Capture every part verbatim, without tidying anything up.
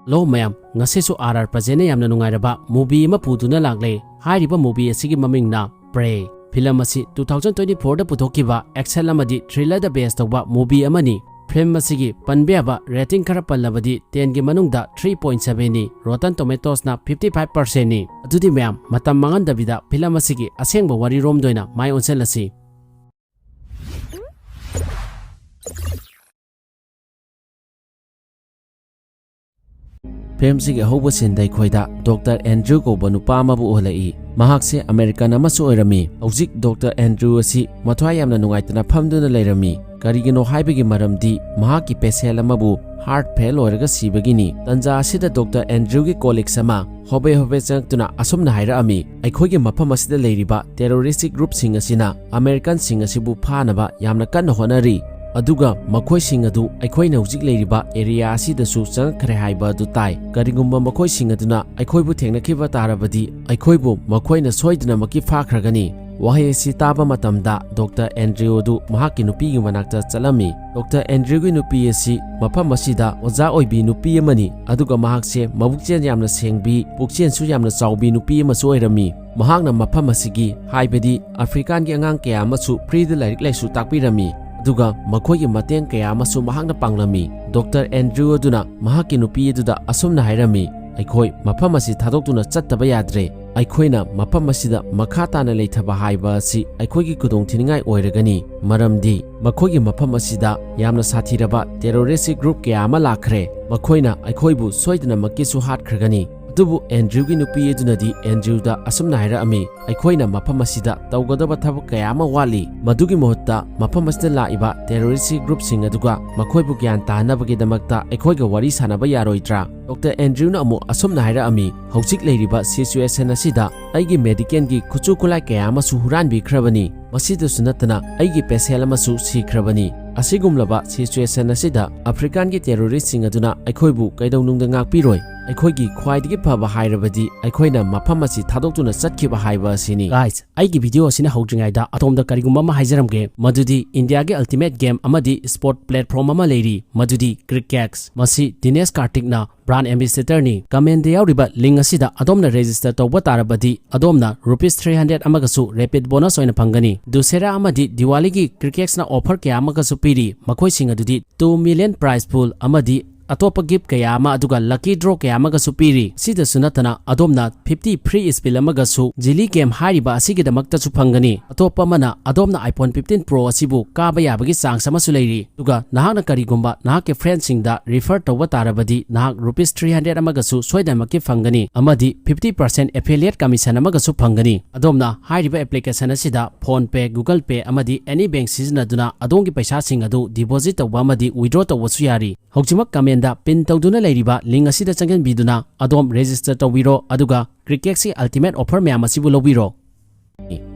Hello ꯃꯌꯥꯝ, ꯉꯁꯤꯁꯨ R R ꯄ꯭ꯔꯖꯦꯟꯅ ꯌꯥꯝꯅ ꯅꯨꯡꯉꯥꯏꯔꯕ movie ꯑꯃ ꯄꯨꯗꯨꯅ ꯂꯥꯛꯂꯦ꯫ ꯍꯥꯏꯔꯤꯕ movie ꯑꯁꯤꯒꯤ ꯃꯃꯤꯡꯅ Prey꯫ Film ꯑꯁꯤ two thousand twenty four ꯗ ꯄꯨꯊꯣꯛꯈꯤꯕ action ꯑꯃꯗꯤ thriller ꯗ base ꯇꯧꯕ movie ꯑꯃꯅꯤ꯫ Film ꯑꯁꯤꯒꯤ ꯄꯟꯕ ꯌꯥꯕ rating ꯈꯔ ꯄꯜꯂꯕꯗꯤ ten ꯒꯤ ꯃꯅꯨꯡꯗ three point seven ꯅꯤ, Rotten Tomatoes ꯅ fifty five percent ꯅꯤ꯫ ꯑꯗꯨꯗꯤ ꯃꯌꯥꯝ, ꯃꯇꯝ ꯃꯥꯡꯍꯟꯗꯕꯤꯗ film ꯑꯁꯤꯒꯤ ꯑꯁꯦꯡꯕ ꯋꯥꯔꯤꯔꯣꯝꯗ ꯑꯣꯏꯅ ꯃꯥꯏ ꯑꯣꯟꯁꯤꯜꯂꯁꯤ꯫ Film ꯁꯤꯒꯤ ꯑꯍꯧꯕ scene ꯗ ꯑꯩꯈꯣꯏꯗ Doctor Andrew ꯀꯧꯕ ꯅꯨꯄꯥ ꯑꯃꯕꯨ ꯎꯍꯜꯂꯛꯏ꯫ ꯃꯍꯥꯛꯁꯦ American ꯑꯃꯁꯨ ꯑꯣꯏꯔꯝꯃꯤ꯫ ꯍꯧꯖꯤꯛ Doctor Andrew ꯑꯁꯤ ꯃꯊ꯭ꯋꯥꯏ ꯌꯥꯝꯅ ꯅꯨꯡꯉꯥꯏꯇꯅ ꯐꯝꯗꯨꯅ ꯂꯩꯔꯝꯃꯤ꯫ ꯀꯔꯤꯒꯤꯅꯣ ꯍꯥꯏꯕꯒꯤ ꯃꯔꯝꯗꯤ ꯃꯍꯥꯛꯀꯤ patient ꯑꯃꯕꯨ heart fail ꯑꯣꯏꯔꯒ ꯁꯤꯕꯒꯤꯅꯤ꯫ ꯇꯟꯖꯥ ꯑꯁꯤꯗ Doctor Andrew ꯒꯤ colleagues ꯑꯃ ꯍꯣꯕꯦ ꯍꯣꯕꯦ ꯆꯪꯂꯛꯇꯨꯅ ꯑꯁꯨꯝꯅ ꯍꯥꯏꯔꯛꯑꯝꯃꯤ, "ꯑꯩꯈꯣꯏꯒꯤ ꯃꯐꯝ ꯑꯁꯤꯗ ꯂꯩꯔꯤꯕ terrorist group ꯁꯤꯡ ꯑꯁꯤꯅ American ꯁꯤꯡ ꯑꯁꯤꯕꯨ ꯐꯥꯅꯕ ꯌꯥꯝꯅ ꯀꯟꯅ ꯍꯣꯠꯅꯔꯤ꯫ ꯑꯗꯨꯒ ꯃꯈꯣꯏꯁꯤꯡ ꯑꯗꯨ ꯑꯩꯈꯣꯏꯅ ꯍꯧꯖꯤꯛ ꯂꯩꯔꯤꯕ area ꯑꯁꯤꯗꯁꯨ ꯆꯪꯉꯛꯈ꯭ꯔꯦ ꯍꯥꯏꯕ ꯑꯗꯨ ꯇꯥꯏ꯫ ꯀꯔꯤꯒꯨꯝꯕ ꯃꯈꯣꯏꯁꯤꯡ ꯑꯗꯨꯅ ꯑꯩꯈꯣꯏꯕꯨ ꯊꯦꯡꯅꯈꯤꯕ ꯇꯥꯔꯕꯗꯤ, ꯑꯩꯈꯣꯏꯕꯨ ꯃꯈꯣꯏꯅ ꯁꯣꯏꯗꯅꯃꯛꯀꯤ ꯐꯥꯈ꯭ꯔꯒꯅꯤ꯫" ꯋꯥꯍꯩ ꯑꯁꯤ ꯇꯥꯕ ꯃꯇꯝꯗ Doctor Andrew ꯑꯗꯨ ꯃꯍꯥꯛꯀꯤ ꯅꯨꯄꯤꯒꯤ ꯃꯅꯥꯛꯇ ꯆꯠꯂꯝꯃꯤ꯫ Doctor Andrew ꯒꯤ ꯅꯨꯄꯤ ꯑꯁꯤ ꯃꯐꯝ ꯑꯁꯤꯗ ꯑꯣꯖꯥ ꯑꯣꯏꯕꯤ ꯅꯨꯄꯤ ꯑꯃꯅꯤ, ꯑꯗꯨꯒ ꯃꯍꯥꯛꯁꯦ ꯃꯕꯨꯛꯆꯦꯜ ꯌꯥꯝꯅ ꯁꯦꯡꯕꯤ, ꯄꯨꯛꯆꯦꯜꯁꯨ ꯌꯥꯝꯅ ꯆꯥꯎꯕꯤ ꯅꯨꯄꯤ ꯑꯃꯁꯨ ꯑꯣꯏꯔꯝꯃꯤ꯫ ꯃꯍꯥꯛꯅ ꯃꯐꯝ ꯑꯁꯤꯒꯤ, ꯍꯥꯏꯕꯗꯤ African ꯒꯤ ꯑꯉꯥꯡ ꯀꯌꯥ ꯑꯃꯁꯨ free ꯗ ꯂꯥꯏꯔꯤꯛ ꯂꯥꯏꯁꯨ ꯇꯥꯛꯄꯤꯔꯝꯃꯤ, ꯑꯗꯨꯒ ꯃꯈꯣꯏꯒꯤ ꯃꯇꯦꯡ ꯀꯌꯥ ꯑꯃꯁꯨ ꯃꯍꯥꯛꯅ ꯄꯥꯡꯂꯝꯃꯤ꯫ Doctor Andrew ꯑꯗꯨꯅ ꯃꯍꯥꯛꯀꯤ ꯅꯨꯄꯤ ꯑꯗꯨꯗ ꯑꯁꯨꯝꯅ ꯍꯥꯏꯔꯝꯃꯤ, "ꯑꯩꯈꯣꯏ ꯃꯐꯝ ꯑꯁꯤ ꯊꯥꯗꯣꯛꯇꯨꯅ ꯆꯠꯇꯕ ꯌꯥꯗ꯭ꯔꯦ꯫ ꯑꯩꯈꯣꯏꯅ ꯃꯐꯝ ꯑꯁꯤꯗ ꯃꯈꯥ ꯇꯥꯅ ꯂꯩꯊꯕ ꯍꯥꯏꯕ ꯑꯁꯤ ꯑꯩꯈꯣꯏꯒꯤ ꯈꯨꯗꯣꯡꯊꯤꯅꯤꯡꯉꯥꯏ ꯑꯣꯏꯔꯒꯅꯤ, ꯃꯔꯝꯗꯤ ꯃꯈꯣꯏꯒꯤ ꯃꯐꯝ ꯑꯁꯤꯗ ꯌꯥꯝꯅ ꯁꯥꯊꯤꯔꯕ terrorist group ꯀꯌꯥ ꯑꯃ ꯂꯥꯛꯈ꯭ꯔꯦ꯫ ꯃꯈꯣꯏꯅ ꯑꯩꯈꯣꯏꯕꯨ ꯁꯣꯏꯗꯅꯃꯛꯀꯤꯁꯨ ꯍꯥꯠꯈ꯭ꯔꯒꯅꯤ꯫" ꯑꯗꯨꯕꯨ Andrew ꯒꯤ ꯅꯨꯄꯤ ꯑꯗꯨꯅꯗꯤ Andrew ꯗ ꯑꯁꯨꯝꯅ ꯍꯥꯏꯔꯛꯑꯝꯃꯤ, "ꯑꯩꯈꯣꯏꯅ ꯃꯐꯝ ꯑꯁꯤꯗ ꯇꯧꯒꯗꯕ ꯊꯕꯛ ꯀꯌꯥ ꯑꯃ ꯋꯥꯠꯂꯤ꯫ ꯃꯗꯨꯒꯤ ꯃꯍꯨꯠꯇ ꯃꯐꯝ ꯑꯁꯤꯗ ꯂꯥꯛꯏꯕ terrorist group ꯁꯤꯡ ꯑꯗꯨꯒ ꯃꯈꯣꯏꯕꯨ ꯒ꯭ꯌꯥꯟ ꯇꯥꯍꯟꯅꯕꯒꯤꯗꯃꯛꯇ ꯑꯩꯈꯣꯏꯒ ꯋꯥꯔꯤ ꯁꯥꯟꯅꯕ ꯌꯥꯔꯣꯏꯗ꯭ꯔꯥ?" Doctor Andrew ꯅ ꯑꯃꯨꯛ ꯑꯁꯨꯝꯅ ꯍꯥꯏꯔꯛꯑꯝꯃꯤ, "ꯍꯧꯖꯤꯛ ꯂꯩꯔꯤꯕ situation ꯑꯁꯤꯗ ꯑꯩꯒꯤ Medicaid ꯒꯤ ꯈꯨꯠꯁꯨ ꯈꯨꯠꯂꯥꯏ ꯀꯌꯥ ꯑꯃꯁꯨ ꯍꯨꯔꯥꯟꯕꯤꯈ꯭ꯔꯕꯅꯤ꯫ ꯃꯁꯤꯗꯁꯨ ꯅꯠꯇꯅ ꯑꯩꯒꯤ patient ꯑꯃꯁꯨ ꯁꯤꯈ꯭ꯔꯕꯅꯤ꯫ ꯑꯁꯤꯒꯨꯝꯂꯕ situation ꯑꯁꯤꯗ African ꯒꯤ terrorist ꯁꯤꯡ ꯑꯗꯨꯅ ꯑꯩꯈꯣꯏꯕꯨ ꯀꯩꯗꯧꯅꯨꯡꯗ ꯉꯥꯛꯄꯤꯔꯣꯏ꯫ ꯑꯩꯈꯣꯏꯒꯤ ꯈ꯭ꯋꯥꯏꯗꯒꯤ ꯐꯕ ꯍꯥꯏꯔꯕꯗꯤ ꯑꯩꯈꯣꯏꯅ ꯃꯐꯝ ꯑꯁꯤ ꯊꯥꯗꯣꯛꯇꯨꯅ ꯆꯠꯈꯤꯕ ꯍꯥꯏꯕ ꯑꯁꯤꯅꯤ꯫ Guys, ꯑꯩꯒꯤ video ꯑꯁꯤꯅ ꯍꯧꯗ꯭ꯔꯤꯉꯩꯗ ꯑꯗꯣꯝꯗ ꯀꯔꯤꯒꯨꯝꯕ ꯑꯃ ꯍꯥꯏꯖꯔꯝꯒꯦ, ꯃꯗꯨꯗꯤ India ꯒꯤ Ultimate Game ꯑꯃꯗꯤ sport platform ꯑꯃ ꯂꯩꯔꯤ, ꯃꯗꯨꯗꯤ Crickex꯫ ꯃꯁꯤ Dinesh Karthik ꯅ brand ambassador ꯅꯤ꯫ Comment ꯗ ꯌꯥꯎꯔꯤꯕ link ꯑꯁꯤꯗ ꯑꯗꯣꯝꯅ register ꯇꯧꯕ ꯇꯥꯔꯕꯗꯤ ꯑꯗꯣꯝꯅ rupees three hundred ꯑꯃꯒꯁꯨ rapid bonus ꯑꯣꯏꯅ ꯐꯪꯒꯅꯤ꯫ Dussehra ꯑꯃꯗꯤ Diwali ꯒꯤ Crickex ꯅ offer ꯀꯌꯥ ꯑꯃꯒꯁꯨ ꯄꯤꯔꯤ, ꯃꯈꯣꯏꯁꯤꯡ ꯑꯗꯨꯗꯤ two million prize pool ꯑꯃꯗꯤ ꯑꯇꯣꯞꯄ gift ꯀꯌꯥ ꯑꯃ, ꯑꯗꯨꯒ lucky draw ꯀꯌꯥ ꯑꯃꯒꯁꯨ ꯄꯤꯔꯤ꯫ ꯁꯤꯗꯁꯨ ꯅꯠꯇꯅ ꯑꯗꯣꯝꯅ fifty free spin ꯑꯃꯒꯁꯨ Jilly Game ꯍꯥꯏꯔꯤꯕ ꯑꯁꯤꯒꯤꯗꯃꯛꯇꯁꯨ ꯐꯪꯒꯅꯤ꯫ ꯑꯇꯣꯞꯄ ꯑꯃꯅ ꯑꯗꯣꯝꯅ iPhone fifteen Pro ꯑꯁꯤꯕꯨ ꯀꯥꯕ ꯌꯥꯕꯒꯤ chance ꯑꯃꯁꯨ ꯂꯩꯔꯤ꯫ ꯑꯗꯨꯒ ꯅꯍꯥꯛꯅ ꯀꯔꯤꯒꯨꯝꯕ ꯅꯍꯥꯛꯀꯤ friend ꯁꯤꯡꯗ refer ꯇꯧꯕ ꯇꯥꯔꯕꯗꯤ ꯅꯍꯥꯛ rupees three hundred ꯑꯃꯒꯁꯨ ꯁꯣꯏꯗꯅꯃꯛꯀꯤ ꯐꯪꯒꯅꯤ ꯑꯃꯗꯤ fifty percent affiliate commission ꯑꯃꯒꯁꯨ ꯐꯪꯒꯅꯤ꯫ ꯑꯗꯣꯝꯅ ꯍꯥꯏꯔꯤꯕ application ꯑꯁꯤꯗ PhonePe, Google Pay ꯑꯃꯗꯤ any bank ꯁꯤꯖꯤꯟꯅꯗꯨꯅ ꯑꯗꯣꯝꯒꯤ ꯄꯩꯁꯥꯁꯤꯡ ꯑꯗꯨ deposit ꯇꯧꯕ ꯑꯃꯗꯤ withdraw ꯇꯧꯕꯁꯨ ꯌꯥꯔꯤ꯫ ꯍꯧꯖꯤꯛꯃꯛ comment ꯗ pin ꯇꯧꯗꯨꯅ ꯂꯩꯔꯤꯕ link ꯑꯁꯤꯗ ꯆꯪꯁꯤꯟꯕꯤꯗꯨꯅ ꯑꯗꯣꯝ register ꯇꯧꯕꯤꯔꯣ, ꯑꯗꯨꯒ Crickex ꯀꯤ Ultimate Offer ꯃꯌꯥꯝ ꯑꯁꯤꯕꯨ ꯂꯧꯕꯤꯔꯣ꯫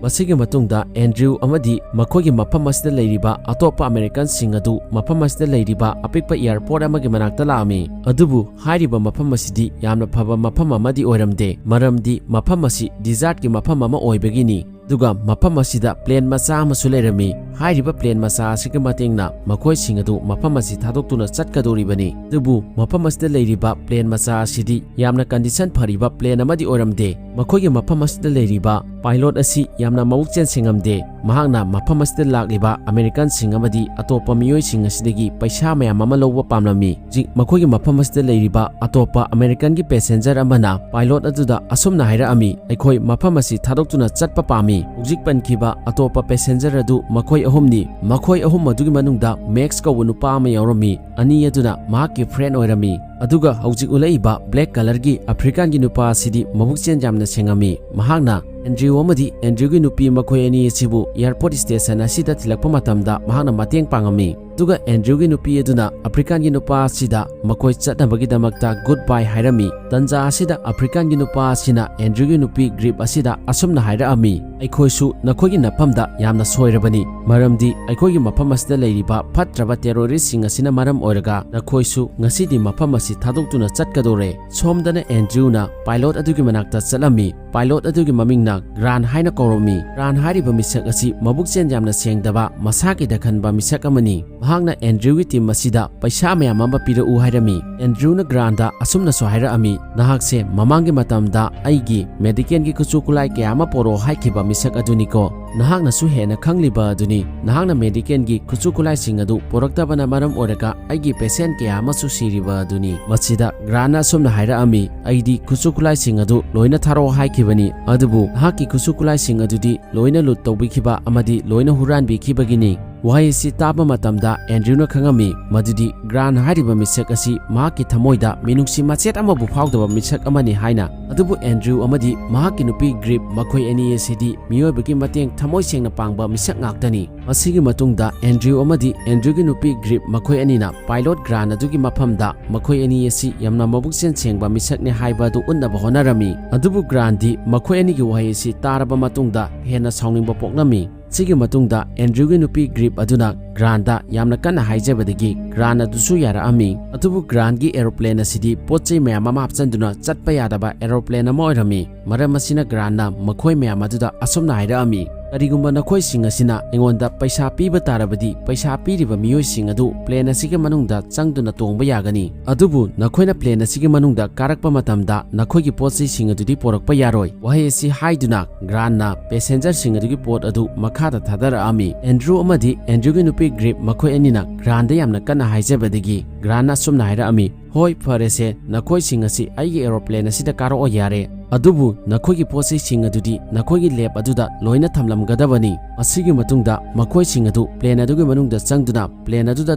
ꯃꯁꯤꯒꯤ ꯃꯇꯨꯡꯗ Andrew ꯑꯃꯗꯤ ꯃꯈꯣꯏꯒꯤ ꯃꯐꯝ ꯑꯁꯤꯗ ꯂꯩꯔꯤꯕ ꯑꯇꯣꯞꯄ American ꯁꯤꯡ ꯑꯗꯨ ꯃꯐꯝ ꯑꯁꯤꯗ ꯂꯩꯔꯤꯕ ꯑꯄꯤꯛꯄ airport ꯑꯃꯒꯤ ꯃꯅꯥꯛꯇ ꯂꯥꯛꯑꯝꯃꯤ꯫ ꯑꯗꯨꯕꯨ ꯍꯥꯏꯔꯤꯕ ꯃꯐꯝ ꯑꯁꯤꯗꯤ ꯌꯥꯝꯅ ꯐꯕ ꯃꯐꯝ ꯑꯃꯗꯤ ꯑꯣꯏꯔꯝꯗꯦ, ꯃꯔꯝꯗꯤ ꯃꯐꯝ ꯑꯁꯤ desert ꯀꯤ ꯃꯐꯝ ꯑꯃ ꯑꯣꯏꯕꯒꯤꯅꯤ꯫ ꯑꯗꯨꯒ ꯃꯐꯝ ꯑꯁꯤꯗ plane ꯃꯆꯥ ꯑꯃꯁꯨ ꯂꯩꯔꯝꯃꯤ꯫ ꯍꯥꯏꯔꯤꯕ plane ꯃꯆꯥ ꯑꯁꯤꯒꯤ ꯃꯇꯦꯡꯅ ꯃꯈꯣꯏꯁꯤꯡ ꯑꯗꯨ ꯃꯐꯝ ꯑꯁꯤ ꯊꯥꯗꯣꯛꯇꯨꯅ ꯆꯠꯀꯗꯧꯔꯤꯕꯅꯤ꯫ ꯑꯗꯨꯕꯨ ꯃꯐꯝ ꯑꯁꯤꯗ ꯂꯩꯔꯤꯕ plane ꯃꯆꯥ ꯑꯁꯤꯗꯤ ꯌꯥꯝꯅ condition ꯐꯔꯤꯕ plane ꯑꯃꯗꯤ ꯑꯣꯏꯔꯝꯗꯦ꯫ ꯃꯈꯣꯏꯒꯤ ꯃꯐꯝ ꯑꯁꯤꯗ ꯂꯩꯔꯤꯕ pilot ꯑꯁꯤ ꯌꯥꯝꯅ ꯃꯕꯨꯛꯆꯦꯜ ꯁꯦꯡꯉꯝꯗꯦ꯫ ꯃꯍꯥꯛꯅ ꯃꯐꯝ ꯑꯁꯤꯗ ꯂꯥꯛꯂꯤꯕ American ꯁꯤꯡ ꯑꯃꯗꯤ ꯑꯇꯣꯞꯄ ꯃꯤꯑꯣꯏꯁꯤꯡ ꯑꯁꯤꯗꯒꯤ ꯄꯩꯁꯥ ꯃꯌꯥꯝ ꯑꯃ ꯂꯧꯕ ꯄꯥꯝꯂꯝꯃꯤ꯫ ꯍꯧꯖꯤꯛ ꯃꯈꯣꯏꯒꯤ ꯃꯐꯝ ꯑꯁꯤꯗ ꯂꯩꯔꯤꯕ ꯑꯇꯣꯞꯄ American ꯒꯤ passenger ꯑꯃꯅ pilot ꯑꯗꯨꯗ ꯑꯁꯨꯝꯅ ꯍꯥꯏꯔꯛꯑꯝꯃꯤ, "ꯑꯩꯈꯣꯏ ꯃꯐꯝ ꯑꯁꯤ ꯊꯥꯗꯣꯛꯇꯨꯅ ꯆꯠꯄ ꯄꯥꯝꯃꯤ"꯫ ꯍꯧꯖꯤꯛ ꯄꯟꯈꯤꯕ ꯑꯇꯣꯞꯄ passenger ꯑꯗꯨ ꯃꯈꯣꯏ ꯑꯍꯨꯝꯅꯤ꯫ ꯃꯈꯣꯏ ꯑꯍꯨꯝ ꯑꯗꯨꯒꯤ ꯃꯅꯨꯡꯗ Max ꯀꯧꯕ ꯅꯨꯄꯥ ꯑꯃ ꯌꯥꯎꯔꯝꯃꯤ꯫ ꯑꯅꯤ ꯑꯗꯨꯅ ꯃꯍꯥꯛꯀꯤ friend ꯑꯣꯏꯔꯝꯃꯤ꯫ ꯑꯗꯨꯒ ꯍꯧꯖꯤꯛ ꯎꯠꯂꯛꯏꯕ black colour ꯒꯤ African ꯒꯤ ꯅꯨꯄꯥ ꯑꯁꯤꯗꯤ ꯃꯕꯨꯛꯆꯦꯜ ꯌꯥꯝꯅ ꯁꯦꯡꯉꯝꯃꯤ꯫ ꯃꯍꯥꯛꯅ Andrew ꯑꯃꯗꯤ Andrew ꯒꯤ ꯅꯨꯄꯤ ꯃꯈꯣꯏ ꯑꯅꯤ ꯑꯁꯤꯕꯨ airport station ꯑꯁꯤꯗ ꯊꯤꯜꯂꯛꯄ ꯃꯇꯝꯗ ꯃꯍꯥꯛꯅ ꯃꯇꯦꯡ ꯄꯥꯡꯉꯝꯃꯤ꯫ ꯑꯗꯨꯒ ꯑꯦꯟꯗ꯭ꯔꯤꯌꯨꯒꯤ ꯅꯨꯄꯤ ꯑꯗꯨꯅ ꯑꯐ꯭ꯔꯤꯀꯥꯟꯒꯤ ꯅꯨꯄꯥ ꯑꯁꯤꯗ ꯃꯈꯣꯏ ꯆꯠꯅꯕꯒꯤꯗꯃꯛꯇ ꯒꯨꯗ ꯕꯥꯏ ꯍꯥꯏꯔꯝꯃꯤ꯫ ꯇꯟꯖꯥ ꯑꯁꯤꯗ ꯑꯐ꯭ꯔꯤꯀꯥꯟꯒꯤ ꯅꯨꯄꯥ ꯑꯁꯤꯅ ꯑꯦꯟꯗ꯭ꯔꯤꯌꯨꯒꯤ ꯅꯨꯄꯤ ꯒ꯭ꯔꯤꯞ ꯑꯁꯤꯗ ꯑꯁꯨꯝꯅ ꯍꯥꯏꯔꯛꯑꯝꯃꯤ, "ꯑꯩꯈꯣꯏꯁꯨ ꯅꯈꯣꯏꯒꯤ ꯅꯐꯝꯗ ꯌꯥꯝꯅ ꯁꯣꯏꯔꯕꯅꯤ, ꯃꯔꯝꯗꯤ ꯑꯩꯈꯣꯏꯒꯤ ꯃꯐꯝ ꯑꯁꯤꯗ ꯂꯩꯔꯤꯕ ꯐꯠꯇ꯭ꯔꯕ ꯇꯦꯔꯣꯔꯤꯁꯁꯤꯡ ꯑꯁꯤꯅ ꯃꯔꯝ ꯑꯣꯏꯔꯒ ꯅꯈꯣꯏꯁꯨ ꯉꯁꯤꯗꯤ ꯃꯐꯝ ꯑꯁꯤ ꯊꯥꯗꯣꯛꯇꯨꯅ ꯆꯠꯀꯗꯧꯔꯦ꯫" ꯁꯣꯝꯗꯅ ꯑꯦꯟꯗ꯭ꯔꯤꯌꯨꯅ ꯄꯥꯏꯂꯣꯠ ꯑꯗꯨꯒꯤ ꯃꯅꯥꯛꯇ ꯆꯠꯂꯝꯃꯤ꯫ ꯄꯥꯏꯂꯣꯠ ꯑꯗꯨꯒꯤ ꯃꯃꯤꯡꯅ ꯒ꯭ꯔꯥꯟ ꯍꯥꯏꯅ ꯀꯧꯔꯝꯃꯤ꯫ ꯒ꯭ꯔꯥꯟ ꯍꯥꯏꯔꯤꯕ ꯃꯤꯁꯛ ꯑꯁꯤ ꯃꯕꯨꯛꯆꯦꯜ ꯌꯥꯝꯅ ꯁꯦꯡꯗꯕ, ꯃꯁꯥꯒꯤꯗ ꯈꯟꯕ ꯃꯤꯁꯛ ꯑꯃꯅꯤ꯫ ꯃꯍꯥꯛꯅ ꯑꯦꯟꯗ꯭ꯔꯤꯌꯨꯒꯤ ꯇꯤꯝ ꯑꯁꯤꯗ ꯄꯩꯁꯥ ꯃꯌꯥꯝ ꯑꯃ ꯄꯤꯔꯛꯎ ꯍꯥꯏꯔꯝꯃꯤ꯫ ꯑꯦꯟꯗ꯭ꯔꯤꯌꯨꯅ ꯒ꯭ꯔꯥꯟꯗ ꯑꯁꯨꯝꯅꯁꯨ ꯍꯥꯏꯔꯛꯑꯝꯃꯤ, "ꯅꯍꯥꯛꯁꯦ ꯃꯃꯥꯡꯒꯤ ꯃꯇꯝꯗ ꯑꯩꯒꯤ ꯃꯦꯗꯤꯀꯦꯜꯒꯤ ꯈꯨꯠꯁꯨ ꯈꯨꯠꯂꯥꯏ ꯀꯌꯥ ꯑꯃ ꯄꯣꯔꯛꯑꯣ ꯍꯥꯏꯈꯤꯕ ꯃꯤꯁꯛ ꯑꯗꯨꯅꯤꯀꯣ꯫ ꯅꯍꯥꯛꯅꯁꯨ ꯍꯦꯟꯅ ꯈꯪꯂꯤꯕ ꯑꯗꯨꯅꯤ꯫ ꯅꯍꯥꯛꯅ ꯃꯦꯗꯤꯀꯦꯜꯒꯤ ꯈꯨꯠꯁꯨ ꯈꯨꯠꯂꯥꯏꯁꯤꯡ ꯑꯗꯨ ꯄꯣꯔꯛꯇꯕꯅ ꯃꯔꯝ ꯑꯣꯏꯔꯒ ꯑꯩꯒꯤ ꯄꯦꯁꯦꯟ ꯀꯌꯥ ꯑꯃꯁꯨ ꯁꯤꯔꯤꯕ ꯑꯗꯨꯅꯤ꯫" ꯃꯁꯤꯗ ꯒ꯭ꯔꯥꯟꯅ ꯑꯁꯨꯝꯅ ꯍꯥꯏꯔꯛꯑꯝꯃꯤ, "ꯑꯩꯗꯤ ꯈꯨꯠꯁꯨ ꯈꯨꯠꯂꯥꯏꯁꯤꯡ ꯑꯗꯨ ꯂꯣꯏꯅ ꯊꯥꯔꯛꯑꯣ ꯍꯥꯏꯈꯤꯕꯅꯤ, ꯑꯗꯨꯕꯨ ꯅꯍꯥꯛꯀꯤ ꯈꯨꯠꯁꯨ ꯈꯨꯠꯂꯥꯏꯁꯤꯡ ꯑꯗꯨꯗꯤ ꯂꯣꯏꯅ ꯂꯨꯠ ꯇꯧꯕꯤꯈꯤꯕ ꯑꯃꯗꯤ ꯂꯣꯏꯅ ꯍꯨꯔꯥꯟꯕꯤꯈꯤꯕꯒꯤꯅꯤ꯫" ꯋꯥꯍꯩ ꯑꯁꯤ ꯇꯥꯕ ꯃꯇꯝꯗ ꯑꯦꯟꯗ꯭ꯔꯤꯌꯨꯅ ꯈꯪꯉꯝꯃꯤ ꯃꯗꯨꯗꯤ ꯒ꯭ꯔꯥꯟ ꯍꯥꯏꯔꯤꯕ ꯃꯤꯁꯛ ꯑꯁꯤ ꯃꯍꯥꯛꯀꯤ ꯊꯃꯣꯏꯗ ꯃꯤꯅꯨꯡꯁꯤ ꯃꯆꯦꯠ ꯑꯃꯕꯨ ꯐꯥꯎꯗꯕ ꯃꯤꯁꯛ ꯑꯃꯅꯤ ꯍꯥꯏꯅ꯫ ꯑꯗꯨꯕꯨ ꯑꯦꯟꯗ꯭ꯔꯤꯌꯨ ꯑꯃꯗꯤ ꯃꯍꯥꯛꯀꯤ ꯅꯨꯄꯤ ꯒ꯭ꯔꯤꯞ, ꯃꯈꯣꯏ ꯑꯅꯤ ꯑꯁꯤꯗꯤ ꯃꯤꯑꯣꯏꯕꯒꯤ ꯃꯇꯦꯡ ꯊꯃꯣꯏ ꯁꯦꯡꯅ ꯄꯥꯡꯕ ꯃꯤꯁꯛ ꯉꯥꯛꯇꯅꯤ꯫ ꯃꯁꯤꯒꯤ ꯃꯇꯨꯡꯗ ꯑꯦꯟꯗ꯭ꯔꯤꯌꯨ ꯑꯃꯗꯤ ꯑꯦꯟꯗ꯭ꯔꯤꯌꯨꯒꯤ ꯅꯨꯄꯤ ꯒ꯭ꯔꯤꯞ, ꯃꯈꯣꯏ ꯑꯅꯤꯅ ꯄꯥꯏꯂꯣꯠ ꯒ꯭ꯔꯥꯟ ꯑꯗꯨꯒꯤ ꯃꯐꯝꯗ ꯃꯈꯣꯏ ꯑꯅꯤ ꯑꯁꯤ ꯌꯥꯝꯅ ꯃꯕꯨꯛꯆꯦꯜ ꯁꯦꯡꯕ ꯃꯤꯁꯛꯅꯤ ꯍꯥꯏꯕ ꯑꯗꯨ ꯎꯠꯅꯕ ꯍꯣꯠꯅꯔꯝꯃꯤ꯫ ꯑꯗꯨꯕꯨ ꯒ꯭ꯔꯥꯟꯗꯤ ꯃꯈꯣꯏ ꯑꯅꯤꯒꯤ ꯋꯥꯍꯩ ꯑꯁꯤ ꯇꯥꯔꯕ ꯃꯇꯨꯡꯗ ꯍꯦꯟꯅ ꯁꯥꯎꯅꯤꯡꯕ ꯄꯣꯛꯂꯝꯃꯤ꯫ ꯁꯤꯒꯤ ꯃꯇꯨꯡꯗ ꯑꯦꯟꯗ꯭ꯔꯤꯌꯨꯒꯤ ꯅꯨꯄꯤ ꯒ꯭ꯔꯤꯞ ꯑꯗꯨꯅ ꯒ꯭ꯔꯥꯟꯗ ꯌꯥꯝꯅ ꯀꯟꯅ ꯍꯥꯏꯖꯕꯗꯒꯤ ꯒ꯭ꯔꯥꯟ ꯑꯗꯨꯁꯨ ꯌꯥꯔꯛꯑꯝꯃꯤ꯫ ꯑꯗꯨꯕꯨ ꯒ꯭ꯔꯥꯟꯒꯤ ꯑꯦꯔꯣꯄ꯭ꯂꯦꯟ ꯑꯁꯤꯗꯤ ꯄꯣꯠ ꯆꯩ ꯃꯌꯥꯝ ꯑꯃ ꯍꯥꯞꯆꯤꯟꯗꯨꯅ ꯆꯠꯄ ꯌꯥꯗꯕ ꯑꯦꯔꯣꯄ꯭ꯂꯦꯟ ꯑꯃ ꯑꯣꯏꯔꯝꯃꯤ꯫ ꯃꯔꯝ ꯑꯁꯤꯅ ꯒ꯭ꯔꯥꯟꯅ ꯃꯈꯣꯏ ꯃꯌꯥꯝ ꯑꯗꯨꯗ ꯑꯁꯨꯝꯅ ꯍꯥꯏꯔꯛꯑꯝꯃꯤ, "ꯀꯔꯤꯒꯨꯝꯕ ꯅꯈꯣꯏꯁꯤꯡ ꯑꯁꯤꯅ ꯑꯩꯉꯣꯟꯗ ꯄꯩꯁꯥ ꯄꯤꯕ ꯇꯥꯔꯕꯗꯤ, ꯄꯩꯁꯥ ꯄꯤꯔꯤꯕ ꯃꯤꯑꯣꯏꯁꯤꯡ ꯑꯗꯨ ꯄ꯭ꯂꯦꯟ ꯑꯁꯤꯒꯤ ꯃꯅꯨꯡꯗ ꯆꯪꯗꯨꯅ ꯇꯣꯡꯕ ꯌꯥꯒꯅꯤ꯫ ꯑꯗꯨꯕꯨ ꯅꯈꯣꯏꯅ ꯄ꯭ꯂꯦꯟ ꯑꯁꯤꯒꯤ ꯃꯅꯨꯡꯗ ꯀꯥꯔꯛꯄ ꯃꯇꯝꯗ ꯅꯈꯣꯏꯒꯤ ꯄꯣꯠ ꯆꯩꯁꯤꯡ ꯑꯗꯨꯗꯤ ꯄꯣꯔꯛꯄ ꯌꯥꯔꯣꯏ꯫" ꯋꯥꯍꯩ ꯑꯁꯤ ꯍꯥꯏꯗꯨꯅ ꯒ꯭ꯔꯥꯟꯅ ꯄꯦꯁꯦꯟꯖꯔꯁꯤꯡ ꯑꯗꯨꯒꯤ ꯄꯣꯠ ꯑꯗꯨ ꯃꯈꯥꯗ ꯊꯥꯗꯔꯛꯑꯝꯃꯤ꯫ ꯑꯦꯟꯗ꯭ꯔꯤꯌꯨ ꯑꯃꯗꯤ ꯑꯦꯟꯗ꯭ꯔꯤꯌꯨꯒꯤ ꯅꯨꯄꯤ ꯒ꯭ꯔꯤꯞ, ꯃꯈꯣꯏ ꯑꯅꯤꯅ ꯒ꯭ꯔꯥꯟꯗ ꯌꯥꯝꯅ ꯀꯟꯅ ꯍꯥꯏꯖꯕꯗꯒꯤ ꯒ꯭ꯔꯥꯟꯅ ꯑꯁꯨꯝꯅ ꯍꯥꯏꯔꯛꯑꯝꯃꯤ, "ꯍꯣꯏ, ꯐꯔꯦꯁꯦ, ꯅꯈꯣꯏꯁꯤꯡ ꯑꯁꯤ ꯑꯩꯒꯤ ꯑꯦꯔꯣꯄ꯭ꯂꯦꯟ ꯑꯁꯤꯗ ꯀꯥꯔꯛꯑꯣ ꯌꯥꯔꯦ꯫ ꯑꯗꯨꯕꯨ ꯅꯈꯣꯏꯒꯤ ꯄꯣꯠ ꯆꯩꯁꯤꯡ ꯑꯗꯨꯗꯤ ꯅꯈꯣꯏꯒꯤ ꯂꯦꯕ ꯑꯗꯨꯗ ꯂꯣꯏꯅ ꯊꯝꯂꯝꯒꯗꯕꯅꯤ꯫ ꯃꯁꯤꯒꯤ ꯃꯇꯨꯡꯗ ꯃꯈꯣꯏꯁꯤꯡ ꯑꯗꯨ ꯄ꯭ꯂꯦꯟ ꯑꯗꯨꯒꯤ ꯃꯅꯨꯡꯗ ꯆꯪꯗꯨꯅ ꯄ꯭ꯂꯦꯟ ꯑꯗꯨꯗ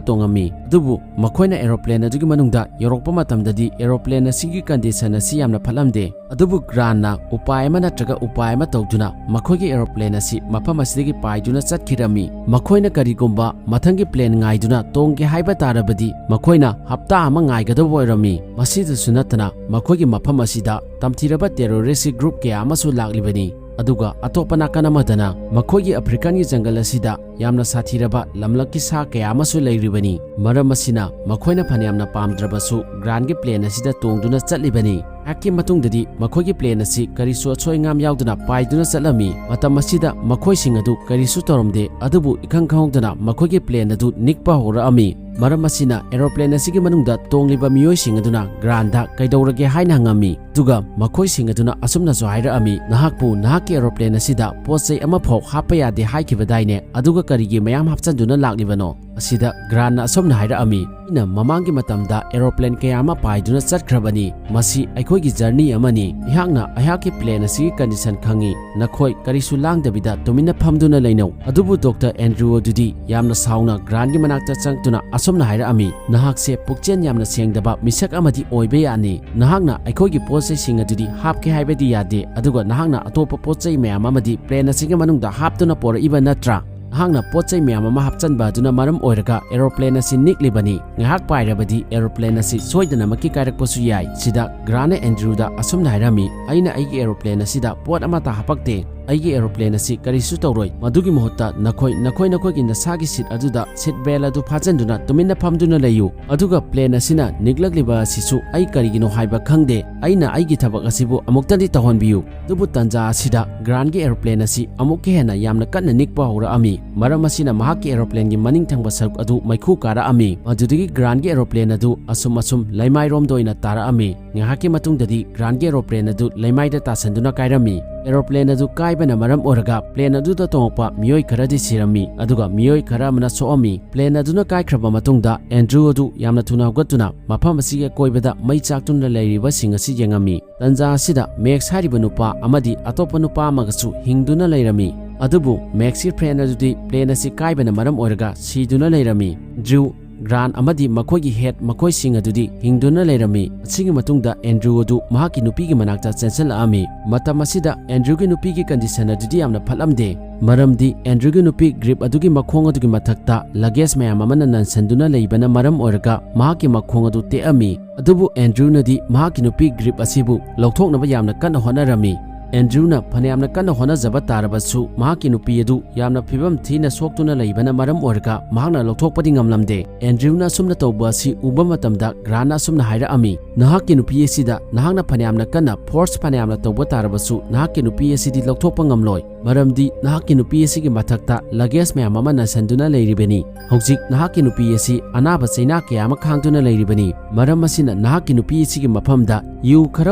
ꯇꯣꯡꯉꯝꯃꯤ꯫ ꯑꯗꯨꯕꯨ ꯃꯈꯣꯏꯅ ꯑꯦꯔꯣꯄ꯭ꯂꯦꯟ ꯑꯗꯨꯒꯤ ꯃꯅꯨꯡꯗ ꯌꯧꯔꯛꯄ ꯃꯇꯝꯗꯗꯤ ꯑꯦꯔꯣꯄ꯭ꯂꯦꯟ ꯑꯁꯤꯒꯤ ꯀꯟꯗꯤꯁꯟ ꯑꯁꯤ ꯌꯥꯝꯅ ꯐꯠꯂꯝꯗꯦ꯫ ꯑꯗꯨꯕꯨ ꯒ꯭ꯔꯥꯟꯅ ꯎꯄꯥꯏ ꯑꯃ ꯅꯠꯇ꯭ꯔꯒ ꯎꯄꯥꯏ ꯑꯃ ꯇꯧꯗꯨꯅ ꯃꯈꯣꯏꯒꯤ ꯑꯦꯔꯣꯄ꯭ꯂꯦꯟ ꯑꯁꯤ ꯃꯐꯝ ꯑꯁꯤꯗꯒꯤ ꯄꯥꯏꯗꯨꯅ ꯆꯠꯈꯤꯔꯝꯃꯤ꯫ ꯃꯈꯣꯏꯅ ꯀꯔꯤꯒꯨꯝꯕ ꯃꯊꯪꯒꯤ ꯄ꯭ꯂꯦꯟ ꯉꯥꯏꯗꯨꯅ ꯇꯣꯡꯒꯦ ꯍꯥꯏꯕ ꯇꯥꯔꯕꯗꯤ ꯃꯈꯣꯏꯅ ꯍꯞꯇꯥ ꯑꯃ ꯉꯥꯏꯒꯗꯕ ꯑꯣꯏꯔꯝꯃꯤ꯫ ꯃꯁꯤꯗꯁꯨ ꯅꯠꯇꯅ ꯃꯈꯣꯏꯒꯤ ꯃꯐꯝ ꯑꯁꯤꯗ ꯇꯝꯊꯤꯔꯕ ꯇꯦꯔꯣꯔꯤꯁꯀꯤ ꯒ꯭ꯔꯨꯞ ꯀꯌꯥ ꯑꯃꯁꯨ ꯂꯥꯛꯂꯤꯕꯅꯤ꯫ ꯑꯗꯨꯒ ꯑꯇꯣꯞꯄ ꯅꯥꯀꯟ ꯑꯃꯗꯅ ꯃꯈꯣꯏꯒꯤ ꯑꯐ꯭ꯔꯤꯀꯥꯟꯒꯤ ꯖꯪꯒꯜ ꯑꯁꯤꯗ ꯌꯥꯝꯅ ꯁꯥꯊꯤꯔꯕ ꯂꯝꯂꯛꯀꯤ ꯁꯥ ꯀꯌꯥ ꯑꯃꯁꯨ ꯂꯩꯔꯤꯕꯅꯤ꯫ ꯃꯔꯝ ꯑꯁꯤꯅ ꯃꯈꯣꯏꯅ ꯐꯅꯌꯥꯝꯅ ꯄꯥꯝꯗ꯭ꯔꯕꯁꯨ ꯒ꯭ꯔꯥꯟꯒꯤ ꯄ꯭ꯂꯦꯟ ꯑꯁꯤꯗ ꯇꯣꯡꯗꯨꯅ ꯆꯠꯂꯤꯕꯅꯤ꯫ ꯉꯥꯏꯍꯥꯛꯀꯤ ꯃꯇꯨꯡꯗꯗꯤ ꯃꯈꯣꯏꯒꯤ ꯄ꯭ꯂꯦꯟ ꯑꯁꯤ ꯀꯔꯤꯁꯨ ꯑꯁꯣꯏ ꯑꯉꯥꯝ ꯌꯥꯎꯗꯅ ꯄꯥꯏꯗꯨꯅ ꯆꯠꯂꯝꯃꯤ꯫ ꯃꯇꯝ ꯑꯁꯤꯗ ꯃꯈꯣꯏꯁꯤꯡ ꯑꯗꯨ ꯀꯔꯤꯁꯨ ꯇꯧꯔꯝꯗꯦ, ꯑꯗꯨꯕꯨ ꯏꯈꯪ ꯈꯪꯍꯧꯗꯅ ꯃꯈꯣꯏꯒꯤ ꯄ꯭ꯂꯦꯟ ꯑꯗꯨ ꯅꯤꯛꯄ ꯍꯧꯔꯛꯑꯝꯃꯤ꯫ ꯃꯔꯝ ꯑꯁꯤꯅ ꯑꯦꯔꯣꯄ꯭ꯂꯦꯟ ꯑꯁꯤꯒꯤ ꯃꯅꯨꯡꯗ ꯇꯣꯡꯂꯤꯕ ꯃꯤꯑꯣꯏꯁꯤꯡ ꯑꯗꯨꯅ ꯒ꯭ꯔꯥꯟꯗ ꯀꯩꯗꯧꯔꯒꯦ ꯍꯥꯏꯅ ꯍꯪꯉꯝꯃꯤ꯫ ꯑꯗꯨꯒ ꯃꯈꯣꯏꯁꯤꯡ ꯑꯗꯨꯅ ꯑꯁꯨꯝꯅꯁꯨ ꯍꯥꯏꯔꯛꯑꯝꯃꯤ, "ꯅꯍꯥꯛꯄꯨ ꯅꯍꯥꯛꯀꯤ ꯑꯦꯔꯣꯄ꯭ꯂꯦꯟ ꯑꯁꯤꯗ ꯄꯣꯠ ꯆꯩ ꯑꯃꯐꯥꯎ ꯍꯥꯞꯄ ꯌꯥꯗꯦ ꯍꯥꯏꯈꯤꯕꯗꯥꯏꯅꯦ? ꯑꯗꯨꯒ ꯀꯔꯤꯒꯤ ꯃꯌꯥꯝ ꯍꯥꯞꯆꯤꯟꯗꯨꯅ ꯂꯥꯛꯂꯤꯕꯅꯣ?" ꯑꯁꯤꯗ ꯒ꯭ꯔꯥꯟꯅ ꯑꯁꯨꯝꯅ ꯍꯥꯏꯔꯛꯑꯝꯃꯤ, "ꯑꯩꯅ ꯃꯃꯥꯡꯒꯤ ꯃꯇꯝꯗ ꯑꯦꯔꯣꯄ꯭ꯂꯦꯟ ꯀꯌꯥ ꯑꯃ ꯄꯥꯏꯗꯨꯅ ꯆꯠꯈ꯭ꯔꯕꯅꯤ꯫ ꯃꯁꯤ ꯑꯩꯈꯣꯏꯒꯤ ꯖꯔꯅꯤ ꯑꯃꯅꯤ꯫ ꯑꯩꯍꯥꯛꯅ ꯑꯩꯍꯥꯛꯀꯤ ꯄ꯭ꯂꯦꯟ ꯑꯁꯤꯒꯤ ꯀꯟꯗꯤꯁꯟ ꯈꯪꯏ꯫ ꯅꯈꯣꯏ ꯀꯔꯤꯁꯨ ꯂꯥꯡꯗꯕꯤꯗ ꯇꯨꯃꯤꯟꯅ ꯐꯝꯗꯨꯅ ꯂꯩꯅꯧ꯫" ꯑꯗꯨꯕꯨ ꯗꯣꯛꯇꯔ ꯑꯦꯟꯗ꯭ꯔꯨ ꯑꯗꯨꯗꯤ ꯌꯥꯝꯅ ꯁꯥꯎꯅ ꯒ꯭ꯔꯥꯟꯒꯤ ꯃꯅꯥꯛꯇ ꯆꯪꯗꯨꯅ ꯑꯁꯨꯝꯅ ꯍꯥꯏꯔꯛꯑꯝꯃꯤ, "ꯅꯍꯥꯛꯁꯦ ꯄꯨꯛꯆꯦꯜ ꯌꯥꯝꯅ ꯁꯦꯡꯗꯕ ꯃꯤꯁꯛ ꯑꯃꯗꯤ ꯑꯣꯏꯕ ꯌꯥꯅꯤ꯫ ꯅꯍꯥꯛꯅ ꯑꯩꯈꯣꯏꯒꯤ ꯄꯣꯠ ꯆꯩꯁꯤꯡ ꯑꯗꯨꯗꯤ ꯍꯥꯞꯀꯦ ꯍꯥꯏꯕꯗꯤ ꯌꯥꯗꯦ, ꯑꯗꯨꯒ ꯅꯍꯥꯛꯅ ꯑꯇꯣꯞꯄ ꯄꯣꯠ ꯆꯩ ꯃꯌꯥꯝ ꯑꯃꯗꯤ ꯄ꯭ꯂꯦꯟ ꯑꯁꯤꯒꯤ ꯃꯅꯨꯡꯗ ꯍꯥꯞꯇꯨꯅ ꯄꯣꯔꯛꯏꯕ ꯅꯠꯇ꯭ꯔꯥ? ꯅꯍꯥꯛꯅ ꯄꯣꯠ ꯆꯩ ꯃꯌꯥꯝ ꯑꯃ ꯍꯥꯞꯆꯤꯟꯕ ꯑꯗꯨꯅ ꯃꯔꯝ ꯑꯣꯏꯔꯒ ꯑꯦꯔꯣꯄ꯭ꯂꯦꯟ ꯑꯁꯤ ꯅꯤꯛꯂꯤꯕꯅꯤ꯫ ꯉꯥꯏꯍꯥꯛ ꯄꯥꯏꯔꯕꯗꯤ ꯑꯦꯔꯣꯄ꯭ꯂꯦꯟ ꯑꯁꯤ ꯁꯣꯏꯗꯅꯃꯛꯀꯤ ꯀꯥꯏꯔꯛꯄꯁꯨ ꯌꯥꯏ꯫" ꯁꯤꯗ ꯒ꯭ꯔꯥꯟꯅ ꯑꯦꯟꯗ꯭ꯔꯨꯗ ꯑꯁꯨꯝꯅ ꯍꯥꯏꯔꯝꯃꯤ, "ꯑꯩꯅ ꯑꯩꯒꯤ ꯑꯦꯔꯣꯄ꯭ꯂꯦꯟ ꯑꯁꯤꯗ ꯄꯣꯠ ꯑꯃꯠꯇ ꯍꯥꯄꯛꯇꯦ꯫ ꯑꯩꯒꯤ ꯑꯦꯔꯣꯄ꯭ꯂꯦꯟ ꯑꯁꯤ ꯀꯔꯤꯁꯨ ꯇꯧꯔꯣꯏ꯫ ꯃꯗꯨꯒꯤ ꯃꯍꯨꯠꯇ ꯅꯈꯣꯏ, ꯅꯈꯣꯏ ꯅꯈꯣꯏꯒꯤ ꯅꯁꯥꯒꯤ ꯁꯤꯠ ꯑꯗꯨꯗ ꯁꯤꯠ ꯕꯦꯜ ꯑꯗꯨ ꯐꯥꯖꯤꯟꯗꯨꯅ ꯇꯨꯃꯤꯟꯅ ꯐꯝꯗꯨꯅ ꯂꯩꯌꯨ꯫ ꯑꯗꯨꯒ ꯄ꯭ꯂꯦꯟ ꯑꯁꯤꯅ ꯅꯤꯛꯂꯛꯂꯤꯕ ꯑꯁꯤꯁꯨ ꯑꯩ ꯀꯔꯤꯒꯤꯅꯣ ꯍꯥꯏꯕ ꯈꯪꯗꯦ꯫ ꯑꯩꯅ ꯑꯩꯒꯤ ꯊꯕꯛ ꯑꯁꯤꯕꯨ ꯑꯃꯨꯛꯇꯗꯤ ꯇꯧꯍꯟꯕꯤꯌꯨ꯫" ꯑꯗꯨꯕꯨ ꯇꯟꯖꯥ ꯑꯁꯤꯗ ꯒ꯭ꯔꯥꯟꯒꯤ ꯑꯦꯔꯣꯄ꯭ꯂꯦꯟ ꯑꯁꯤ ꯑꯃꯨꯛꯀ ꯍꯦꯟꯅ ꯌꯥꯝꯅ ꯀꯟꯅ ꯅꯤꯛꯄ ꯍꯧꯔꯛꯑꯝꯃꯤ꯫ ꯃꯔꯝ ꯑꯁꯤꯅ ꯃꯍꯥꯛꯀꯤ ꯑꯦꯔꯣꯄ꯭ꯂꯦꯟꯒꯤ ꯃꯅꯤꯡ ꯊꯪꯕ ꯁꯔꯨꯛ ꯑꯗꯨ ꯃꯩꯈꯨ ꯀꯥꯔꯛꯑꯝꯃꯤ꯫ ꯃꯗꯨꯗꯒꯤ ꯒ꯭ꯔꯥꯟꯒꯤ ꯑꯦꯔꯣꯄ꯭ꯂꯦꯟ ꯑꯗꯨ ꯑꯁꯨꯝ ꯑꯁꯨꯝ ꯂꯩꯃꯥꯏꯔꯣꯝꯗ ꯑꯣꯏꯅ ꯇꯥꯔꯛꯑꯝꯃꯤ꯫ ꯉꯥꯏꯍꯥꯛꯀꯤ ꯃꯇꯨꯡꯗꯗꯤ ꯒ꯭ꯔꯥꯟꯒꯤ ꯑꯦꯔꯣꯄ꯭ꯂꯦꯟ ꯑꯗꯨ ꯂꯩꯃꯥꯏꯗ ꯇꯥꯁꯟꯗꯨꯅ ꯀꯥꯏꯔꯝꯃꯤ꯫ ꯑꯦꯔꯣꯄ꯭ꯂꯦꯟ ꯑꯗꯨ ꯀꯥꯏꯕꯅ ꯃꯔꯝ ꯑꯣꯏꯔꯒ ꯄ꯭ꯂꯦꯟ ꯑꯗꯨꯗ ꯇꯣꯡꯉꯛꯄ ꯃꯤꯑꯣꯏ ꯈꯔꯗꯤ ꯁꯤꯔꯝꯃꯤ, ꯑꯗꯨꯒ ꯃꯤꯑꯣꯏ ꯈꯔ ꯑꯃꯅ ꯁꯣꯛꯑꯝꯃꯤ꯫ ꯄ꯭ꯂꯦꯟ ꯑꯗꯨꯅ ꯀꯥꯏꯈ꯭ꯔꯕ ꯃꯇꯨꯡꯗ ꯑꯦꯟꯗ꯭ꯔꯨ ꯑꯗꯨ ꯌꯥꯝꯅ ꯊꯨꯅ ꯍꯧꯒꯠꯇꯨꯅ ꯃꯐꯝ ꯑꯁꯤꯒꯤ ꯑꯀꯣꯏꯕꯗ ꯃꯩ ꯆꯥꯛꯇꯨꯅ ꯂꯩꯔꯤꯕꯁꯤꯡ ꯑꯁꯤ ꯌꯦꯡꯉꯝꯃꯤ꯫ ꯇꯟꯖꯥ ꯑꯁꯤꯗ ꯃꯦꯛꯁ ꯍꯥꯏꯔꯤꯕ ꯅꯨꯄꯥ ꯑꯃꯗꯤ ꯑꯇꯣꯞꯄ ꯅꯨꯄꯥ ꯑꯃꯒꯁꯨ ꯍꯤꯡꯗꯨꯅ ꯂꯩꯔꯝꯃꯤ꯫ ꯑꯗꯨꯕꯨ ꯃꯦꯛꯁꯀꯤ ꯐ꯭ꯔꯦꯟ ꯑꯗꯨꯗꯤ ꯄ꯭ꯂꯦꯟ ꯑꯁꯤ ꯀꯥꯏꯕꯅ ꯃꯔꯝ ꯑꯣꯏꯔꯒ ꯁꯤꯗꯨꯅ ꯂꯩꯔꯝꯃꯤ꯫ ꯗ꯭ꯔꯤꯎ, ꯒ꯭ꯔꯥꯟ ꯑꯃꯗꯤ ꯃꯈꯣꯏꯒꯤ ꯍꯦꯗ ꯃꯈꯣꯏꯁꯤꯡ ꯑꯗꯨꯗꯤ ꯍꯤꯡꯗꯨꯅ ꯂꯩꯔꯝꯃꯤ꯫ ꯑꯁꯤꯒꯤ ꯃꯇꯨꯡꯗ ꯑꯦꯟꯗ꯭ꯔꯨ ꯑꯗꯨ ꯃꯍꯥꯛꯀꯤ ꯅꯨꯄꯤꯒꯤ ꯃꯅꯥꯛꯇ ꯆꯦꯟꯁꯤꯜꯂꯛꯑꯝꯃꯤ꯫ ꯃꯇꯝ ꯑꯁꯤꯗ ꯑꯦꯟꯗ꯭ꯔꯨꯒꯤ ꯅꯨꯄꯤꯒꯤ ꯀꯟꯗꯤꯁꯟ ꯑꯗꯨꯗꯤ ꯌꯥꯝꯅ ꯐꯠꯂꯝꯗꯦ, ꯃꯔꯝꯗꯤ ꯑꯦꯟꯗ꯭ꯔꯨꯒꯤ ꯅꯨꯄꯤ ꯒ꯭ꯔꯤꯞ ꯑꯗꯨꯒꯤ ꯃꯈꯣꯡ ꯑꯗꯨꯒꯤ ꯃꯊꯛꯇ ꯂꯒꯦꯖ ꯃꯌꯥꯝ ꯑꯃꯅ ꯅꯟꯁꯤꯟꯗꯨꯅ ꯂꯩꯕꯅ ꯃꯔꯝ ꯑꯣꯏꯔꯒ ꯃꯍꯥꯛꯀꯤ ꯃꯈꯣꯡ ꯑꯗꯨ ꯇꯦꯛꯑꯝꯃꯤ꯫ ꯑꯗꯨꯕꯨ ꯑꯦꯟꯗ꯭ꯔꯨꯅꯗꯤ ꯃꯍꯥꯛꯀꯤ ꯅꯨꯄꯤ ꯒ꯭ꯔꯤꯞ ꯑꯁꯤꯕꯨ ꯂꯧꯊꯣꯛꯅꯕ ꯌꯥꯝꯅ ꯀꯟꯅ ꯍꯣꯠꯅꯔꯝꯃꯤ꯫ ꯑꯦꯟꯗ꯭ꯔꯨꯅ ꯐꯅꯌꯥꯝꯅ ꯀꯟꯅ ꯍꯣꯠꯅꯖꯕ ꯇꯥꯔꯕꯁꯨ, ꯃꯍꯥꯛꯀꯤ ꯅꯨꯄꯤ ꯑꯗꯨ ꯌꯥꯝꯅ ꯐꯤꯕꯝ ꯊꯤꯅ ꯁꯣꯛꯇꯨꯅ ꯂꯩꯕꯅ ꯃꯔꯝ ꯑꯣꯏꯔꯒ ꯃꯍꯥꯛꯅ ꯂꯧꯊꯣꯛꯄꯗꯤ ꯉꯝꯂꯝꯗꯦ꯫ ꯑꯦꯟꯗ꯭ꯔꯨꯅ ꯑꯁꯨꯝꯅ ꯇꯧꯕ ꯑꯁꯤ ꯎꯕ ꯃꯇꯝꯗ, ꯒ꯭ꯔꯥꯟꯅ ꯑꯁꯨꯝꯅ ꯍꯥꯏꯔꯛꯑꯝꯃꯤ, "ꯅꯍꯥꯛꯀꯤ ꯅꯨꯄꯤ ꯑꯁꯤꯗ ꯅꯍꯥꯛꯅ ꯐꯅꯌꯥꯝꯅ ꯀꯟꯅ ꯐꯣꯔꯁ ꯐꯅꯌꯥꯝꯅ ꯇꯧꯕ ꯇꯥꯔꯕꯁꯨ, ꯅꯍꯥꯛꯀꯤ ꯅꯨꯄꯤ ꯑꯁꯤꯗꯤ ꯂꯧꯊꯣꯛꯄ ꯉꯝꯂꯣꯏ, ꯃꯔꯝꯗꯤ ꯅꯍꯥꯛꯀꯤ ꯅꯨꯄꯤ ꯑꯁꯤꯒꯤ ꯃꯊꯛꯇ ꯂꯒꯦꯖ ꯃꯌꯥꯝ ꯑꯃ ꯅꯟꯁꯤꯟꯗꯨꯅ ꯂꯩꯔꯤꯕꯅꯤ꯫ ꯍꯧꯖꯤꯛ ꯅꯍꯥꯛꯀꯤ ꯅꯨꯄꯤ ꯑꯁꯤ ꯑꯅꯥꯕ ꯆꯩꯅꯥ ꯀꯌꯥ ꯑꯃ ꯈꯥꯡꯗꯨꯅ ꯂꯩꯔꯤꯕꯅꯤ꯫ ꯃꯔꯝ ꯑꯁꯤꯅ ꯅꯍꯥꯛꯀꯤ ꯅꯨꯄꯤ ꯑꯁꯤꯒꯤ ꯃꯐꯝꯗ ꯌꯨ ꯈꯔ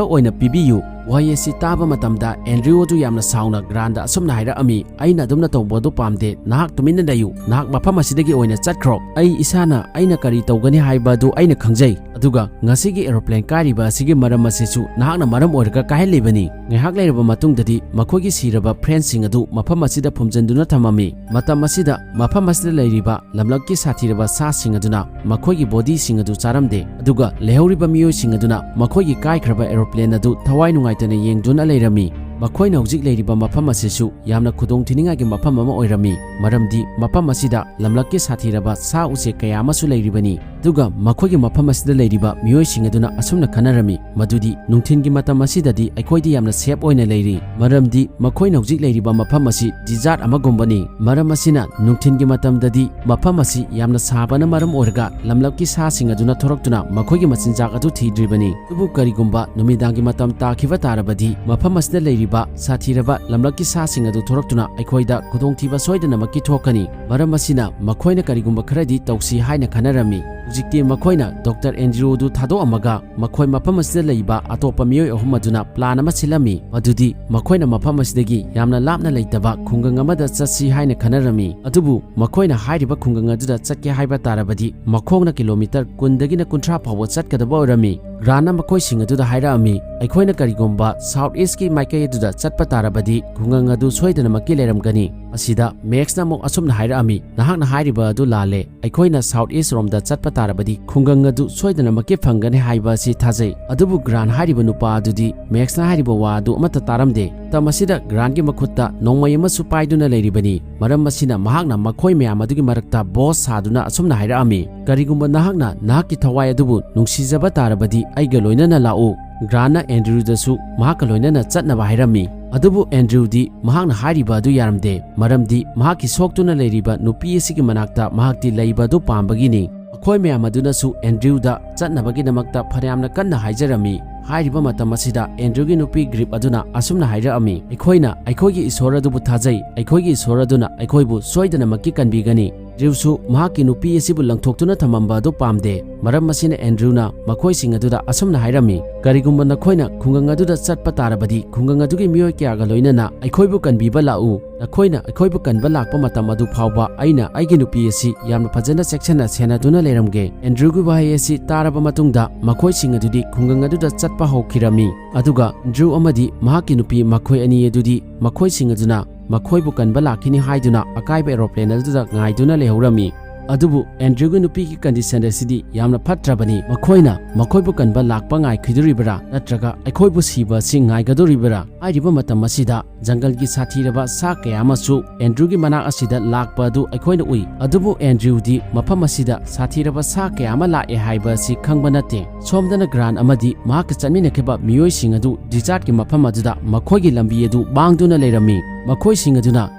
ꯑꯣꯏꯅ ꯄꯤꯕꯤꯌꯨ꯫" ꯋꯥꯍꯩ ꯑꯁꯤ ꯇꯥꯕ ꯃꯇꯝꯗ ꯑꯦꯟꯗ꯭ꯔꯨ ꯑꯗꯨ ꯌꯥꯝꯅ ꯁꯥꯎꯅ ꯒ꯭ꯔꯥꯟꯗ ꯑꯁꯨꯝꯅ ꯍꯥꯏꯔꯛꯑꯝꯃꯤ, "ꯑꯩꯅ ꯑꯗꯨꯝꯅ ꯇꯧꯕ ꯑꯗꯨ ꯄꯥꯝꯗꯦ꯫ ꯅꯍꯥꯛ ꯇꯨꯃꯤꯟꯅ ꯂꯩꯌꯨ꯫ ꯅꯍꯥꯛ ꯃꯐꯝ ꯑꯁꯤꯗꯒꯤ ꯑꯣꯏꯅ ꯆꯠꯈ꯭ꯔꯣ꯫ ꯑꯩ ꯏꯁꯥꯅ ꯑꯩꯅ ꯀꯔꯤ ꯇꯧꯒꯅꯤ ꯍꯥꯏꯕ ꯑꯗꯨ ꯑꯩꯅ ꯈꯪꯖꯩ꯫ ꯑꯗꯨꯒ ꯉꯁꯤꯒꯤ ꯑꯦꯔꯣꯄ꯭ꯂꯦꯟ ꯀꯥꯏꯔꯤꯕ ꯑꯁꯤꯒꯤ ꯃꯔꯝ ꯑꯁꯤꯁꯨ ꯅꯍꯥꯛꯅ ꯃꯔꯝ ꯑꯣꯏꯔꯒ ꯀꯥꯏꯍꯜꯂꯤꯕꯅꯤ꯫" ꯉꯥꯏꯍꯥꯛ ꯂꯩꯔꯕ ꯃꯇꯨꯡꯗꯗꯤ ꯃꯈꯣꯏꯒꯤ ꯁꯤꯔꯕ ꯐ꯭ꯔꯦꯟꯁꯤꯡ ꯑꯗꯨ ꯃꯐꯝ ꯑꯁꯤꯗ ꯐꯨꯝꯖꯤꯟꯗꯨꯅ ꯊꯝꯃꯝꯃꯤ꯫ ꯃꯇꯝ ꯑꯁꯤꯗ ꯃꯐꯝ ꯑꯁꯤꯗ ꯂꯩꯔꯤꯕ ꯂꯝꯂꯛꯀꯤ ꯁꯥꯊꯤꯔꯕ ꯁꯥꯁꯤꯡ ꯑꯗꯨꯅ ꯃꯈꯣꯏꯒꯤ ꯕꯣꯗꯤꯁꯤꯡ ꯑꯗꯨ ꯆꯥꯔꯝꯗꯦ, ꯑꯗꯨꯒ ꯂꯩꯍꯧꯔꯤꯕ ꯃꯤꯑꯣꯏꯁꯤꯡ ꯑꯗꯨꯅ ꯃꯈꯣꯏꯒꯤ ꯀꯥꯏꯈ꯭ꯔꯕ ꯑꯦꯔꯣꯄ꯭ꯂꯦꯟ ꯑꯗꯨ ꯊꯋꯥꯏ ꯅꯨꯡꯉꯥꯏꯇꯅ ꯌꯦꯡꯗꯨꯅ ꯂꯩꯔꯝꯃꯤ꯫ ꯃꯈꯣꯏꯅ ꯍꯧꯖꯤꯛ ꯂꯩꯔꯤꯕ ꯃꯐꯝ ꯑꯁꯤꯁꯨ ꯌꯥꯝꯅ ꯈꯨꯗꯣꯡꯊꯤꯅꯤꯡꯉꯥꯏꯒꯤ ꯃꯐꯝ ꯑꯃ ꯑꯣꯏꯔꯝꯃꯤ, ꯃꯔꯝꯗꯤ ꯃꯐꯝ ꯑꯁꯤꯗ ꯂꯝꯂꯛꯀꯤ ꯁꯥꯊꯤꯔꯕ ꯁꯥ ꯎꯆꯦꯛ ꯀꯌꯥ ꯑꯃꯁꯨ ꯂꯩꯔꯤꯕꯅꯤ꯫ ꯑꯗꯨꯒ ꯃꯈꯣꯏꯒꯤ ꯃꯐꯝ ꯑꯁꯤꯗ ꯂꯩꯔꯤꯕ ꯃꯤꯑꯣꯏꯁꯤꯡ ꯑꯗꯨꯅ ꯑꯁꯨꯝꯅ ꯈꯟꯅꯔꯝꯃꯤ, "ꯃꯗꯨꯗꯤ ꯅꯨꯡꯊꯤꯜꯒꯤ ꯃꯇꯝ ꯑꯁꯤꯗꯗꯤ ꯑꯩꯈꯣꯏꯗꯤ ꯌꯥꯝꯅ ꯁꯦꯐ ꯑꯣꯏꯅ ꯂꯩꯔꯤ, ꯃꯔꯝꯗꯤ ꯃꯈꯣꯏꯅ ꯍꯧꯖꯤꯛ ꯂꯩꯔꯤꯕ ꯃꯐꯝ ꯑꯁꯤ ꯗꯤꯖꯥꯔꯠ ꯑꯃꯒꯨꯝꯕꯅꯤ꯫ ꯃꯔꯝ ꯑꯁꯤꯅ ꯅꯨꯡꯊꯤꯜꯒꯤ ꯃꯇꯝꯗꯗꯤ ꯃꯐꯝ ꯑꯁꯤ ꯌꯥꯝꯅ ꯁꯥꯕꯅ ꯃꯔꯝ ꯑꯣꯏꯔꯒ ꯂꯝꯂꯛꯀꯤ ꯁꯥꯁꯤꯡ ꯑꯗꯨꯅ ꯊꯣꯔꯛꯇꯨꯅ ꯃꯈꯣꯏꯒꯤ ꯃꯆꯤꯟꯖꯥꯛ ꯑꯗꯨ ꯊꯤꯗ꯭ꯔꯤꯕꯅꯤ꯫ ꯑꯗꯨꯕꯨ ꯀꯔꯤꯒꯨꯝꯕ ꯅꯨꯃꯤꯗꯥꯡꯒꯤ ꯃꯇꯝ ꯇꯥꯈꯤꯕ ꯇꯥꯔꯕꯗꯤ ꯃꯐꯝ ꯑꯁꯤꯗ ꯂꯩꯔꯤꯕ ꯁꯥꯊꯤꯔꯕ ꯂꯝꯂꯛꯀꯤ ꯁꯥꯁꯤꯡ ꯑꯗꯨ ꯊꯣꯔꯛꯇꯨꯅ ꯑꯩꯈꯣꯏꯗ ꯈꯨꯗꯣꯡꯊꯤꯕ ꯁꯣꯏꯗꯅꯃꯛꯀꯤ ꯊꯣꯛꯀꯅꯤ꯫ ꯃꯔꯝ ꯑꯁꯤꯅ ꯃꯈꯣꯏꯅ ꯀꯔꯤꯒꯨꯝꯕ ꯈꯔꯗꯤ ꯇꯧꯁꯤ ꯍꯥꯏꯅ ꯈꯟꯅꯔꯝꯃꯤ꯫ ꯍꯧꯖꯤꯛꯇꯤ ꯃꯈꯣꯏꯅ ꯗꯣꯛꯇꯔ ꯑꯦꯟꯗ꯭ꯔꯨꯗꯨ ꯊꯥꯗꯣꯛꯑꯝꯃꯒ ꯃꯈꯣꯏ ꯃꯐꯝ ꯑꯁꯤꯗ ꯂꯩꯕ ꯑꯇꯣꯞꯄ ꯃꯤꯑꯣꯏ ꯑꯍꯨꯝ ꯑꯗꯨꯅ ꯄ꯭ꯂꯥꯟ ꯑꯃ ꯁꯤꯜꯂꯝꯃꯤ, ꯃꯗꯨꯗꯤ ꯃꯈꯣꯏꯅ ꯃꯐꯝ ꯑꯁꯤꯗꯒꯤ ꯌꯥꯝꯅ ꯂꯥꯞꯅ ꯂꯩꯇꯕ ꯈꯨꯡꯒꯪ ꯑꯃꯗ ꯆꯠꯁꯤ ꯍꯥꯏꯅ ꯈꯟꯅꯔꯝꯃꯤ꯫ ꯑꯗꯨꯕꯨ ꯃꯈꯣꯏꯅ ꯍꯥꯏꯔꯤꯕ ꯈꯨꯡꯒꯪ ꯑꯗꯨꯗ ꯆꯠꯀꯦ ꯍꯥꯏꯕ ꯇꯥꯔꯕꯗꯤ ꯃꯈꯣꯡꯅ ꯀꯤꯂꯣꯃꯤꯇꯔ ꯀꯨꯟꯗꯒꯤꯅ ꯀꯨꯟꯊ꯭ꯔꯥ ꯐꯥꯎꯕ ꯆꯠꯀꯗꯕ ꯑꯣꯏꯔꯝꯃꯤ꯫ ꯒ꯭ꯔꯥꯟꯅ ꯃꯈꯣꯏꯁꯤꯡ ꯑꯗꯨꯗ ꯍꯥꯏꯔꯛꯑꯝꯃꯤ, "ꯑꯩꯈꯣꯏꯅ ꯀꯔꯤꯒꯨꯝꯕ ꯁꯥꯎꯠ ꯏꯁꯀꯤ ꯃꯥꯏꯀꯩ ꯑꯗꯨꯗ ꯆꯠꯄ ꯇꯥꯔꯕꯗꯤ ꯈꯨꯡꯒꯪ ꯑꯗꯨ ꯁꯣꯏꯗꯅꯃꯛꯀꯤ ꯂꯩꯔꯝꯒꯅꯤ꯫" ꯑꯁꯤꯗ ꯃꯦꯛꯁꯅ ꯑꯃꯨꯛ ꯑꯁꯨꯝꯅ ꯍꯥꯏꯔꯛꯑꯝꯃꯤ, "ꯅꯍꯥꯛꯅ ꯍꯥꯏꯔꯤꯕ ꯑꯗꯨ ꯂꯥꯜꯂꯦ꯫ ꯑꯩꯈꯣꯏꯅ ꯁꯥꯎꯠ ꯏꯁ ꯔꯣꯝꯗ ꯆꯠꯄ ꯇꯥꯔꯕꯗꯤ ꯈꯨꯡꯒꯪ ꯑꯗꯨ ꯁꯣꯏꯗꯅꯃꯛꯀꯤ ꯐꯪꯒꯅꯤ ꯍꯥꯏꯕ ꯑꯁꯤ ꯊꯥꯖꯩ꯫" ꯑꯗꯨꯕꯨ ꯒ꯭ꯔꯥꯟ ꯍꯥꯏꯔꯤꯕ ꯅꯨꯄꯥ ꯑꯗꯨꯗꯤ ꯃꯦꯛꯁꯅ ꯍꯥꯏꯔꯤꯕ ꯋꯥ ꯑꯗꯨ ꯑꯃꯠꯇ ꯇꯥꯔꯝꯗꯦ꯫ ꯃꯇꯝ ꯑꯁꯤꯗ ꯒ꯭ꯔꯥꯟꯒꯤ ꯃꯈꯨꯠꯇ ꯅꯣꯡꯃꯩ ꯑꯃꯁꯨ ꯄꯥꯏꯗꯨꯅ ꯂꯩꯔꯤꯕꯅꯤ꯫ ꯃꯔꯝ ꯑꯁꯤꯅ ꯃꯍꯥꯛꯅ ꯃꯈꯣꯏ ꯃꯌꯥꯝ ꯑꯗꯨꯒꯤ ꯃꯔꯛꯇ ꯕꯣꯁ ꯁꯥꯗꯨꯅ ꯑꯁꯨꯝꯅ ꯍꯥꯏꯔꯛꯑꯝꯃꯤ, "ꯀꯔꯤꯒꯨꯝꯕ ꯅꯍꯥꯛꯅ ꯅꯍꯥꯛꯀꯤ ꯊꯋꯥꯏ ꯑꯗꯨꯕꯨ ꯅꯨꯡꯁꯤꯖꯕ ꯇꯥꯔꯕꯗꯤ ꯑꯩꯒ ꯂꯣꯏꯅꯅ ꯂꯥꯛꯎ꯫" ꯒ꯭ꯔꯥꯟꯅ ꯑꯦꯟꯗ꯭ꯔꯨꯗꯁꯨ ꯃꯍꯥꯛꯀ ꯂꯣꯏꯅꯅ ꯆꯠꯅꯕ ꯍꯥꯏꯔꯝꯃꯤ꯫ ꯑꯗꯨꯕꯨ ꯑꯦꯟꯗ꯭ꯔꯨꯗꯤ ꯃꯍꯥꯛꯅ ꯍꯥꯏꯔꯤꯕ ꯑꯗꯨ ꯌꯥꯔꯝꯗꯦ, ꯃꯔꯝꯗꯤ ꯃꯍꯥꯛꯀꯤ ꯁꯣꯛꯇꯨꯅ ꯂꯩꯔꯤꯕ ꯅꯨꯄꯤ ꯑꯁꯤꯒꯤ ꯃꯅꯥꯛꯇ ꯃꯍꯥꯛꯇꯤ ꯂꯩꯕ ꯑꯗꯨ ꯄꯥꯝꯕꯒꯤꯅꯤ꯫ ꯃꯈꯣꯏ ꯃꯌꯥꯝ ꯑꯗꯨꯅꯁꯨ ꯑꯦꯟꯗ꯭ꯔꯨꯗ ꯆꯠꯅꯕꯒꯤꯗꯃꯛꯇ ꯐꯅꯌꯥꯝꯅ ꯀꯟꯅ ꯍꯥꯏꯖꯔꯝꯃꯤ꯫ ꯍꯥꯏꯔꯤꯕ ꯃꯇꯝ ꯑꯁꯤꯗ ꯑꯦꯟꯗ꯭ꯔꯨꯒꯤ ꯅꯨꯄꯤ ꯒ꯭ꯔꯤꯞ ꯑꯗꯨꯅ ꯑꯁꯨꯝꯅ ꯍꯥꯏꯔꯛꯑꯝꯃꯤ, "ꯑꯩꯈꯣꯏꯅ ꯑꯩꯈꯣꯏꯒꯤ ꯏꯁꯣꯔ ꯑꯗꯨꯕꯨ ꯊꯥꯖꯩ꯫ ꯑꯩꯈꯣꯏꯒꯤ ꯏꯁꯣꯔ ꯑꯗꯨꯅ ꯑꯩꯈꯣꯏꯕꯨ ꯁꯣꯏꯗꯅꯃꯛꯀꯤ ꯀꯟꯕꯤꯒꯅꯤ꯫" ꯑꯦꯟꯗ꯭ꯔꯨꯁꯨ ꯃꯍꯥꯛꯀꯤ ꯅꯨꯄꯤ ꯑꯁꯤꯕꯨ ꯂꯪꯊꯣꯛꯇꯨꯅ ꯊꯝꯃꯝꯕ ꯑꯗꯨ ꯄꯥꯝꯗꯦ꯫ ꯃꯔꯝ ꯑꯁꯤꯅ ꯑꯦꯟꯗ꯭ꯔꯨꯅ ꯃꯈꯣꯏꯁꯤꯡ ꯑꯗꯨꯗ ꯑꯁꯨꯝꯅ ꯍꯥꯏꯔꯝꯃꯤ, "ꯀꯔꯤꯒꯨꯝꯕ ꯅꯈꯣꯏꯅ ꯈꯨꯡꯒꯪ ꯑꯗꯨꯗ ꯆꯠꯄ ꯇꯥꯔꯕꯗꯤ ꯈꯨꯡꯒꯪ ꯑꯗꯨꯒꯤ ꯃꯤꯑꯣꯏ ꯀꯌꯥꯒ ꯂꯣꯏꯅꯅ ꯑꯩꯈꯣꯏꯕꯨ ꯀꯟꯕꯤꯕ ꯂꯥꯛꯎ꯫ ꯅꯈꯣꯏꯅ ꯑꯩꯈꯣꯏꯕꯨ ꯀꯟꯕ ꯂꯥꯛꯄ ꯃꯇꯝ ꯑꯗꯨ ꯐꯥꯎꯕ ꯑꯩꯅ ꯑꯩꯒꯤ ꯅꯨꯄꯤ ꯑꯁꯤ ꯌꯥꯝꯅ ꯐꯖꯅ ꯆꯦꯛꯁꯤꯟꯅ ꯁꯦꯟꯅꯗꯨꯅ ꯂꯩꯔꯝꯒꯦ꯫" ꯑꯦꯟꯗ꯭ꯔꯨꯒꯤ ꯋꯥꯍꯩ ꯑꯁꯤ ꯇꯥꯔꯕ ꯃꯇꯨꯡꯗ ꯃꯈꯣꯏꯁꯤꯡ ꯑꯗꯨꯗꯤ ꯈꯨꯡꯒꯪ ꯑꯗꯨꯗ ꯆꯠꯄ ꯍꯧꯈꯤꯔꯝꯃꯤ꯫ ꯑꯗꯨꯒ ꯑꯦꯟꯗ꯭ꯔꯨ ꯑꯃꯗꯤ ꯃꯍꯥꯛꯀꯤ ꯅꯨꯄꯤ ꯃꯈꯣꯏ ꯑꯅꯤ ꯑꯗꯨꯗꯤ ꯃꯈꯣꯏꯁꯤꯡ ꯑꯗꯨꯅ ꯃꯈꯣꯏꯕꯨ ꯀꯟꯕ ꯂꯥꯛꯈꯤꯅꯤ ꯍꯥꯏꯗꯨꯅ ꯑꯀꯥꯏꯕ ꯑꯦꯔꯣꯄ꯭ꯂꯦꯟ ꯑꯗꯨꯗ ꯉꯥꯏꯗꯨꯅ ꯂꯩꯍꯧꯔꯝꯃꯤ꯫ ꯑꯗꯨꯕꯨ ꯑꯦꯟꯗ꯭ꯔꯨꯒꯤ ꯅꯨꯄꯤꯒꯤ ꯀꯟꯗꯤꯁꯟ ꯑꯁꯤꯗꯤ ꯌꯥꯝꯅ ꯐꯠꯇ꯭ꯔꯕꯅꯤ꯫ ꯃꯈꯣꯏꯅ ꯃꯈꯣꯏꯕꯨ ꯀꯟꯕ ꯂꯥꯛꯄ ꯉꯥꯏꯈꯤꯗꯣꯔꯤꯕ꯭ꯔꯥ ꯅꯠꯇ꯭ꯔꯒ ꯑꯩꯈꯣꯏꯕꯨ ꯁꯤꯕ ꯑꯁꯤ ꯉꯥꯏꯒꯗꯣꯔꯤꯕ꯭ꯔꯥ? ꯍꯥꯏꯔꯤꯕ ꯃꯇꯝ ꯑꯁꯤꯗ ꯖꯪꯒꯜꯒꯤ ꯁꯥꯊꯤꯔꯕ ꯁꯥ ꯀꯌꯥ ꯑꯃꯁꯨ ꯑꯦꯟꯗ꯭ꯔꯨꯒꯤ ꯃꯅꯥꯛ ꯑꯁꯤꯗ ꯂꯥꯛꯄ ꯑꯗꯨ ꯑꯩꯈꯣꯏꯅ ꯎꯏ꯫ ꯑꯗꯨꯕꯨ ꯑꯦꯟꯗ꯭ꯔꯨꯗꯤ ꯃꯐꯝ ꯑꯁꯤꯗ ꯁꯥꯊꯤꯔꯕ ꯁꯥ ꯀꯌꯥ ꯑꯃ ꯂꯥꯛꯑꯦ ꯍꯥꯏꯕ ꯑꯁꯤ ꯈꯪꯕ ꯅꯠꯇꯦ꯫ ꯁꯣꯝꯗꯅ ꯒ꯭ꯔꯥꯟ ꯑꯃꯗꯤ ꯃꯍꯥꯛꯀ ꯆꯠꯃꯤꯟꯅꯈꯤꯕ ꯃꯤꯑꯣꯏꯁꯤꯡ ꯑꯗꯨ ꯗꯤꯖꯥꯔꯠꯀꯤ ꯃꯐꯝ ꯑꯗꯨꯗ ꯃꯈꯣꯏꯒꯤ ꯂꯝꯕꯤ ꯑꯗꯨ ꯃꯥꯡꯗꯨꯅ ꯂꯩꯔꯝꯃꯤ꯫ ꯃꯈꯣꯏꯁꯤꯡ ꯑꯗꯨꯅ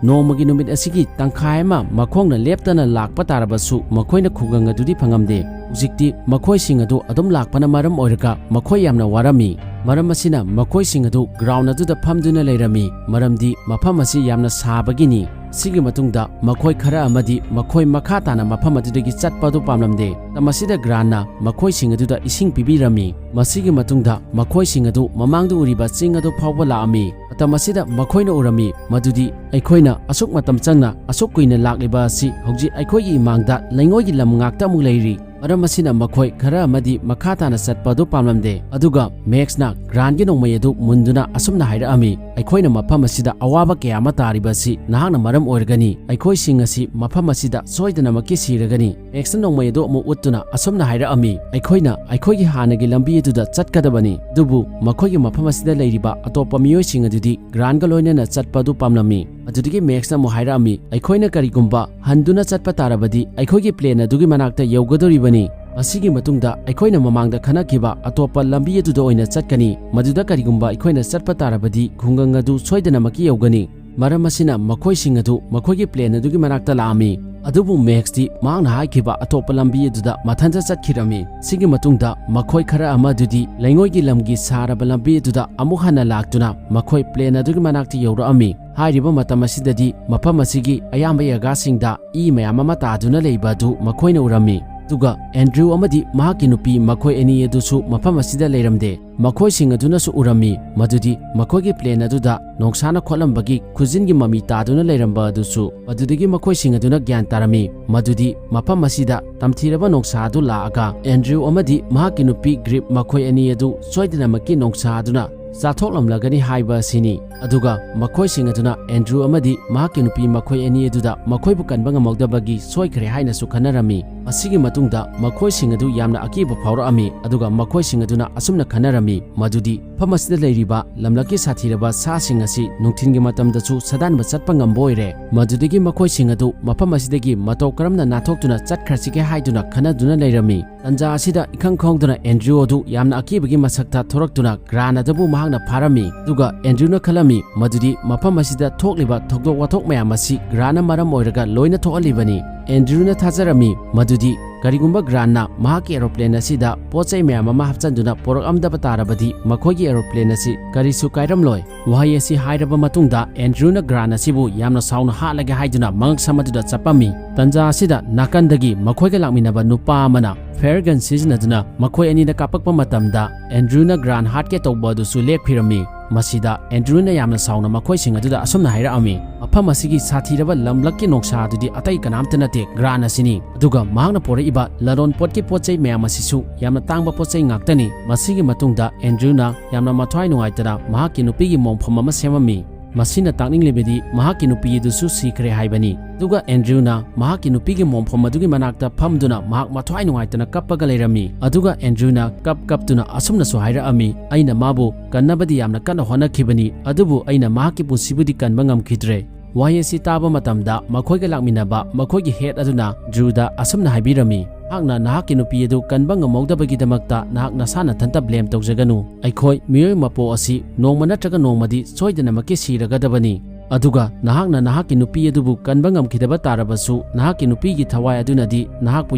ꯅꯣꯡꯃꯒꯤ ꯅꯨꯃꯤꯠ ꯑꯁꯤꯒꯤ ꯇꯪꯈꯥꯏ ꯑꯃ ꯃꯈꯣꯡꯅ ꯂꯦꯞꯇꯅ ꯂꯥꯛꯄ ꯇꯥꯔꯕꯁꯨ ꯃꯈꯣꯏꯅ ꯈꯨꯡꯒꯪ ꯑꯗꯨꯗꯤ ꯐꯪꯉꯝꯗꯦ꯫ ꯍꯧꯖꯤꯛꯇꯤ ꯃꯈꯣꯏꯁꯤꯡ ꯑꯗꯨ ꯑꯗꯨꯝ ꯂꯥꯛꯄꯅ ꯃꯔꯝ ꯑꯣꯏꯔꯒ ꯃꯈꯣꯏ ꯌꯥꯝꯅ ꯋꯥꯔꯝꯃꯤ꯫ ꯃꯔꯝ ꯑꯁꯤꯅ ꯃꯈꯣꯏꯁꯤꯡ ꯑꯗꯨ ꯒ꯭ꯔꯥꯎꯟ ꯑꯗꯨꯗ ꯐꯝꯗꯨꯅ ꯂꯩꯔꯝꯃꯤ, ꯃꯔꯝꯗꯤ ꯃꯐꯝ ꯑꯁꯤ ꯌꯥꯝꯅ ꯁꯥꯕꯒꯤꯅꯤ꯫ ꯁꯤꯒꯤ ꯃꯇꯨꯡꯗ ꯃꯈꯣꯏ ꯈꯔ ꯑꯃꯗꯤ ꯃꯈꯣꯏ ꯃꯈꯥ ꯇꯥꯅ ꯃꯐꯝ ꯑꯗꯨꯗꯒꯤ ꯆꯠꯄ ꯑꯗꯨ ꯄꯥꯝꯂꯝꯗꯦ꯫ ꯃꯇꯝ ꯑꯁꯤꯗ ꯒ꯭ꯔꯥꯟꯅ ꯃꯈꯣꯏꯁꯤꯡ ꯑꯗꯨꯗ ꯏꯁꯤꯡ ꯄꯤꯕꯤꯔꯝꯃꯤ꯫ ꯃꯁꯤꯒꯤ ꯃꯇꯨꯡꯗ ꯃꯈꯣꯏꯁꯤꯡ ꯑꯗꯨ ꯃꯃꯥꯡꯗ ꯎꯔꯤꯕ ꯆꯤꯡ ꯑꯗꯨ ꯐꯥꯎꯕ ꯂꯥꯛꯑꯝꯃꯤ꯫ ꯃꯇꯝ ꯑꯁꯤꯗ ꯃꯈꯣꯏꯅ ꯎꯔꯝꯃꯤ ꯃꯗꯨꯗꯤ ꯑꯩꯈꯣꯏꯅ ꯑꯁꯨꯛ ꯃꯇꯝ ꯆꯪꯅ ꯑꯁꯨꯛ ꯀꯨꯏꯅ ꯂꯥꯛꯂꯤꯕ ꯑꯁꯤ ꯍꯧꯖꯤꯛ ꯑꯩꯈꯣꯏꯒꯤ ꯏꯃꯥꯡꯗ ꯂꯩꯉꯣꯏꯒꯤ ꯂꯝ ꯉꯥꯛꯇ ꯑꯃꯨꯛ ꯂꯩꯔꯤ꯫ ꯃꯔꯝ ꯑꯁꯤꯅ ꯃꯈꯣꯏ ꯈꯔ ꯑꯃꯗꯤ ꯃꯈꯥ ꯇꯥꯅ ꯆꯠꯄ ꯑꯗꯨ ꯄꯥꯝꯂꯝꯗꯦ꯫ ꯑꯗꯨꯒ ꯃꯦꯛꯁꯅ ꯒ꯭ꯔꯥꯟꯒꯤ ꯅꯣꯡꯃꯩ ꯑꯗꯨ ꯃꯨꯟꯗꯨꯅ ꯑꯁꯨꯝꯅ ꯍꯥꯏꯔꯛꯑꯝꯃꯤ, "ꯑꯩꯈꯣꯏꯅ ꯃꯐꯝ ꯑꯁꯤꯗ ꯑꯋꯥꯕ ꯀꯌꯥ ꯑꯃ ꯇꯥꯔꯤꯕ ꯑꯁꯤ ꯅꯍꯥꯛꯅ ꯃꯔꯝ ꯑꯣꯏꯔꯒꯅꯤ꯫ ꯑꯩꯈꯣꯏꯁꯤꯡ ꯑꯁꯤ ꯃꯐꯝ ꯑꯁꯤꯗ ꯁꯣꯏꯗꯅꯃꯛꯀꯤ ꯁꯤꯔꯒꯅꯤ꯫" ꯃꯦꯛꯁꯅ ꯅꯣꯡꯃꯩ ꯑꯗꯨ ꯑꯃꯨꯛ ꯎꯠꯇꯨꯅ ꯑꯁꯨꯝꯅ ꯍꯥꯏꯔꯛꯑꯝꯃꯤ, "ꯑꯩꯈꯣꯏꯅ ꯑꯩꯈꯣꯏꯒꯤ ꯍꯥꯟꯅꯒꯤ ꯂꯝꯕꯤ ꯑꯗꯨꯗ ꯆꯠꯀꯗꯕꯅꯤ, ꯑꯗꯨꯕꯨ ꯃꯈꯣꯏꯒꯤ ꯃꯐꯝ ꯑꯁꯤꯗ ꯂꯩꯔꯤꯕ ꯑꯇꯣꯞꯄ ꯃꯤꯑꯣꯏꯁꯤꯡ ꯑꯗꯨꯗꯤ ꯒ꯭ꯔꯥꯟꯒ ꯂꯣꯏꯅꯅ ꯆꯠꯄ ꯑꯗꯨ ꯄꯥꯝꯂꯝꯃꯤ꯫" ꯑꯗꯨꯗꯒꯤ ꯃꯦꯛꯁꯅ ꯑꯃꯨꯛ ꯍꯥꯏꯔꯛꯑꯝꯃꯤ, "ꯑꯩꯈꯣꯏꯅ ꯀꯔꯤꯒꯨꯝꯕ ꯍꯟꯗꯨꯅ ꯆꯠꯄ ꯇꯥꯔꯕꯗꯤ ꯑꯩꯈꯣꯏꯒꯤ ꯄ꯭ꯂꯦꯟ ꯑꯗꯨꯒꯤ ꯃꯅꯥꯛꯇ ꯌꯧꯒꯗꯧꯔꯤꯕꯅꯤ꯫ ꯃꯁꯤꯒꯤ ꯃꯇꯨꯡꯗ ꯑꯩꯈꯣꯏꯅ ꯃꯃꯥꯡꯗ ꯈꯟꯅꯈꯤꯕ ꯑꯇꯣꯞꯄ ꯂꯝꯕꯤ ꯑꯗꯨꯗ ꯑꯣꯏꯅ ꯆꯠꯀꯅꯤ꯫ ꯃꯗꯨꯗ ꯀꯔꯤꯒꯨꯝꯕ ꯑꯩꯈꯣꯏꯅ ꯆꯠꯄ ꯇꯥꯔꯕꯗꯤ ꯈꯨꯡꯒꯪ ꯑꯗꯨ ꯁꯣꯏꯗꯅꯃꯛꯀꯤ ꯌꯧꯒꯅꯤ꯫" ꯃꯔꯝ ꯑꯁꯤꯅ ꯃꯈꯣꯏꯁꯤꯡ ꯑꯗꯨ ꯃꯈꯣꯏꯒꯤ ꯄ꯭ꯂꯦꯟ ꯑꯗꯨꯒꯤ ꯃꯅꯥꯛꯇ ꯂꯥꯛꯑꯝꯃꯤ꯫ ꯑꯗꯨꯕꯨ ꯃꯦꯛꯁꯇꯤ ꯃꯍꯥꯛꯅ ꯍꯥꯏꯈꯤꯕ ꯑꯇꯣꯞꯄ ꯂꯝꯕꯤ ꯑꯗꯨꯗ ꯃꯊꯟꯇ ꯆꯠꯈꯤꯔꯝꯃꯤ꯫ ꯁꯤꯒꯤ ꯃꯇꯨꯡꯗ ꯃꯈꯣꯏ ꯈꯔ ꯑꯃ ꯑꯗꯨꯗꯤ ꯂꯩꯉꯣꯏꯒꯤ ꯂꯝꯒꯤ ꯁꯥꯔꯕ ꯂꯝꯕꯤ ꯑꯗꯨꯗ ꯑꯃꯨꯛ ꯍꯟꯅ ꯂꯥꯛꯇꯨꯅ ꯃꯈꯣꯏ ꯄ꯭ꯂꯦꯟ ꯑꯗꯨꯒꯤ ꯃꯅꯥꯛꯇ ꯌꯧꯔꯛꯑꯝꯃꯤ꯫ ꯍꯥꯏꯔꯤꯕ ꯃꯇꯝ ꯑꯁꯤꯗꯗꯤ ꯃꯐꯝ ꯑꯁꯤꯒꯤ ꯑꯌꯥꯝꯕ ꯖꯒꯥꯁꯤꯡꯗ ꯏ ꯃꯌꯥꯝ ꯑꯃ ꯇꯥꯗꯨꯅ ꯂꯩꯕ ꯑꯗꯨ ꯃꯈꯣꯏꯅ ꯎꯔꯝꯃꯤ꯫ ꯑꯗꯨꯒ ꯑꯦꯟꯗ꯭ꯔꯨ ꯑꯃꯗꯤ ꯃꯍꯥꯛꯀꯤ ꯅꯨꯄꯤ ꯃꯈꯣꯏ ꯑꯅꯤ ꯑꯗꯨꯁꯨ ꯃꯐꯝ ꯑꯁꯤꯗ ꯂꯩꯔꯝꯗꯦ꯫ ꯃꯈꯣꯏꯁꯤꯡ ꯑꯗꯨꯅꯁꯨ ꯎꯔꯝꯃꯤ ꯃꯗꯨꯗꯤ ꯃꯈꯣꯏꯒꯤ ꯄ꯭ꯂꯦꯟ ꯑꯗꯨꯗ ꯅꯣꯡꯁꯥꯅ ꯈꯣꯠꯂꯝꯕꯒꯤ ꯈꯨꯖꯤꯟꯒꯤ ꯃꯃꯤ ꯇꯥꯗꯨꯅ ꯂꯩꯔꯝꯕ ꯑꯗꯨꯁꯨ꯫ ꯃꯗꯨꯗꯒꯤ ꯃꯈꯣꯏꯁꯤꯡ ꯑꯗꯨꯅ ꯒ꯭ꯌꯥꯟ ꯇꯥꯔꯝꯃꯤ ꯃꯗꯨꯗꯤ ꯃꯐꯝ ꯑꯁꯤꯗ ꯇꯝꯊꯤꯔꯕ ꯅꯣꯡꯁꯥ ꯑꯗꯨ ꯂꯥꯛꯑꯒ ꯑꯦꯟꯗ꯭ꯔꯨ ꯑꯃꯗꯤ ꯃꯍꯥꯛꯀꯤ ꯅꯨꯄꯤ ꯒ꯭ꯔꯤꯞ ꯃꯈꯣꯏ ꯑꯅꯤ ꯑꯗꯨ ꯁꯣꯏꯗꯅꯃꯛꯀꯤ ꯅꯣꯡꯁꯥ ꯑꯗꯨꯅ ꯆꯥꯊꯣꯛꯂꯝꯂꯒꯅꯤ ꯍꯥꯏꯕ ꯑꯁꯤꯅꯤ꯫ ꯑꯗꯨꯒ ꯃꯈꯣꯏꯁꯤꯡ ꯑꯗꯨꯅ ꯑꯦꯟꯗ꯭ꯔꯨ ꯑꯃꯗꯤ ꯃꯍꯥꯛꯀꯤ ꯅꯨꯄꯤ ꯃꯈꯣꯏ ꯑꯅꯤ ꯑꯗꯨꯗ ꯃꯈꯣꯏꯕꯨ ꯀꯟꯕ ꯉꯝꯍꯧꯗꯕꯒꯤ ꯁꯣꯏꯈ꯭ꯔꯦ ꯍꯥꯏꯅꯁꯨ ꯈꯟꯅꯔꯝꯃꯤ꯫ ꯃꯁꯤꯒꯤ ꯃꯇꯨꯡꯗ ꯃꯈꯣꯏꯁꯤꯡ ꯑꯗꯨ ꯌꯥꯝꯅ ꯑꯀꯤꯕ ꯐꯥꯎꯔꯛꯑꯝꯃꯤ, ꯑꯗꯨꯒ ꯃꯈꯣꯏꯁꯤꯡ ꯑꯗꯨꯅ ꯑꯁꯨꯝꯅ ꯈꯟꯅꯔꯝꯃꯤ ꯃꯗꯨꯗꯤ ꯃꯐꯝ ꯑꯁꯤꯗ ꯂꯩꯔꯤꯕ ꯂꯝꯂꯛꯀꯤ ꯁꯥꯊꯤꯔꯕ ꯁꯥꯁꯤꯡ ꯑꯁꯤ ꯅꯨꯡꯊꯤꯜꯒꯤ ꯃꯇꯝꯗꯁꯨ ꯁꯥꯗꯥꯟꯕ ꯆꯠꯄ ꯉꯝꯕ ꯑꯣꯏꯔꯦ꯫ ꯃꯗꯨꯗꯒꯤ ꯃꯈꯣꯏꯁꯤꯡ ꯑꯗꯨ ꯃꯐꯝ ꯑꯁꯤꯗꯒꯤ ꯃꯇꯧ ꯀꯔꯝꯅ ꯅꯥꯟꯊꯣꯛꯇꯨꯅ ꯆꯠꯈ꯭ꯔꯁꯤꯒꯦ ꯍꯥꯏꯗꯨꯅ ꯈꯟꯅꯗꯨꯅ ꯂꯩꯔꯝꯃꯤ꯫ ꯇꯟꯖꯥ ꯑꯁꯤꯗ ꯏꯈꯪ ꯈꯪꯍꯧꯗꯅ ꯑꯦꯟꯗ꯭ꯔꯨ ꯑꯗꯨ ꯌꯥꯝꯅ ꯑꯀꯤꯕꯒꯤ ꯃꯁꯛꯇ ꯊꯣꯔꯛꯇꯨꯅ ꯒ꯭ꯔꯥꯟ ꯑꯗꯨꯕꯨ ꯃꯍꯥꯛꯅ ꯐꯥꯔꯝꯃꯤ꯫ ꯑꯗꯨꯒ ꯑꯦꯟꯗ꯭ꯔꯨꯅ ꯈꯜꯂꯝꯃꯤ ꯃꯗꯨꯗꯤ ꯃꯐꯝ ꯑꯁꯤꯗ ꯊꯣꯛꯂꯤꯕ ꯊꯧꯗꯣꯛ ꯋꯥꯊꯣꯛ ꯃꯌꯥꯝ ꯑꯁꯤ ꯒ꯭ꯔꯥꯟꯅ ꯃꯔꯝ ꯑꯣꯏꯔꯒ ꯂꯣꯏꯅ ꯊꯣꯛꯍꯜꯂꯤꯕꯅꯤ꯫ ꯑꯦꯟꯗ꯭ꯔꯨꯅ ꯊꯥꯖꯔꯝꯃꯤ ꯃꯗꯨꯗꯤ ꯀꯔꯤꯒꯨꯝꯕ ꯒ꯭ꯔꯥꯟꯅ ꯃꯍꯥꯛꯀꯤ ꯑꯦꯔꯣꯄ꯭ꯂꯦꯟ ꯑꯁꯤꯗ ꯄꯣꯠ ꯆꯩ ꯃꯌꯥꯝ ꯑꯃ ꯍꯥꯞꯆꯤꯟꯗꯨꯅ ꯄꯣꯔꯛꯂꯝꯗꯕ ꯇꯥꯔꯕꯗꯤ ꯃꯈꯣꯏꯒꯤ ꯑꯦꯔꯣꯄ꯭ꯂꯦꯟ ꯑꯁꯤ ꯀꯔꯤꯁꯨ ꯀꯥꯏꯔꯝꯂꯣꯏ꯫ ꯋꯥꯍꯩ ꯑꯁꯤ ꯍꯥꯏꯔꯕ ꯃꯇꯨꯡꯗ ꯑꯦꯟꯗ꯭ꯔꯨꯅ ꯒ꯭ꯔꯥꯟ ꯑꯁꯤꯕꯨ ꯌꯥꯝꯅ ꯁꯥꯎꯅ ꯍꯥꯠꯂꯒꯦ ꯍꯥꯏꯗꯨꯅ ꯃꯉꯛꯁꯝ ꯑꯗꯨꯗ ꯆꯞꯄꯝꯃꯤ꯫ ꯇꯟꯖꯥ ꯑꯁꯤꯗ ꯅꯥꯀꯟꯗꯒꯤ ꯃꯈꯣꯏꯒ ꯂꯥꯛꯃꯤꯟꯅꯕ ꯅꯨꯄꯥ ꯑꯃꯅ ꯐ꯭ꯂꯦꯌꯔ ꯒꯟ ꯁꯤꯖꯤꯟꯅꯗꯨꯅ ꯃꯈꯣꯏ ꯑꯅꯤꯗ ꯀꯥꯞꯄꯛꯄ ꯃꯇꯝꯗ ꯑꯦꯟꯗ꯭ꯔꯨꯅ ꯒ꯭ꯔꯥꯟ ꯍꯥꯠꯀꯦ ꯇꯧꯕ ꯑꯗꯨꯁꯨ ꯂꯦꯞꯈꯤꯔꯝꯃꯤ꯫ ꯃꯁꯤꯗ ꯑꯦꯟꯗ꯭ꯔꯨꯅ ꯌꯥꯝꯅ ꯁꯥꯎꯅ ꯃꯈꯣꯏꯁꯤꯡ ꯑꯗꯨꯗ ꯑꯁꯨꯝꯅ ꯍꯥꯏꯔꯛꯑꯝꯃꯤ, "ꯃꯐꯝ ꯑꯁꯤꯒꯤ ꯁꯥꯊꯤꯔꯕ ꯂꯝꯂꯛꯀꯤ ꯅꯣꯡꯁꯥ ꯑꯗꯨꯗꯤ ꯑꯇꯩ ꯀꯅꯥꯝꯇ ꯅꯠꯇꯦ, ꯒ꯭ꯔꯥꯟ ꯑꯁꯤꯅꯤ꯫ ꯑꯗꯨꯒ ꯃꯍꯥꯛꯅ ꯄꯨꯔꯛꯏꯕ ꯂꯂꯣꯟ ꯄꯣꯠꯀꯤ ꯄꯣꯠ ꯆꯩ ꯃꯌꯥꯝ ꯑꯁꯤꯁꯨ ꯌꯥꯝꯅ ꯇꯥꯡꯕ ꯄꯣꯠ ꯆꯩ ꯉꯥꯛꯇꯅꯤ"꯫ ꯃꯁꯤꯒꯤ ꯃꯇꯨꯡꯗ ꯑꯦꯟꯗ꯭ꯔꯨꯅ ꯌꯥꯝꯅ ꯃꯊ꯭ꯋꯥꯏ ꯅꯨꯡꯉꯥꯏꯇꯅ ꯃꯍꯥꯛꯀꯤ ꯅꯨꯄꯤꯒꯤ ꯃꯣꯡꯐꯝ ꯑꯃ ꯁꯦꯝꯃꯝꯃꯤ꯫ ꯃꯁꯤꯅ ꯇꯥꯛꯅꯤꯡꯂꯤꯕꯗꯤ ꯃꯍꯥꯛꯀꯤ ꯅꯨꯄꯤ ꯑꯗꯨꯁꯨ ꯁꯤꯈ꯭ꯔꯦ ꯍꯥꯏꯕꯅꯤ꯫ ꯑꯗꯨꯒ ꯑꯦꯟꯗ꯭ꯔꯨꯅ ꯃꯍꯥꯛꯀꯤ ꯅꯨꯄꯤꯒꯤ ꯃꯣꯡꯐꯝ ꯑꯗꯨꯒꯤ ꯃꯅꯥꯛꯇ ꯐꯝꯗꯨꯅ ꯃꯍꯥꯛ ꯃꯊ꯭ꯋꯥꯏ ꯅꯨꯡꯉꯥꯏꯇꯅ ꯀꯞꯄꯒ ꯂꯩꯔꯝꯃꯤ꯫ ꯑꯗꯨꯒ ꯑꯦꯟꯗ꯭ꯔꯨꯅ ꯀꯞ ꯀꯞꯇꯨꯅ ꯑꯁꯨꯝꯅꯁꯨ ꯍꯥꯏꯔꯛꯑꯝꯃꯤ, "ꯑꯩꯅ ꯃꯥꯕꯨ ꯀꯟꯅꯕꯗꯤ ꯌꯥꯝꯅ ꯀꯟꯅ ꯍꯣꯠꯅꯈꯤꯕꯅꯤ, ꯑꯗꯨꯕꯨ ꯑꯩꯅ ꯃꯍꯥꯛꯀꯤ ꯄꯨꯟꯁꯤꯕꯨꯗꯤ ꯀꯟꯕ ꯉꯝꯈꯤꯗ꯭ꯔꯦ"꯫ ꯋꯥꯍꯩ ꯑꯁꯤ ꯇꯥꯕ ꯃꯇꯝꯗ ꯃꯈꯣꯏꯒ ꯂꯥꯛꯃꯤꯟꯅꯕ ꯃꯈꯣꯏꯒꯤ ꯍꯦꯗ ꯑꯗꯨꯅ ꯗ꯭ꯔꯨꯗ ꯑꯁꯨꯝꯅ ꯍꯥꯏꯕꯤꯔꯝꯃꯤ, "ꯅꯍꯥꯛꯅ ꯅꯍꯥꯛꯀꯤ ꯅꯨꯄꯤ ꯑꯗꯨ ꯀꯟꯕ ꯉꯝꯍꯧꯗꯕꯒꯤꯗꯃꯛꯇ ꯅꯍꯥꯛ ꯅꯁꯥ ꯅꯊꯟꯇ ꯕ꯭ꯂꯦꯝ ꯇꯧꯖꯒꯅꯨ꯫ ꯑꯩꯈꯣꯏ ꯃꯤꯑꯣꯏ ꯃꯄꯣꯛ ꯑꯁꯤ ꯅꯣꯡꯃ ꯅꯠꯇ꯭ꯔꯒ ꯅꯣꯡꯃꯗꯤ ꯁꯣꯏꯗꯅꯃꯛꯀꯤ ꯁꯤꯔꯒꯗꯕꯅꯤ꯫ ꯑꯗꯨꯒ ꯅꯍꯥꯛꯅ ꯅꯍꯥꯛꯀꯤ ꯅꯨꯄꯤ ꯑꯗꯨꯕꯨ ꯀꯟꯕ ꯉꯝꯈꯤꯗꯕ ꯇꯥꯔꯕꯁꯨ, ꯅꯍꯥꯛꯀꯤ ꯅꯨꯄꯤꯒꯤ ꯊꯋꯥꯏ ꯑꯗꯨꯅꯗꯤ ꯅꯍꯥꯛꯄꯨ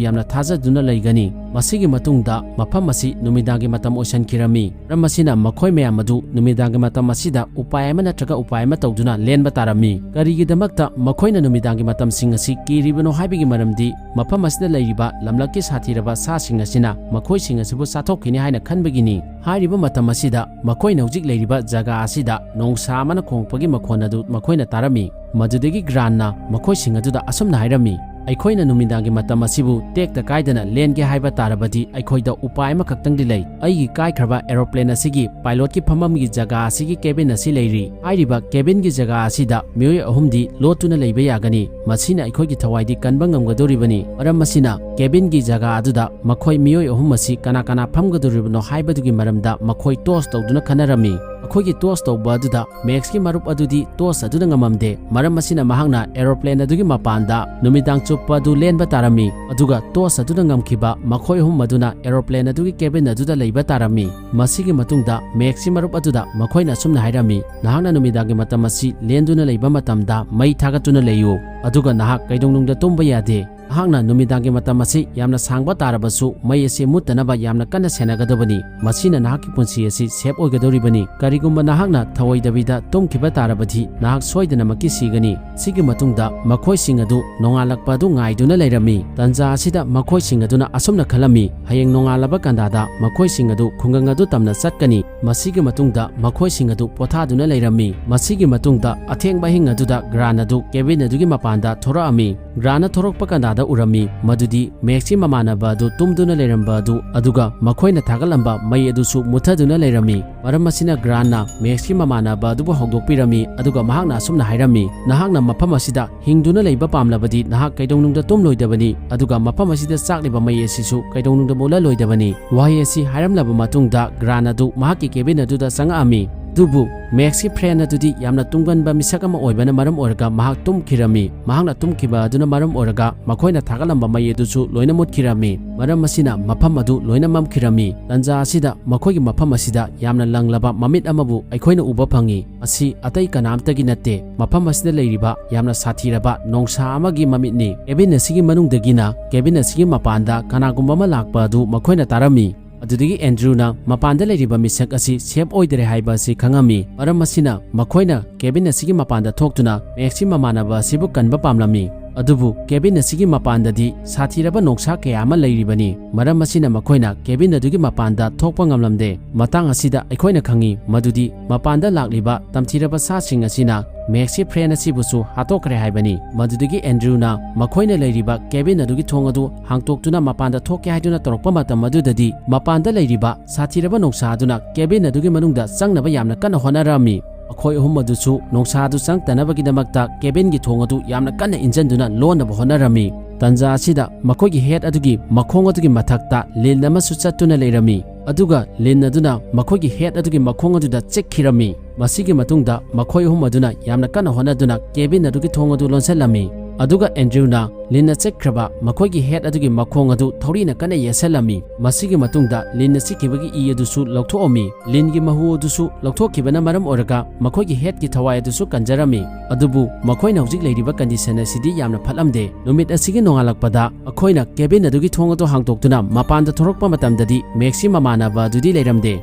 ꯌꯥꯝꯅ ꯊꯥꯖꯗꯨꯅ ꯂꯩꯒꯅꯤ"꯫ ꯃꯁꯤꯒꯤ ꯃꯇꯨꯡꯗ ꯃꯐꯝ ꯑꯁꯤ ꯅꯨꯃꯤꯗꯥꯡꯒꯤ ꯃꯇꯝ ꯑꯣꯏꯁꯤꯟꯈꯤꯔꯝꯃꯤ꯫ ꯃꯔꯝ ꯑꯁꯤꯅ ꯃꯈꯣꯏ ꯃꯌꯥꯝ ꯑꯗꯨ ꯅꯨꯃꯤꯗꯥꯡꯒꯤ ꯃꯇꯝ ꯑꯁꯤꯗ ꯎꯄꯥꯏ ꯑꯃ ꯅꯠꯇ꯭ꯔꯒ ꯎꯄꯥꯏ ꯑꯃ ꯇꯧꯗꯨꯅ ꯂꯦꯟꯕ ꯇꯥꯔꯝꯃꯤ꯫ ꯀꯔꯤꯒꯤꯗꯃꯛꯇ ꯃꯈꯣꯏꯅ ꯅꯨꯃꯤꯗꯥꯡꯒꯤ ꯃꯇꯝꯁꯤꯡ ꯑꯁꯤ ꯀꯤꯔꯤꯕꯅꯣ ꯍꯥꯏꯕꯒꯤ ꯃꯔꯝꯗꯤ ꯃꯐꯝ ꯑꯁꯤꯗ ꯂꯩꯔꯤꯕ ꯂꯝꯂꯛꯀꯤ ꯁꯥꯊꯤꯔꯕ ꯁꯥꯁꯤꯡ ꯑꯁꯤꯅ ꯃꯈꯣꯏꯁꯤꯡ ꯑꯁꯤꯕꯨ ꯆꯥꯊꯣꯛꯈꯤꯅꯤ ꯍꯥꯏꯅ ꯈꯟꯕꯒꯤꯅꯤ꯫ ꯍꯥꯏꯔꯤꯕ ꯃꯇꯝ ꯑꯁꯤꯗ ꯃꯈꯣꯏꯅ ꯍꯧꯖꯤꯛ ꯂꯩꯔꯤꯕ ꯖꯒꯥ ꯑꯁꯤꯗ ꯅꯣꯡꯁꯥ ꯑꯃꯅ ꯈꯣꯡꯂꯛꯄꯒꯤ ꯃꯈꯣꯟ ꯑꯗꯨ ꯃꯈꯣꯏꯅ ꯇꯥꯔꯝꯃꯤ꯫ ꯃꯗꯨꯗꯒꯤ ꯒ꯭ꯔꯥꯟꯅ ꯃꯈꯣꯏꯁꯤꯡ ꯑꯗꯨꯗ ꯑꯁꯨꯝꯅ ꯍꯥꯏꯔꯝꯃꯤ, "ꯑꯩꯈꯣꯏꯅ ꯅꯨꯃꯤꯗꯥꯡꯒꯤ ꯃꯇꯝ ꯑꯁꯤꯕꯨ ꯇꯦꯛꯇ ꯀꯥꯏꯗꯅ ꯂꯦꯟꯒꯦ ꯍꯥꯏꯕ ꯇꯥꯔꯕꯗꯤ ꯑꯩꯈꯣꯏꯗ ꯎꯄꯥꯏ ꯑꯃꯈꯛꯇꯪꯗꯤ ꯂꯩ꯫ ꯑꯩꯒꯤ ꯀꯥꯏꯈ꯭ꯔꯕ ꯑꯦꯔꯣꯄ꯭ꯂꯦꯟ ꯑꯁꯤꯒꯤ ꯄꯥꯏꯂꯣꯠꯀꯤ ꯐꯝꯐꯝꯒꯤ ꯖꯒꯥ ꯑꯁꯤꯒꯤ ꯀꯦꯕꯤꯟ ꯑꯁꯤ ꯂꯩꯔꯤ꯫ ꯍꯥꯏꯔꯤꯕ ꯀꯦꯕꯤꯟꯒꯤ ꯖꯒꯥ ꯑꯁꯤꯗ ꯃꯤꯑꯣꯏ ꯑꯍꯨꯝꯗꯤ ꯂꯣꯠꯇꯨꯅ ꯂꯩꯕ ꯌꯥꯒꯅꯤ꯫ ꯃꯁꯤꯅ ꯑꯩꯈꯣꯏꯒꯤ ꯊꯋꯥꯏꯗꯤ ꯀꯟꯕ ꯉꯝꯒꯗꯧꯔꯤꯕꯅꯤ꯫ ꯃꯔꯝ ꯑꯁꯤꯅ ꯀꯦꯕꯤꯟꯒꯤ ꯖꯒꯥ ꯑꯗꯨꯗ ꯃꯈꯣꯏ ꯃꯤꯑꯣꯏ ꯑꯍꯨꯝ ꯑꯁꯤ ꯀꯅꯥ ꯀꯅꯥ ꯐꯝꯒꯗꯧꯔꯤꯕꯅꯣ ꯍꯥꯏꯕꯗꯨꯒꯤ ꯃꯔꯝꯗ ꯃꯈꯣꯏ ꯇꯣꯁ ꯇꯧꯗꯨꯅ ꯈꯟꯅꯔꯝꯃꯤ꯫ ꯃꯈꯣꯏꯒꯤ ꯇꯣꯁ ꯇꯧꯕ ꯑꯗꯨꯗ ꯃꯦꯛꯁꯀꯤ ꯃꯔꯨꯞ ꯑꯗꯨꯗꯤ ꯇꯣꯁ ꯑꯗꯨꯗ ꯉꯝꯃꯝꯗꯦ꯫ ꯃꯔꯝ ꯑꯁꯤꯅ ꯃꯍꯥꯛꯅ ꯑꯦꯔꯣꯄ꯭ꯂꯦꯟ ꯑꯗꯨꯒꯤ ꯃꯄꯥꯟꯗ ꯅꯨꯃꯤꯗꯥꯡ ꯆꯨꯞꯄ ꯑꯗꯨ ꯂꯦꯟꯕ ꯇꯥꯔꯝꯃꯤ꯫ ꯑꯗꯨꯒ ꯇꯣꯁ ꯑꯗꯨꯗ ꯉꯝꯈꯤꯕ ꯃꯈꯣꯏ ꯑꯍꯨꯝ ꯑꯗꯨꯅ ꯑꯦꯔꯣꯄ꯭ꯂꯦꯟ ꯑꯗꯨꯒꯤ ꯀꯦꯕꯤꯟ ꯑꯗꯨꯗ ꯂꯩꯕ ꯇꯥꯔꯝꯃꯤ꯫ ꯃꯁꯤꯒꯤ ꯃꯇꯨꯡꯗ ꯃꯦꯛꯁꯀꯤ ꯃꯔꯨꯞ ꯑꯗꯨꯗ ꯃꯈꯣꯏꯅ ꯑꯁꯨꯝꯅ ꯍꯥꯏꯔꯝꯃꯤ, "ꯅꯍꯥꯛꯅ ꯅꯨꯃꯤꯗꯥꯡꯒꯤ ꯃꯇꯝ ꯑꯁꯤ ꯂꯦꯟꯗꯨꯅ ꯂꯩꯕ ꯃꯇꯝꯗ ꯃꯩ ꯊꯥꯒꯠꯇꯨꯅ ꯂꯩꯌꯨ꯫ ꯑꯗꯨꯒ ꯅꯍꯥꯛ ꯀꯩꯗꯧꯅꯨꯡꯗ ꯇꯨꯝꯕ ꯌꯥꯗꯦ"꯫ ꯅꯍꯥꯛꯅ ꯅꯨꯃꯤꯗꯥꯡꯒꯤ ꯃꯇꯝ ꯑꯁꯤ ꯌꯥꯝꯅ ꯁꯥꯡꯕ ꯇꯥꯔꯕꯁꯨ ꯃꯩ ꯑꯁꯤ ꯃꯨꯠꯇꯅꯕ ꯌꯥꯝꯅ ꯀꯟꯅ ꯁꯦꯟꯅꯒꯗꯕꯅꯤ꯫ ꯃꯁꯤꯅ ꯅꯍꯥꯛꯀꯤ ꯄꯨꯟꯁꯤ ꯑꯁꯤ safe ꯑꯣꯏꯒꯗꯧꯔꯤꯕꯅꯤ꯫ ꯀꯔꯤꯒꯨꯝꯕ ꯅꯍꯥꯛꯅ ꯊꯧꯑꯣꯏꯗꯕꯤꯗ ꯇꯨꯝꯈꯤꯕ ꯇꯥꯔꯕꯗꯤ ꯅꯍꯥꯛ ꯁꯣꯏꯗꯅꯃꯛꯀꯤ ꯁꯤꯒꯅꯤ꯫ ꯁꯤꯒꯤ ꯃꯇꯨꯡꯗ ꯃꯈꯣꯏꯁꯤꯡ ꯑꯗꯨ ꯅꯣꯡꯉꯥꯜꯂꯛꯄ ꯑꯗꯨ ꯉꯥꯏꯗꯨꯅ ꯂꯩꯔꯝꯃꯤ꯫ ꯇꯟꯖꯥ ꯑꯁꯤꯗ ꯃꯈꯣꯏꯁꯤꯡ ꯑꯗꯨꯅ ꯑꯁꯨꯝꯅ ꯈꯜꯂꯝꯃꯤ, "ꯍꯌꯦꯡ ꯅꯣꯡꯉꯥꯜꯂꯕ ꯀꯥꯟꯗꯥꯗ ꯃꯈꯣꯏꯁꯤꯡ ꯑꯗꯨ ꯈꯨꯡꯒꯪ ꯑꯗꯨ ꯇꯝꯅ ꯆꯠꯀꯅꯤ꯫" ꯃꯁꯤꯒꯤ ꯃꯇꯨꯡꯗ ꯃꯈꯣꯏꯁꯤꯡ ꯑꯗꯨ ꯄꯣꯊꯥꯗꯨꯅ ꯂꯩꯔꯝꯃꯤ꯫ ꯃꯁꯤꯒꯤ ꯃꯇꯨꯡꯗ ꯑꯊꯦꯡꯕ ꯑꯍꯤꯡ ꯑꯗꯨꯗ ꯒ꯭ꯔꯥꯟ ꯑꯗꯨ cabin ꯑꯗꯨꯒꯤ ꯃꯄꯥꯟꯗ ꯊꯣꯔꯛꯑꯝꯃꯤ꯫ ꯒ꯭ꯔꯥꯟꯅ ꯊꯣꯔꯛꯄ ꯀꯥꯟꯗꯥꯗ ꯎꯔꯝꯃꯤ ꯃꯗꯨꯗꯤ ꯃꯦꯛꯁꯀꯤ ꯃꯃꯥꯟꯅꯕ ꯑꯗꯨ ꯇꯨꯝꯗꯨꯅ ꯂꯩꯔꯝꯕ ꯑꯗꯨ, ꯑꯗꯨꯒ ꯃꯈꯣꯏꯅ ꯊꯥꯒꯠꯂꯝꯕ ꯃꯩ ꯑꯗꯨꯁꯨ ꯃꯨꯠꯊꯗꯨꯅ ꯂꯩꯔꯝꯃꯤ꯫ ꯃꯔꯝ ꯑꯁꯤꯅ ꯒ꯭ꯔꯥꯟꯅ ꯃꯦꯛꯁꯀꯤ ꯃꯃꯥꯟꯅꯕ ꯑꯗꯨꯕꯨ ꯍꯧꯗꯣꯛꯄꯤꯔꯝꯃꯤ, ꯑꯗꯨꯒ ꯃꯍꯥꯛꯅ ꯑꯁꯨꯝꯅ ꯍꯥꯏꯔꯝꯃꯤ, "ꯅꯍꯥꯛꯅ ꯃꯐꯝ ꯑꯁꯤꯗ ꯍꯤꯡꯗꯨꯅ ꯂꯩꯕ ꯄꯥꯝꯂꯕꯗꯤ ꯅꯍꯥꯛ ꯀꯩꯗꯧꯅꯨꯡꯗ ꯇꯨꯝꯂꯣꯏꯗꯕꯅꯤ, ꯑꯗꯨꯒ ꯃꯐꯝ ꯑꯁꯤꯗ ꯆꯥꯛꯂꯤꯕ ꯃꯩ ꯑꯁꯤꯁꯨ ꯀꯩꯗꯧꯅꯨꯡꯗ ꯃꯨꯠꯂꯂꯣꯏꯗꯕꯅꯤ꯫" ꯋꯥꯍꯩ ꯑꯁꯤ ꯍꯥꯏꯔꯝꯂꯕ ꯃꯇꯨꯡꯗ ꯒ꯭ꯔꯥꯟ ꯑꯗꯨ ꯃꯍꯥꯛꯀꯤ cabin ꯑꯗꯨꯗ ꯆꯪꯉꯛꯑꯝꯃꯤ꯫ ꯑꯗꯨꯕꯨ ꯃꯦꯛꯁꯀꯤ friend ꯑꯗꯨꯗꯤ ꯌꯥꯝꯅ ꯇꯨꯝꯒꯟꯕ ꯃꯤꯁꯛ ꯑꯃ ꯑꯣꯏꯕꯅ ꯃꯔꯝ ꯑꯣꯏꯔꯒ ꯃꯍꯥꯛ ꯇꯨꯝꯈꯤꯔꯝꯃꯤ꯫ ꯃꯍꯥꯛꯅ ꯇꯨꯝꯈꯤꯕ ꯑꯗꯨꯅ ꯃꯔꯝ ꯑꯣꯏꯔꯒ ꯃꯈꯣꯏꯅ ꯊꯥꯒꯠꯂꯝꯕ ꯃꯩ ꯑꯗꯨꯁꯨ ꯂꯣꯏꯅ ꯃꯨꯠꯈꯤꯔꯝꯃꯤ꯫ ꯃꯔꯝ ꯑꯁꯤꯅ ꯃꯐꯝ ꯑꯗꯨ ꯂꯣꯏꯅ ꯃꯝꯈꯤꯔꯝꯃꯤ꯫ ꯇꯟꯖꯥ ꯑꯁꯤꯗ ꯃꯈꯣꯏꯒꯤ ꯃꯐꯝ ꯑꯁꯤꯗ ꯌꯥꯝꯅ ꯂꯪꯂꯕ ꯃꯃꯤꯠ ꯑꯃꯕꯨ ꯑꯩꯈꯣꯏꯅ ꯎꯕ ꯐꯪꯉꯤ꯫ ꯃꯁꯤ ꯑꯇꯩ ꯀꯅꯥꯝꯇꯒꯤ ꯅꯠꯇꯦ꯫ ꯃꯐꯝ ꯑꯁꯤꯗ ꯂꯩꯔꯤꯕ ꯌꯥꯝꯅ ꯁꯥꯊꯤꯔꯕ ꯅꯣꯡꯁꯥ ꯑꯃꯒꯤ ꯃꯃꯤꯠꯅꯤ꯫ Cabin ꯑꯁꯤꯒꯤ ꯃꯅꯨꯡꯗꯒꯤꯅ cabin ꯑꯁꯤꯒꯤ ꯃꯄꯥꯟꯗ ꯀꯅꯥꯒꯨꯝꯕ ꯑꯃ ꯂꯥꯛꯄ ꯑꯗꯨ ꯃꯈꯣꯏꯅ ꯇꯥꯔꯝꯃꯤ꯫ ꯑꯗꯨꯗꯒꯤ ꯑꯦꯟꯗ꯭ꯔꯨꯅ ꯃꯄꯥꯟꯗ ꯂꯩꯔꯤꯕ ꯃꯤꯁꯛ ꯑꯁꯤ safe ꯑꯣꯏꯗꯔꯦ ꯍꯥꯏꯕ ꯑꯁꯤ ꯈꯪꯉꯝꯃꯤ꯫ ꯃꯔꯝ ꯑꯁꯤꯅ ꯃꯈꯣꯏꯅ cabin ꯑꯁꯤꯒꯤ ꯃꯄꯥꯟꯗ ꯊꯣꯛꯇꯨꯅ ꯃꯦꯛꯁꯀꯤ ꯃꯃꯥꯟꯅꯕ ꯑꯁꯤꯕꯨ ꯀꯟꯕ ꯄꯥꯝꯂꯝꯃꯤ꯫ ꯑꯗꯨꯕꯨ cabin ꯑꯁꯤꯒꯤ ꯃꯄꯥꯟꯗꯗꯤ ꯁꯥꯊꯤꯔꯕ ꯅꯣꯡꯁꯥ ꯀꯌꯥ ꯑꯃ ꯂꯩꯔꯤꯕꯅꯤ꯫ ꯃꯔꯝ ꯑꯁꯤꯅ ꯃꯈꯣꯏꯅ cabin ꯑꯗꯨꯒꯤ ꯃꯄꯥꯟꯗ ꯊꯣꯛꯄ ꯉꯝꯂꯝꯗꯦ꯫ ꯃꯇꯥꯡ ꯑꯁꯤꯗ ꯑꯩꯈꯣꯏꯅ ꯈꯪꯉꯤ ꯃꯗꯨꯗꯤ ꯃꯄꯥꯟꯗ ꯂꯥꯛꯂꯤꯕ ꯇꯝꯊꯤꯔꯕ ꯁꯥꯁꯤꯡ ꯑꯁꯤꯅ ꯃꯦꯛꯁꯀꯤ friend ꯑꯁꯤꯕꯨꯁꯨ ꯍꯥꯠꯇꯣꯛꯈ꯭ꯔꯦ ꯍꯥꯏꯕꯅꯤ꯫ ꯃꯗꯨꯗꯒꯤ ꯑꯦꯟꯗ꯭ꯔꯨꯅ ꯃꯈꯣꯏꯅ ꯂꯩꯔꯤꯕ cabin ꯑꯗꯨꯒꯤ ꯊꯣꯡ ꯑꯗꯨ ꯍꯥꯡꯇꯣꯛꯇꯨꯅ ꯃꯄꯥꯟꯗ ꯊꯣꯛꯀꯦ ꯍꯥꯏꯗꯨꯅ ꯇꯧꯔꯛꯄ ꯃꯇꯝ ꯑꯗꯨꯗꯗꯤ ꯃꯄꯥꯟꯗ ꯂꯩꯔꯤꯕ ꯁꯥꯊꯤꯔꯕ ꯅꯣꯡꯁꯥ ꯑꯗꯨꯅ cabin ꯑꯗꯨꯒꯤ ꯃꯅꯨꯡꯗ ꯆꯪꯅꯕ ꯌꯥꯝꯅ ꯀꯟꯅ ꯍꯣꯠꯅꯔꯝꯃꯤ꯫ ꯃꯈꯣꯏ ꯑꯍꯨꯝ ꯑꯗꯨꯁꯨ ꯅꯣꯡꯁꯥ ꯑꯗꯨ ꯆꯪꯗꯅꯕꯒꯤꯗꯃꯛꯇ cabinꯒꯤ ꯊꯣꯡ ꯑꯗꯨ ꯌꯥꯝꯅ ꯀꯟꯅ ꯏꯟꯖꯟꯗꯨꯅ ꯂꯣꯟꯅꯕ ꯍꯣꯠꯅꯔꯝꯃꯤ꯫ ꯇꯟꯖꯥ ꯑꯁꯤꯗ ꯃꯈꯣꯏꯒꯤ head ꯑꯗꯨꯒꯤ ꯃꯈꯣꯡ ꯑꯗꯨꯒꯤ ꯃꯊꯛꯇ ꯂꯤꯟ ꯑꯃꯁꯨ ꯆꯠꯇꯨꯅ ꯂꯩꯔꯝꯃꯤ꯫ ꯑꯗꯨꯒ ꯂꯤꯟ ꯑꯗꯨꯅ ꯃꯈꯣꯏꯒꯤ head ꯑꯗꯨꯒꯤ ꯃꯈꯣꯡ ꯑꯗꯨꯗ ꯆꯤꯛꯈꯤꯔꯝꯃꯤ꯫ ꯃꯁꯤꯒꯤ ꯃꯇꯨꯡꯗ ꯃꯈꯣꯏ ꯑꯍꯨꯝ ꯑꯗꯨꯅ ꯌꯥꯝꯅ ꯀꯟꯅ ꯍꯣꯠꯅꯗꯨꯅ cabin ꯑꯗꯨꯒꯤ ꯊꯣꯡ ꯑꯗꯨ ꯂꯣꯟꯁꯤꯜꯂꯝꯃꯤ꯫ ꯑꯗꯨꯒ ꯑꯦꯟꯗ꯭ꯔꯨꯅ ꯂꯤꯟꯅ ꯆꯤꯛꯈ꯭ꯔꯕ ꯃꯈꯣꯏꯒꯤ ꯍꯦꯠ ꯑꯗꯨꯒꯤ ꯃꯈꯣꯡ ꯑꯗꯨ ꯊꯧꯔꯤꯅ ꯀꯟꯅ ꯌꯦꯠꯁꯜꯂꯝꯃꯤ꯫ ꯃꯁꯤꯒꯤ ꯃꯇꯨꯡꯗ ꯂꯤꯟꯅ ꯆꯤꯛꯈꯤꯕꯒꯤ ꯏ ꯑꯗꯨꯁꯨ ꯂꯧꯊꯣꯛꯑꯝꯃꯤ꯫ ꯂꯤꯟꯒꯤ ꯃꯍꯨ ꯑꯗꯨꯁꯨ ꯂꯧꯊꯣꯛꯈꯤꯕꯅ ꯃꯔꯝ ꯑꯣꯏꯔꯒ ꯃꯈꯣꯏꯒꯤ ꯍꯦꯠꯀꯤ ꯊꯋꯥꯏ ꯑꯗꯨꯁꯨ ꯀꯟꯖꯔꯝꯃꯤ꯫ ꯑꯗꯨꯕꯨ ꯃꯈꯣꯏꯅ ꯍꯧꯖꯤꯛ ꯂꯩꯔꯤꯕ ꯀꯟꯗꯤꯁꯟ ꯑꯁꯤꯗꯤ ꯌꯥꯝꯅ ꯐꯠꯂꯝꯗꯦ꯫ ꯅꯨꯃꯤꯠ ꯑꯁꯤꯒꯤ ꯅꯣꯡꯉꯥꯜꯂꯛꯄꯗ ꯑꯩꯈꯣꯏꯅ ꯀꯦꯕꯤꯟ ꯑꯗꯨꯒꯤ ꯊꯣꯡ ꯑꯗꯨ ꯍꯥꯡꯗꯣꯛꯇꯨꯅ ꯃꯄꯥꯟꯗ ꯊꯣꯔꯛꯄ ꯃꯇꯝꯗꯗꯤ ꯃꯦꯛꯁꯀꯤ ꯃꯃꯥꯟꯅꯕ ꯑꯗꯨꯗꯤ ꯂꯩꯔꯝꯗꯦ꯫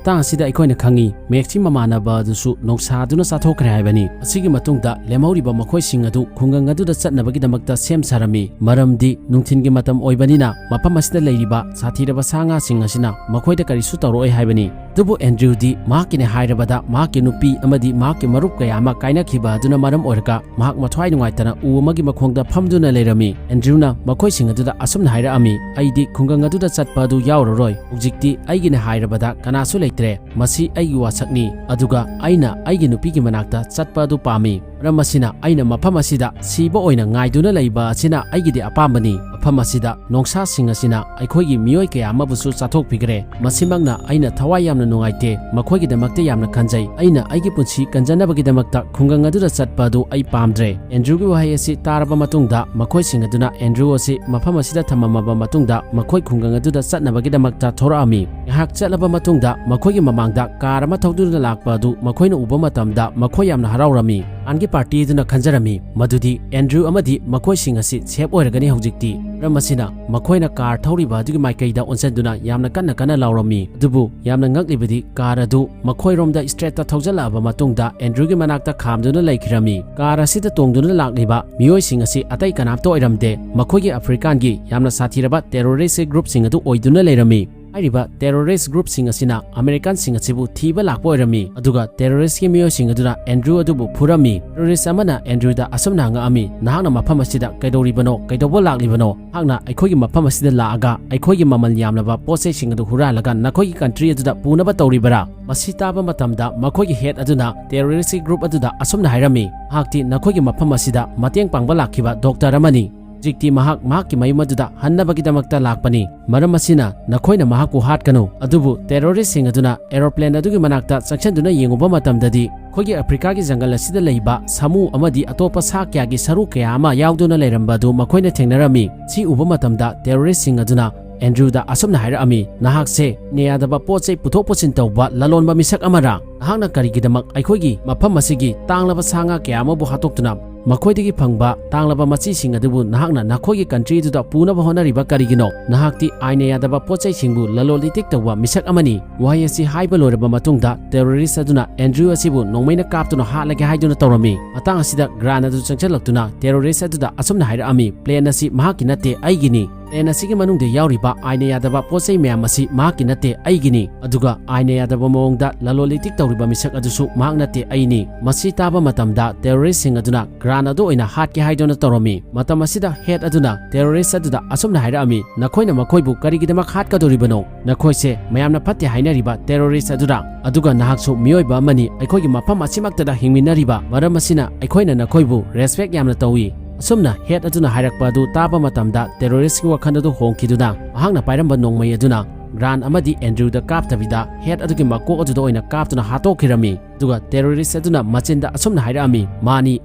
ꯃꯇꯥꯡ ꯑꯁꯤꯗ ꯑꯩꯈꯣꯏꯅ ꯈꯪꯉꯤ, ꯃꯦꯛꯁꯀꯤ ꯃꯃꯥꯟꯅꯕ ꯑꯗꯨꯁꯨ ꯅꯣꯡꯁꯥꯗꯨꯅ ꯆꯥꯊꯣꯛꯈ꯭ꯔꯦ ꯍꯥꯏꯕꯅꯤ꯫ ꯑꯁꯤꯒꯤ ꯃꯇꯨꯡꯗ ꯂꯦꯝꯍꯧꯔꯤꯕ ꯃꯈꯣꯏꯁꯤꯡ ꯑꯗꯨ ꯈꯨꯡꯒꯪ ꯑꯗꯨꯗ ꯆꯠꯅꯕꯒꯤꯗꯃꯛꯇ ꯁꯦꯝ ꯁꯥꯔꯝꯃꯤ, ꯃꯔꯝꯗꯤ ꯅꯨꯡꯊꯤꯜꯒꯤ ꯃꯇꯝ ꯑꯣꯏꯕꯅꯤꯅ ꯃꯐꯝ ꯑꯁꯤꯗ ꯂꯩꯔꯤꯕ ꯁꯥꯊꯤꯔꯕ ꯁꯥ ꯉꯥꯁꯤꯡ ꯑꯁꯤꯅ ꯃꯈꯣꯏꯗ ꯀꯔꯤꯁꯨ ꯇꯧꯔꯛꯑꯣꯏ ꯍꯥꯏꯕꯅꯤ꯫ ꯑꯗꯨꯕꯨ ꯑꯦꯟꯗ꯭ꯔꯨꯗꯤ ꯃꯍꯥꯛꯀꯤꯅꯦ ꯍꯥꯏꯔꯕꯗ ꯃꯍꯥꯛꯀꯤ ꯅꯨꯄꯤ ꯑꯃꯗꯤ ꯃꯍꯥꯛꯀꯤ ꯃꯔꯨꯞ ꯀꯌꯥ ꯑꯃ ꯀꯥꯏꯅꯈꯤꯕ ꯑꯗꯨꯅ ꯃꯔꯝ ꯑꯣꯏꯔꯒ ꯃꯍꯥꯛ ꯃꯊ꯭ꯋꯥꯏ ꯅꯨꯡꯉꯥꯏꯇꯅ ꯎ ꯑꯃꯒꯤ ꯃꯈꯣꯡꯗ ꯐꯝꯗꯨꯅ ꯂꯩꯔꯝꯃꯤ꯫ ꯑꯦꯟꯗ꯭ꯔꯨꯅ ꯃꯈꯣꯏꯁꯤꯡ ꯑꯗꯨꯗ ꯑꯁꯨꯝꯅ ꯍꯥꯏꯔꯛꯑꯝꯃꯤ, "ꯑꯩꯗꯤ ꯈꯨꯡꯒꯪ ꯑꯗꯨꯗ ꯆꯠꯄ ꯑꯗꯨ ꯌꯥꯎꯔꯔꯣꯏ꯫ ꯍꯧꯖꯤꯛꯇꯤ ꯑꯩꯒꯤꯅꯦ ꯍꯥꯏꯔꯕꯗ ꯀꯅꯥꯁꯨ ꯂꯩꯇ꯭ꯔꯦ꯫ ꯃꯁꯤ ꯑꯩꯒꯤ ꯋꯥꯁꯛꯅꯤ, ꯑꯗꯨꯒ ꯑꯩꯅ ꯑꯩꯒꯤ ꯅꯨꯄꯤꯒꯤ ꯃꯅꯥꯛꯇ ꯆꯠꯄ ꯑꯗꯨ ꯄꯥꯝꯃꯤ꯫ ꯃꯔꯝ ꯑꯁꯤꯅ ꯑꯩꯅ ꯃꯐꯝ ꯑꯁꯤꯗ ꯁꯤꯕ ꯑꯣꯏꯅ ꯉꯥꯏꯗꯨꯅ ꯂꯩꯕ ꯑꯁꯤꯅ ꯑꯩꯒꯤꯗꯤ ꯑꯄꯥꯝꯕꯅꯤ꯫ ꯃꯐꯝ ꯑꯁꯤꯗ ꯅꯣꯡꯁꯥꯁꯤꯡ ꯑꯁꯤꯅ ꯑꯩꯈꯣꯏꯒꯤ ꯃꯤꯑꯣꯏ ꯀꯌꯥ ꯑꯃꯕꯨꯁꯨ ꯆꯥꯊꯣꯛꯄꯤꯈ꯭ꯔꯦ꯫ ꯃꯁꯤꯃꯛꯅ ꯑꯩꯅ ꯊꯋꯥꯏ ꯌꯥꯝꯅ ꯅꯨꯡꯉꯥꯏꯇꯦ, ꯃꯈꯣꯏꯒꯤꯗꯃꯛꯇ ꯌꯥꯝꯅ ꯈꯟꯖꯩ꯫ ꯑꯩꯅ ꯑꯩꯒꯤ ꯄꯨꯟꯁꯤ ꯀꯟꯖꯅꯕꯒꯤꯗꯃꯛꯇ ꯈꯨꯡꯒꯪ ꯑꯗꯨꯗ ꯆꯠꯄ ꯑꯗꯨ ꯑꯩ ꯄꯥꯝꯗ꯭ꯔꯦ꯫" ꯑꯦꯟꯗ꯭ꯔꯨꯒꯤ ꯋꯥꯍꯩ ꯑꯁꯤ ꯇꯥꯔꯕ ꯃꯇꯨꯡꯗ ꯃꯈꯣꯏꯁꯤꯡ ꯑꯗꯨꯅ ꯑꯦꯟꯗ꯭ꯔꯨ ꯑꯁꯤ ꯃꯐꯝ ꯑꯁꯤꯗ ꯊꯝꯃꯝꯃꯕ ꯃꯇꯨꯡꯗ ꯃꯈꯣꯏ ꯈꯨꯡꯒꯪ ꯑꯗꯨꯗ ꯆꯠꯅꯕꯒꯤꯗꯃꯛꯇ ꯊꯣꯔꯛꯑꯝꯃꯤ꯫ ꯉꯥꯏꯍꯥꯛ ꯆꯠꯂꯕ ꯃꯇꯨꯡꯗ ꯃꯈꯣꯏꯒꯤ ꯃꯃꯥꯡꯗ ꯀꯥꯔ ꯑꯃ ꯊꯧꯗꯨꯅ ꯂꯥꯛꯄ ꯑꯗꯨ ꯃꯈꯣꯏꯅ ꯎꯕ ꯃꯇꯝꯗ ꯃꯈꯣꯏ ꯌꯥꯝꯅ ꯍꯔꯥꯎꯔꯝꯃꯤ꯫ ꯀꯥꯟꯒꯤ ꯄꯥꯔꯇꯤ ꯑꯗꯨꯅ ꯈꯟꯖꯔꯝꯃꯤ ꯃꯗꯨꯗꯤ ꯑꯦꯟꯗ꯭ꯔꯨ ꯑꯃꯗꯤ ꯃꯈꯣꯏꯁꯤꯡ ꯑꯁꯤ ꯁꯦꯐ ꯑꯣꯏꯔꯒꯅꯤ ꯍꯧꯖꯤꯛꯇꯤ꯫ ꯃꯔꯝ ꯑꯁꯤꯅ ꯃꯈꯣꯏꯅ ꯀꯥꯔ ꯊꯧꯔꯤꯕ ꯑꯗꯨꯒꯤ ꯃꯥꯏꯀꯩꯗ ꯑꯣꯟꯁꯤꯟꯗꯨꯅ ꯌꯥꯝꯅ ꯀꯟꯅ ꯀꯟꯅ ꯂꯥꯎꯔꯝꯃꯤ꯫ ꯑꯗꯨꯕꯨ ꯌꯥꯝꯅ ꯉꯛꯂꯤꯕꯗꯤ ꯀꯥꯔ ꯑꯗꯨ ꯃꯈꯣꯏꯔꯣꯝꯗ ꯏꯁꯇ꯭ꯔꯦꯠꯇ ꯊꯧꯖꯤꯜꯂꯛꯑꯕ ꯃꯇꯨꯡꯗ ꯑꯦꯟꯗ꯭ꯔꯨꯒꯤ ꯃꯅꯥꯛꯇ ꯈꯥꯝꯗꯨꯅ ꯂꯩꯈꯤꯔꯝꯃꯤ꯫ ꯀꯥꯔ ꯑꯁꯤꯗ ꯇꯣꯡꯗꯨꯅ ꯂꯥꯛꯂꯤꯕ ꯃꯤꯑꯣꯏꯁꯤꯡ ꯑꯁꯤ ꯑꯇꯩ ꯀꯅꯥꯝꯇ ꯑꯣꯏꯔꯝꯗꯦ, ꯃꯈꯣꯏꯒꯤ ꯑꯐ꯭ꯔꯤꯀꯥꯟꯒꯤ ꯌꯥꯝꯅ ꯁꯥꯊꯤꯔꯕ ꯇꯦꯔꯣꯔꯤꯁ ꯒ꯭ꯔꯨꯞꯁꯤꯡ ꯑꯗꯨ ꯑꯣꯏꯗꯨꯅ ꯂꯩꯔꯝꯃꯤ꯫ ꯍꯥꯏꯔꯤꯕ ꯇꯦꯔꯣꯔꯤꯁ ꯒ꯭ꯔꯨꯞꯁꯤꯡ ꯑꯁꯤꯅ ꯑꯃꯦꯔꯤꯀꯥꯟꯁꯤꯡ ꯑꯁꯤꯕꯨ ꯊꯤꯕ ꯂꯥꯛꯄ ꯑꯣꯏꯔꯝꯃꯤ꯫ ꯑꯗꯨꯒ ꯇꯦꯔꯣꯔꯤꯁꯀꯤ ꯃꯤꯑꯣꯏꯁꯤꯡ ꯑꯗꯨꯅ ꯑꯦꯟꯗ꯭ꯔꯨ ꯑꯗꯨꯕꯨ ꯐꯨꯔꯝꯃꯤ꯫ ꯇꯦꯔꯣꯔꯤꯁ ꯑꯃꯅ ꯑꯦꯟꯗ꯭ꯔꯨꯗ ꯑꯁꯨꯝꯅ ꯍꯪꯉꯛꯑꯝꯃꯤ, "ꯅꯍꯥꯛꯅ ꯃꯐꯝ ꯑꯁꯤꯗ ꯀꯩꯗꯧꯔꯤꯕꯅꯣ? ꯀꯩꯗꯧꯕ ꯂꯥꯛꯂꯤꯕꯅꯣ? ꯅꯍꯥꯛꯅ ꯑꯩꯈꯣꯏꯒꯤ ꯃꯐꯝ ꯑꯁꯤꯗ ꯂꯥꯛꯑꯒ ꯑꯩꯈꯣꯏꯒꯤ ꯃꯃꯜ ꯌꯥꯝꯂꯕ ꯄꯣꯠ ꯆꯩꯁꯤꯡ ꯑꯗꯨ ꯍꯨꯔꯥꯜꯂꯒ ꯅꯈꯣꯏꯒꯤ ꯀꯟꯇ꯭ꯔꯤ ꯑꯗꯨꯗ ꯄꯨꯅꯕ ꯇꯧꯔꯤꯕꯔꯥ?" ꯃꯁꯤ ꯇꯥꯕ ꯃꯇꯝꯗ ꯃꯈꯣꯏꯒꯤ ꯍꯦꯠ ꯑꯗꯨꯅ ꯇꯦꯔꯣꯔꯤꯁꯀꯤ ꯒ꯭ꯔꯨꯞ ꯑꯗꯨꯗ ꯑꯁꯨꯝꯅ ꯍꯥꯏꯔꯝꯃꯤ, "ꯃꯍꯥꯛꯇꯤ ꯅꯈꯣꯏꯒꯤ ꯃꯐꯝ ꯑꯁꯤꯗ ꯃꯇꯦꯡ ꯄꯥꯡꯕ ꯂꯥꯛꯈꯤꯕ ꯗꯣꯛꯇꯔ ꯑꯃꯅꯤ꯫ ꯍꯧꯖꯤꯛꯇꯤ ꯃꯍꯥꯛ ꯃꯍꯥꯛꯀꯤ ꯃꯌꯨꯝ ꯑꯗꯨꯗ ꯍꯟꯅꯕꯒꯤꯗꯃꯛꯇ ꯂꯥꯛꯄꯅꯤ꯫ ꯃꯔꯝ ꯑꯁꯤꯅ ꯅꯈꯣꯏꯅ ꯃꯍꯥꯛꯄꯨ ꯍꯥꯠꯀꯅꯨ꯫ ꯑꯗꯨꯕꯨ terroristꯁꯤꯡ ꯑꯗꯨꯅ aeroplane ꯑꯗꯨꯒꯤ ꯃꯅꯥꯛꯇ ꯆꯪꯁꯤꯟꯗꯨꯅ ꯌꯦꯡꯉꯨꯕ ꯃꯇꯝꯗꯗꯤ, ꯑꯩꯈꯣꯏꯒꯤ ꯑꯐ꯭ꯔꯤꯀꯥꯒꯤ ꯖꯪꯒꯜ ꯑꯁꯤꯗ ꯂꯩꯕ ꯁꯥꯃꯨ ꯑꯃꯗꯤ ꯑꯇꯣꯞꯄ ꯁꯥ ꯀꯌꯥꯒꯤ ꯁꯔꯨ ꯀꯌꯥ ꯑꯃ ꯌꯥꯎꯗꯨꯅ ꯂꯩꯔꯝꯕ ꯑꯗꯨ ꯃꯈꯣꯏꯅ ꯊꯦꯡꯅꯔꯝꯃꯤ꯫ ꯁꯤ ꯎꯕ ꯃꯇꯝꯗ terroristꯁꯤꯡ ꯑꯗꯨꯅ Andrewꯗ ꯑꯁꯨꯝꯅ ꯍꯥꯏꯔꯛꯑꯝꯃꯤ, "ꯅꯍꯥꯛꯁꯦ ꯅꯦ ꯌꯥꯗꯕ ꯄꯣꯠ ꯆꯩ ꯄꯨꯊꯣꯛ ꯄꯨꯁꯤꯟ ꯇꯧꯕ ꯂꯂꯣꯟꯕ ꯃꯤꯁꯛ ꯑꯃꯔꯥ? ꯅꯍꯥꯛꯅ ꯀꯔꯤꯒꯤꯗꯃꯛ ꯑꯩꯈꯣꯏꯒꯤ ꯃꯐꯝ ꯑꯁꯤꯒꯤ ꯇꯥꯡꯂꯕ ꯁꯥ ꯉꯥ ꯀꯌꯥ ꯑꯃꯕꯨ ꯍꯥꯠꯇꯣꯛꯇꯨꯅ ꯃꯈꯣꯏꯗꯒꯤ ꯐꯪꯕ ꯇꯥꯡꯂꯕ ꯃꯆꯤꯁꯤꯡ ꯑꯗꯨꯕꯨ ꯅꯍꯥꯛꯅ ꯅꯈꯣꯏꯒꯤ countryꯗꯨꯗ ꯄꯨꯅꯕ ꯍꯣꯠꯅꯔꯤꯕ ꯀꯔꯤꯒꯤꯅꯣ? ꯅꯍꯥꯛꯇꯤ ꯑꯥꯏꯟꯅ ꯌꯥꯗꯕ ꯄꯣꯠ ꯆꯩꯁꯤꯡꯕꯨ ꯂꯂꯣꯟ ꯏꯇꯤꯛ ꯇꯧꯕ ꯃꯤꯁꯛ ꯑꯃꯅꯤ"꯫ ꯋꯥꯍꯩ ꯑꯁꯤ ꯍꯥꯏꯕ ꯂꯣꯏꯔꯕ ꯃꯇꯨꯡꯗ terrorist ꯑꯗꯨꯅ Andrew ꯑꯁꯤꯕꯨ ꯅꯣꯡꯃꯩꯅ ꯀꯥꯞꯇꯨꯅ ꯍꯥꯠꯂꯒꯦ ꯍꯥꯏꯗꯨꯅ ꯇꯧꯔꯝꯃꯤ꯫ ꯃꯇꯥꯡ ꯑꯁꯤꯗ Grant ꯑꯗꯨ ꯆꯪꯁꯤꯜꯂꯛꯇꯨꯅ terrorist ꯑꯗꯨꯗ ꯑꯁꯨꯝꯅ ꯍꯥꯏꯔꯛꯑꯝꯃꯤ, "Plane ꯑꯁꯤ ꯃꯍꯥꯛꯀꯤ ꯅꯠꯇꯦ, ꯑꯩꯒꯤꯅꯤ꯫ Plane ꯑꯁꯤꯒꯤ ꯃꯅꯨꯡꯗ ꯌꯥꯎꯔꯤꯕ ꯑꯥꯏꯟꯅ ꯌꯥꯗꯕ ꯄꯣꯠ ꯆꯩ ꯃꯌꯥꯝ ꯑꯁꯤ ꯃꯍꯥꯛꯀꯤ ꯅꯠꯇꯦ, ꯑꯩꯒꯤꯅꯤ꯫ ꯑꯗꯨꯒ ꯑꯥꯏꯟꯅ ꯌꯥꯗꯕ ꯃꯑꯣꯡꯗ ꯂꯂꯣꯟ ꯏꯇꯤꯛ ꯇꯧꯔꯤꯕ ꯃꯤꯁꯛ ꯑꯗꯨꯁꯨ ꯃꯍꯥꯛ ꯅꯠꯇꯦ, ꯑꯩꯅꯤ"꯫ ꯃꯁꯤ ꯇꯥꯕ ꯃꯇꯝꯗ terroristꯁꯤꯡ ꯑꯗꯨꯅ Grant ꯑꯗꯨ ꯑꯣꯏꯅ ꯍꯥꯠꯀꯦ ꯍꯥꯏꯗꯨꯅ ꯇꯧꯔꯝꯃꯤ꯫ ꯃꯇꯝ ꯑꯁꯤꯗ head ꯑꯗꯨꯅ terrorist ꯑꯗꯨꯗ ꯑꯁꯨꯝꯅ ꯍꯥꯏꯔꯛꯑꯝꯃꯤ, "ꯅꯈꯣꯏꯅ ꯃꯈꯣꯏꯕꯨ ꯀꯔꯤꯒꯤꯗꯃꯛ ꯍꯥꯠꯀꯗꯧꯔꯤꯕꯅꯣ? ꯅꯈꯣꯏꯁꯦ ꯃꯌꯥꯝꯅ ꯐꯠꯇꯦ ꯍꯥꯏꯅꯔꯤꯕ terrorist ꯑꯗꯨꯔꯥ? ꯑꯗꯨꯒ ꯅꯍꯥꯛꯁꯨ ꯃꯤꯑꯣꯏꯕ ꯑꯃꯅꯤ, ꯑꯩꯈꯣꯏꯒꯤ ꯃꯐꯝ ꯑꯁꯤꯃꯛꯇꯗ ꯍꯤꯡꯃꯤꯟꯅꯔꯤꯕ ꯃꯔꯝ ꯑꯁꯤꯅ ꯑꯩꯈꯣꯏꯅ ꯅꯈꯣꯏꯕꯨ respect ꯌꯥꯝꯅ ꯇꯧꯏ"꯫ ꯑꯁꯨꯝꯅ head ꯑꯗꯨꯅ ꯍꯥꯏꯔꯛꯄ ꯑꯗꯨ ꯇꯥꯕ ꯃꯇꯝꯗ terroristꯀꯤ ꯋꯥꯈꯜ ꯑꯗꯨ ꯍꯣꯡꯈꯤꯗꯨꯅ ꯃꯍꯥꯛꯅ ꯄꯥꯏꯔꯝꯕ ꯅꯣꯡꯃꯩ ꯑꯗꯨꯅ Grant ꯑꯃꯗꯤ Andrewꯗ ꯀꯥꯞꯇꯕꯤꯗ head ꯑꯗꯨꯒꯤ ꯃꯀꯣꯛ ꯑꯗꯨꯗ ꯑꯣꯏꯅ ꯀꯥꯞꯇꯨꯅ ꯍꯥꯠꯇꯣꯛꯈꯤꯔꯝꯃꯤ꯫ ꯑꯗꯨꯒ terrorist ꯑꯗꯨꯅ ꯃꯆꯤꯟꯗ ꯑꯁꯨꯝꯅ ꯍꯥꯏꯔꯛꯑꯝꯃꯤ, "ꯃꯥꯅꯤ,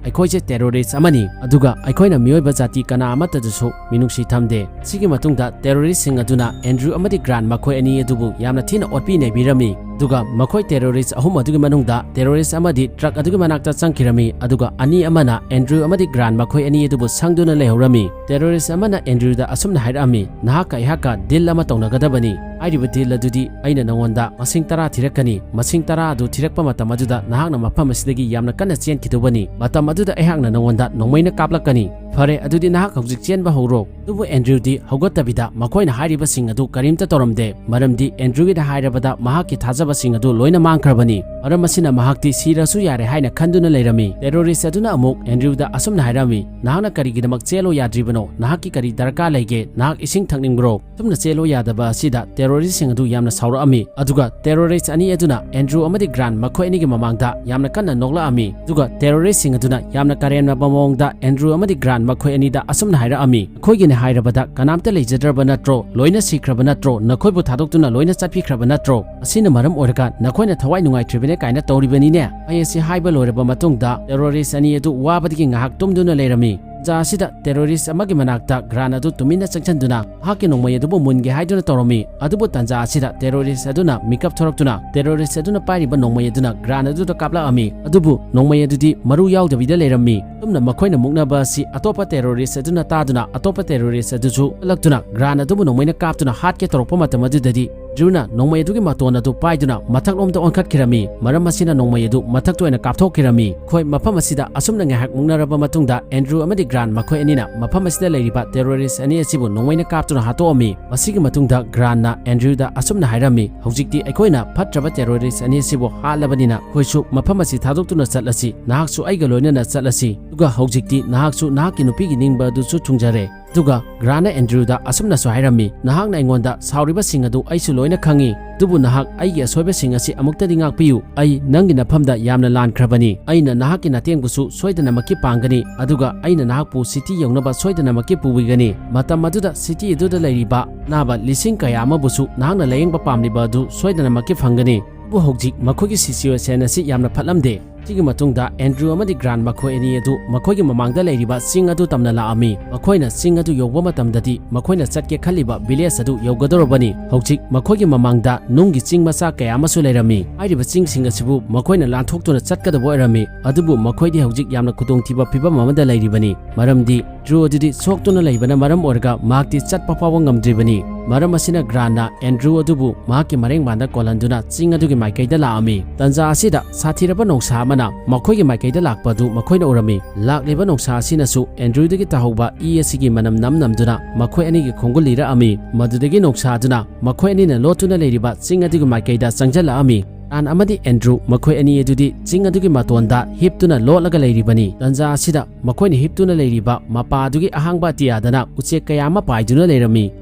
ꯑꯩꯈꯣꯏꯁꯦ terrorist ꯑꯃꯅꯤ, ꯑꯗꯨꯒ ꯑꯩꯈꯣꯏꯅ ꯃꯤꯑꯣꯏꯕ ꯖꯥꯇꯤ ꯀꯅꯥ ꯑꯃꯠꯇꯗꯁꯨ ꯃꯤꯅꯨꯡꯁꯤ ꯊꯝꯗꯦ"꯫ ꯁꯤꯒꯤ ꯃꯇꯨꯡꯗ terroristꯁꯤꯡ ꯑꯗꯨꯅ Andrew ꯑꯃꯗꯤ Grant ꯃꯈꯣꯏ ꯑꯅꯤ ꯑꯗꯨꯕꯨ ꯌꯥꯝꯅ ꯊꯤꯅ ꯑꯣꯠꯄꯤ ꯅꯩꯕꯤꯔꯝꯃꯤ꯫ ꯑꯗꯨꯒ ꯃꯈꯣꯏ terrorist ꯑꯍꯨꯝ ꯑꯗꯨꯒꯤ ꯃꯅꯨꯡꯗ terrorist ꯑꯃꯗꯤ truck ꯑꯗꯨꯒꯤ ꯃꯅꯥꯛꯇ ꯆꯪꯈꯤꯔꯝꯃꯤ, ꯑꯗꯨꯒ ꯑꯅꯤ ꯑꯃꯅ Andrew ꯑꯃꯗꯤ Grant ꯃꯈꯣꯏ ꯑꯅꯤ ꯑꯗꯨꯕꯨ ꯁꯪꯗꯨꯅ ꯂꯩꯍꯧꯔꯝꯃꯤ꯫ Terrorist ꯑꯃꯅ Andrewꯗ ꯑꯁꯨꯝꯅ ꯍꯥꯏꯔꯛꯑꯝꯃꯤ, "ꯅꯍꯥꯛꯀ ꯑꯩꯍꯥꯛꯀ deal ꯑꯃ ꯇꯧꯅꯒꯗꯕꯅꯤ꯫ ꯍꯥꯏꯔꯤꯕ deal ꯑꯗꯨꯗꯤ ꯑꯩꯅ ꯅꯉꯣꯟꯗ ꯃꯁꯤꯡ ꯇꯔꯥ ꯊꯤꯔꯛꯀꯅꯤ꯫ ꯃꯁꯤꯡ ꯇꯔꯥ ꯑꯗꯨ ꯊꯤꯔꯛꯄ ꯃꯇꯝ ꯑꯗꯨꯗ ꯅꯍꯥꯛꯅ ꯃꯐꯝ ꯑꯁꯤꯗꯒꯤ ꯌꯥꯝꯅ ꯀꯟꯅ ꯆꯦꯟꯈꯤꯗꯧꯕꯅꯤ꯫ ꯃꯇꯝ ꯑꯗꯨꯗ ꯑꯩꯍꯥꯛꯅ ꯅꯉꯣꯟꯗ ꯅꯣꯡꯃꯩꯅ ꯀꯥꯞꯂꯛꯀꯅꯤ꯫ ꯐꯔꯦ, ꯑꯗꯨꯗꯤ ꯅꯍꯥꯛ ꯍꯧꯖꯤꯛ ꯆꯦꯟꯕ ꯍꯧꯔꯣ"꯫ ꯑꯗꯨꯕꯨ Andrewꯗꯤ ꯍꯧꯒꯠꯇꯕꯤꯗ ꯃꯈꯣꯏꯅ ꯍꯥꯏꯔꯤꯕꯁꯤꯡ ꯑꯗꯨ ꯀꯔꯤꯝꯇ ꯇꯧꯔꯝꯗꯦ, ꯃꯔꯝꯗꯤ Andrewꯒꯤꯗ ꯍꯥꯏꯔꯕꯗ ꯃꯍꯥꯛꯀꯤ ꯊꯥꯖꯕꯁꯤꯡ ꯑꯗꯨ ꯂꯣꯏꯅ ꯃꯥꯡꯈ꯭ꯔꯕꯅꯤ꯫ ꯃꯔꯝ ꯑꯁꯤꯅ ꯃꯍꯥꯛꯇꯤ ꯁꯤꯔꯁꯨ ꯌꯥꯔꯦ ꯍꯥꯏꯅ ꯈꯟꯗꯨꯅ ꯂꯩꯔꯝꯃꯤ꯫ Terrorist ꯑꯗꯨꯅ ꯑꯃꯨꯛ Andrewꯗ ꯑꯁꯨꯝꯅ ꯍꯥꯏꯔꯝꯃꯤ, "ꯅꯍꯥꯛꯅ ꯀꯔꯤꯒꯤꯗꯃꯛ ꯆꯦꯜꯂꯣ ꯌꯥꯗ꯭ꯔꯤꯕꯅꯣ? ꯅꯍꯥꯛꯀꯤ ꯀꯔꯤ ꯗꯔꯀꯥꯔ ꯂꯩꯒꯦ? ꯅꯍꯥꯛ ꯏꯁꯤꯡ ꯊꯛꯅꯤꯡꯕ꯭ꯔꯣ?" ꯑꯁꯨꯝꯅ ꯆꯦꯜꯂꯣ ꯌꯥꯗꯕ ꯑꯁꯤꯗ terroristꯁꯤꯡ ꯑꯗꯨ ꯌꯥꯝꯅ ꯁꯥꯎꯔꯛꯑꯝꯃꯤ꯫ ꯑꯗꯨꯒ terrorist ꯑꯅꯤ ꯑꯗꯨꯅ Andrew ꯑꯃꯗꯤ Grant ꯃꯈꯣꯏ ꯑꯅꯤꯒꯤ ꯃꯃꯥꯡꯗ ꯌꯥꯝꯅ ꯀꯟꯅ ꯅꯣꯛꯂꯛꯑꯝꯃꯤ꯫ ꯑꯗꯨꯒ terroristꯁꯤꯡ ꯑꯗꯨꯅ ꯌꯥꯝꯅ ꯀꯔꯦꯝꯅꯕ ꯃꯑꯣꯡꯗ Andrew ꯑꯃꯗꯤ Grant ꯃꯈꯣꯏ ꯑꯅꯤꯗ ꯑꯁꯨꯝꯅ ꯍꯥꯏꯔꯛꯑꯝꯃꯤ, "ꯑꯩꯈꯣꯏꯒꯤꯅꯦ ꯍꯥꯏꯔꯕꯗ ꯀꯅꯥꯝꯇ ꯂꯩꯖꯗ꯭ꯔꯕ ꯅꯠꯇ꯭ꯔꯣ? ꯂꯣꯏꯅ ꯁꯤꯈ꯭ꯔꯕ ꯅꯠꯇ꯭ꯔꯣ? ꯅꯈꯣꯏꯕꯨ ꯊꯥꯗꯣꯛꯇꯨꯅ ꯂꯣꯏꯅ ꯆꯠꯄꯤꯈ꯭ꯔꯕ ꯅꯠꯇ꯭ꯔꯣ? ꯑꯁꯤꯅ ꯃꯔꯝ ꯑꯣꯏꯔꯒ ꯅꯈꯣꯏꯅ ꯊꯋꯥꯏ ꯅꯨꯡꯉꯥꯏꯇ꯭ꯔꯤꯕꯅꯦ ꯀꯥꯏꯅ ꯇꯧꯔꯤꯕꯅꯤꯅꯦ?" ꯑꯩ ꯑꯁꯤ ꯍꯥꯏꯕ ꯂꯣꯏꯔꯕ ꯃꯇꯨꯡꯗ terrorist ꯑꯅꯤ ꯑꯗꯨ ꯋꯥꯕꯗꯒꯤ ꯉꯥꯏꯍꯥꯛ ꯇꯨꯝꯗꯨꯅ ꯂꯩꯔꯝꯃꯤ꯫ ꯇꯥꯟꯖꯥ ꯑꯁꯤꯗ terrorist ꯑꯃꯒꯤ ꯃꯅꯥꯛꯇ Grant ꯑꯗꯨ ꯇꯨꯃꯤꯟꯅ ꯆꯪꯁꯤꯟꯗꯨꯅ ꯃꯍꯥꯛꯀꯤ ꯅꯣꯡꯃꯩ ꯑꯗꯨꯕꯨ ꯃꯨꯟꯒꯦ ꯍꯥꯏꯗꯨꯅ ꯇꯧꯔꯝꯃꯤ꯫ ꯑꯗꯨꯕꯨ ꯇꯥꯟꯖꯥ ꯑꯁꯤꯗ terrorist ꯑꯗꯨꯅ ꯃꯤꯀꯞ ꯊꯣꯔꯛꯇꯨꯅ terrorist ꯑꯗꯨꯅ ꯄꯥꯏꯔꯤꯕ ꯅꯣꯡꯃꯩ ꯑꯗꯨꯅ Grant ꯑꯗꯨꯗ ꯀꯥꯞꯂꯛꯑꯝꯃꯤ꯫ ꯑꯗꯨꯕꯨ ꯅꯣꯡꯃꯩ ꯑꯗꯨꯗꯤ ꯃꯔꯨ ꯌꯥꯎꯗꯕꯤꯗ ꯂꯩꯔꯝꯃꯤ꯫ ꯑꯁꯨꯝꯅ ꯃꯈꯣꯏꯅ ꯃꯨꯛꯅꯕ ꯑꯁꯤ ꯑꯇꯣꯞꯄ terrorist ꯑꯗꯨꯅ ꯇꯥꯗꯨꯅ ꯑꯇꯣꯞꯄ terrorist ꯑꯗꯨꯁꯨ ꯀꯜꯂꯛꯇꯨꯅ Grant ꯑꯗꯨꯕꯨ ꯅꯣꯡꯃꯩꯅ ꯀꯥꯞꯇꯨꯅ ꯍꯥꯠꯀꯦ ꯇꯧꯔꯛꯄ ꯃꯇꯝ ꯑꯗꯨꯗꯗꯤ Andrewꯅ ꯅꯣꯡꯃꯩ ꯑꯗꯨꯒꯤ ꯃꯇꯣꯟ ꯑꯗꯨ ꯄꯥꯏꯗꯨꯅ ꯃꯊꯛꯂꯣꯝꯗ ꯑꯣꯟꯈꯠꯈꯤꯔꯝꯃꯤ꯫ ꯃꯔꯝ ꯑꯁꯤꯅ ꯅꯣꯡꯃꯩ ꯑꯗꯨ ꯃꯊꯛꯇ ꯑꯣꯏꯅ ꯀꯥꯞꯊꯣꯛꯈꯤꯔꯝꯃꯤ꯫ ꯃꯈꯣꯏ ꯃꯐꯝ ꯑꯁꯤꯗ ꯑꯁꯨꯝꯅ ꯉꯥꯏꯍꯥꯛ ꯃꯨꯛꯅꯔꯕ ꯃꯇꯨꯡꯗ Andrew ꯑꯃꯗꯤ Grant ꯃꯈꯣꯏ ꯑꯅꯤꯅ ꯃꯐꯝ ꯑꯁꯤꯗ ꯂꯩꯔꯤꯕ terrorist ꯑꯅꯤ ꯑꯁꯤꯕꯨ ꯅꯣꯡꯃꯩꯅ ꯀꯥꯞꯇꯨꯅ ꯍꯥꯠꯇꯣꯛꯑꯝꯃꯤ꯫ ꯃꯁꯤꯒꯤ ꯃꯇꯨꯡꯗ Grantꯅ Andrewꯗ ꯑꯁꯨꯝꯅ ꯍꯥꯏꯔꯝꯃꯤ, "ꯍꯧꯖꯤꯛꯇꯤ ꯑꯩꯈꯣꯏꯅ ꯐꯠꯇ꯭ꯔꯕ terrorist ꯑꯅꯤ ꯑꯁꯤꯕꯨ ꯍꯥꯠꯂꯕꯅꯤꯅ ꯑꯩꯈꯣꯏꯁꯨ ꯃꯐꯝ ꯑꯁꯤ ꯊꯥꯗꯣꯛꯇꯨꯅ ꯆꯠꯂꯁꯤ꯫ ꯅꯍꯥꯛꯁꯨ ꯑꯩꯒ ꯂꯣꯏꯅꯅ ꯆꯠꯂꯁꯤ꯫ ꯑꯗꯨꯒ ꯍꯧꯖꯤꯛꯇꯤ ꯅꯍꯥꯛꯁꯨ ꯅꯍꯥꯛꯀꯤ ꯅꯨꯄꯤꯒꯤ ꯅꯤꯡꯕ ꯑꯗꯨꯁꯨ ꯊꯨꯡꯖꯔꯦ"꯫ ꯑꯗꯨꯒ Grantꯅ Andrewꯗ ꯑꯁꯨꯝꯅꯁꯨ ꯍꯥꯏꯔꯝꯃꯤ, "ꯅꯍꯥꯛꯅ ꯑꯩꯉꯣꯟꯗ ꯁꯥꯎꯔꯤꯕꯁꯤꯡ ꯑꯗꯨ ꯑꯩꯁꯨ ꯂꯣꯏꯅ ꯈꯪꯏ, ꯑꯗꯨꯕꯨ ꯅꯍꯥꯛ ꯑꯩꯒꯤ ꯑꯁꯣꯏꯕꯁꯤꯡ ꯑꯁꯤ ꯑꯃꯨꯛꯇꯗꯤ ꯉꯥꯛꯄꯤꯌꯨ꯫ ꯑꯩ ꯅꯪꯒꯤ ꯅꯐꯝꯗ ꯌꯥꯝꯅ ꯂꯥꯟꯈ꯭ꯔꯕꯅꯤ꯫ ꯑꯩꯅ ꯅꯍꯥꯛꯀꯤ ꯅꯇꯦꯡꯕꯨꯁꯨ ꯁꯣꯏꯗꯅꯃꯛꯀꯤ ꯄꯥꯡꯒꯅꯤ, ꯑꯗꯨꯒ ꯑꯩꯅ ꯅꯍꯥꯛꯄꯨ city ꯌꯧꯅꯕ ꯁꯣꯏꯗꯅꯃꯛꯀꯤ ꯄꯨꯕꯤꯒꯅꯤ꯫ ꯃꯇꯝ ꯑꯗꯨꯗ city ꯑꯗꯨꯗ ꯂꯩꯔꯤꯕ ꯑꯅꯥꯕ ꯂꯤꯁꯤꯡ ꯀꯌꯥ ꯑꯃꯕꯨꯁꯨ ꯅꯍꯥꯛꯅ ꯂꯥꯌꯦꯡꯕ ꯄꯥꯝꯂꯤꯕ ꯑꯗꯨ ꯁꯣꯏꯗꯅꯃꯛꯀꯤ ꯐꯪꯒꯅꯤ"꯫ ꯑꯗꯨꯕꯨ ꯍꯧꯖꯤꯛ ꯃꯈꯣꯏꯒꯤ situation ꯑꯁꯤ ꯌꯥꯝꯅ ꯐꯠꯂꯝꯗꯦ꯫ ꯁꯤꯒꯤ ꯃꯇꯨꯡꯗ Andrew ꯑꯃꯗꯤ Grant ꯃꯈꯣꯏ ꯑꯅꯤ ꯑꯗꯨ ꯃꯈꯣꯏꯒꯤ ꯃꯃꯥꯡꯗ ꯂꯩꯔꯤꯕ ꯆꯤꯡ ꯑꯗꯨ ꯇꯝꯅ ꯂꯥꯛꯑꯝꯃꯤ꯫ ꯃꯈꯣꯏꯅ ꯆꯤꯡ ꯑꯗꯨ ꯌꯧꯕ ꯃꯇꯝꯗꯗꯤ ꯃꯈꯣꯏꯅ ꯆꯠꯀꯦ ꯈꯜꯂꯤꯕ village ꯑꯗꯨ ꯌꯧꯒꯗꯧꯔꯕꯅꯤ꯫ ꯍꯧꯖꯤꯛ ꯃꯈꯣꯏꯒꯤ ꯃꯃꯥꯡꯗ ꯅꯨꯡꯒꯤ ꯆꯤꯡ ꯃꯆꯥ ꯀꯌꯥ ꯑꯃꯁꯨ ꯂꯩꯔꯝꯃꯤ꯫ ꯍꯥꯏꯔꯤꯕ ꯆꯤꯡꯁꯤꯡ ꯑꯁꯤꯕꯨ ꯃꯈꯣꯏꯅ ꯂꯥꯟꯊꯣꯛꯇꯨꯅ ꯆꯠꯀꯗꯕ ꯑꯣꯏꯔꯝꯃꯤ꯫ ꯑꯗꯨꯕꯨ ꯃꯈꯣꯏꯗꯤ ꯍꯧꯖꯤꯛ ꯌꯥꯝꯅ ꯈꯨꯗꯣꯡꯊꯤꯕ ꯐꯤꯕꯝ ꯑꯃꯗ ꯂꯩꯔꯤꯕꯅꯤ꯫ ꯃꯔꯝꯗꯤ Andrew ꯑꯗꯨꯗꯤ ꯁꯣꯛꯇꯨꯅ ꯂꯩꯕꯅ ꯃꯔꯝ ꯑꯣꯏꯔꯒ ꯃꯍꯥꯛꯇꯤ ꯆꯠꯄ ꯐꯥꯎꯕ ꯉꯝꯗ꯭ꯔꯤꯕꯅꯤ꯫ ꯃꯔꯝ ꯑꯁꯤꯅ Grantꯅ Andrew ꯑꯗꯨꯕꯨ ꯃꯍꯥꯛꯀꯤ ꯃꯔꯦꯡꯕꯥꯟꯗ ꯀꯣꯜꯍꯟꯗꯨꯅ ꯆꯤꯡ ꯑꯗꯨꯒꯤ ꯃꯥꯏꯀꯩꯗ ꯂꯥꯛꯑꯝꯃꯤ꯫ ꯇꯥꯟꯖꯥ ꯑꯁꯤꯗ ꯁꯥꯊꯤꯔꯕ ꯅꯣꯡꯁꯥ ꯑꯃꯅ ꯃꯈꯣꯏꯒꯤ ꯃꯥꯏꯀꯩꯗ ꯂꯥꯛꯄ ꯑꯗꯨ ꯃꯈꯣꯏꯅ ꯎꯔꯝꯃꯤ꯫ ꯂꯥꯛꯂꯤꯕ ꯅꯣꯡꯁꯥ ꯑꯁꯤꯅꯁꯨ Andrewꯗꯒꯤ ꯇꯥꯍꯧꯕ ꯏ ꯑꯁꯤꯒꯤ ꯃꯅꯝ ꯅꯝ ꯅꯝꯗꯨꯅ ꯃꯈꯣꯏ ꯑꯅꯤꯒꯤ ꯈꯣꯡꯒꯨꯜ ꯂꯤꯔꯛꯑꯝꯃꯤ꯫ ꯃꯗꯨꯗꯒꯤ ꯅꯣꯡꯁꯥ ꯑꯗꯨꯅ ꯃꯈꯣꯏ ꯑꯅꯤꯅ ꯂꯣꯠꯇꯨꯅ ꯂꯩꯔꯤꯕ ꯆꯤꯡ ꯑꯗꯨꯒꯤ ꯃꯥꯏꯀꯩꯗ ꯆꯪꯁꯤꯜꯂꯛꯑꯝꯃꯤ꯫ ꯒ꯭ꯔꯥꯟ ꯑꯃꯗꯤ ꯑꯦꯟꯗ꯭ꯔꯨ ꯃꯈꯣꯏ ꯑꯅꯤ ꯑꯗꯨꯗꯤ ꯆꯤꯡ ꯑꯗꯨꯒꯤ ꯃꯇꯣꯟꯗ ꯍꯤꯞꯇꯨꯅ ꯂꯣꯠꯂꯒ ꯂꯩꯔꯤꯕꯅꯤ꯫ ꯇꯟꯖꯥ ꯑꯁꯤꯗ ꯃꯈꯣꯏꯅ ꯍꯤꯞꯇꯨꯅ ꯂꯩꯔꯤꯕ ꯃꯄꯥ ꯑꯗꯨꯒꯤ ꯑꯍꯥꯡꯕ ꯑꯇꯤꯌꯥꯗꯅ ꯎꯆꯦꯛ ꯀꯌꯥ ꯑꯃ ꯄꯥꯏꯗꯨꯅ ꯂꯩꯔꯝꯃꯤ꯫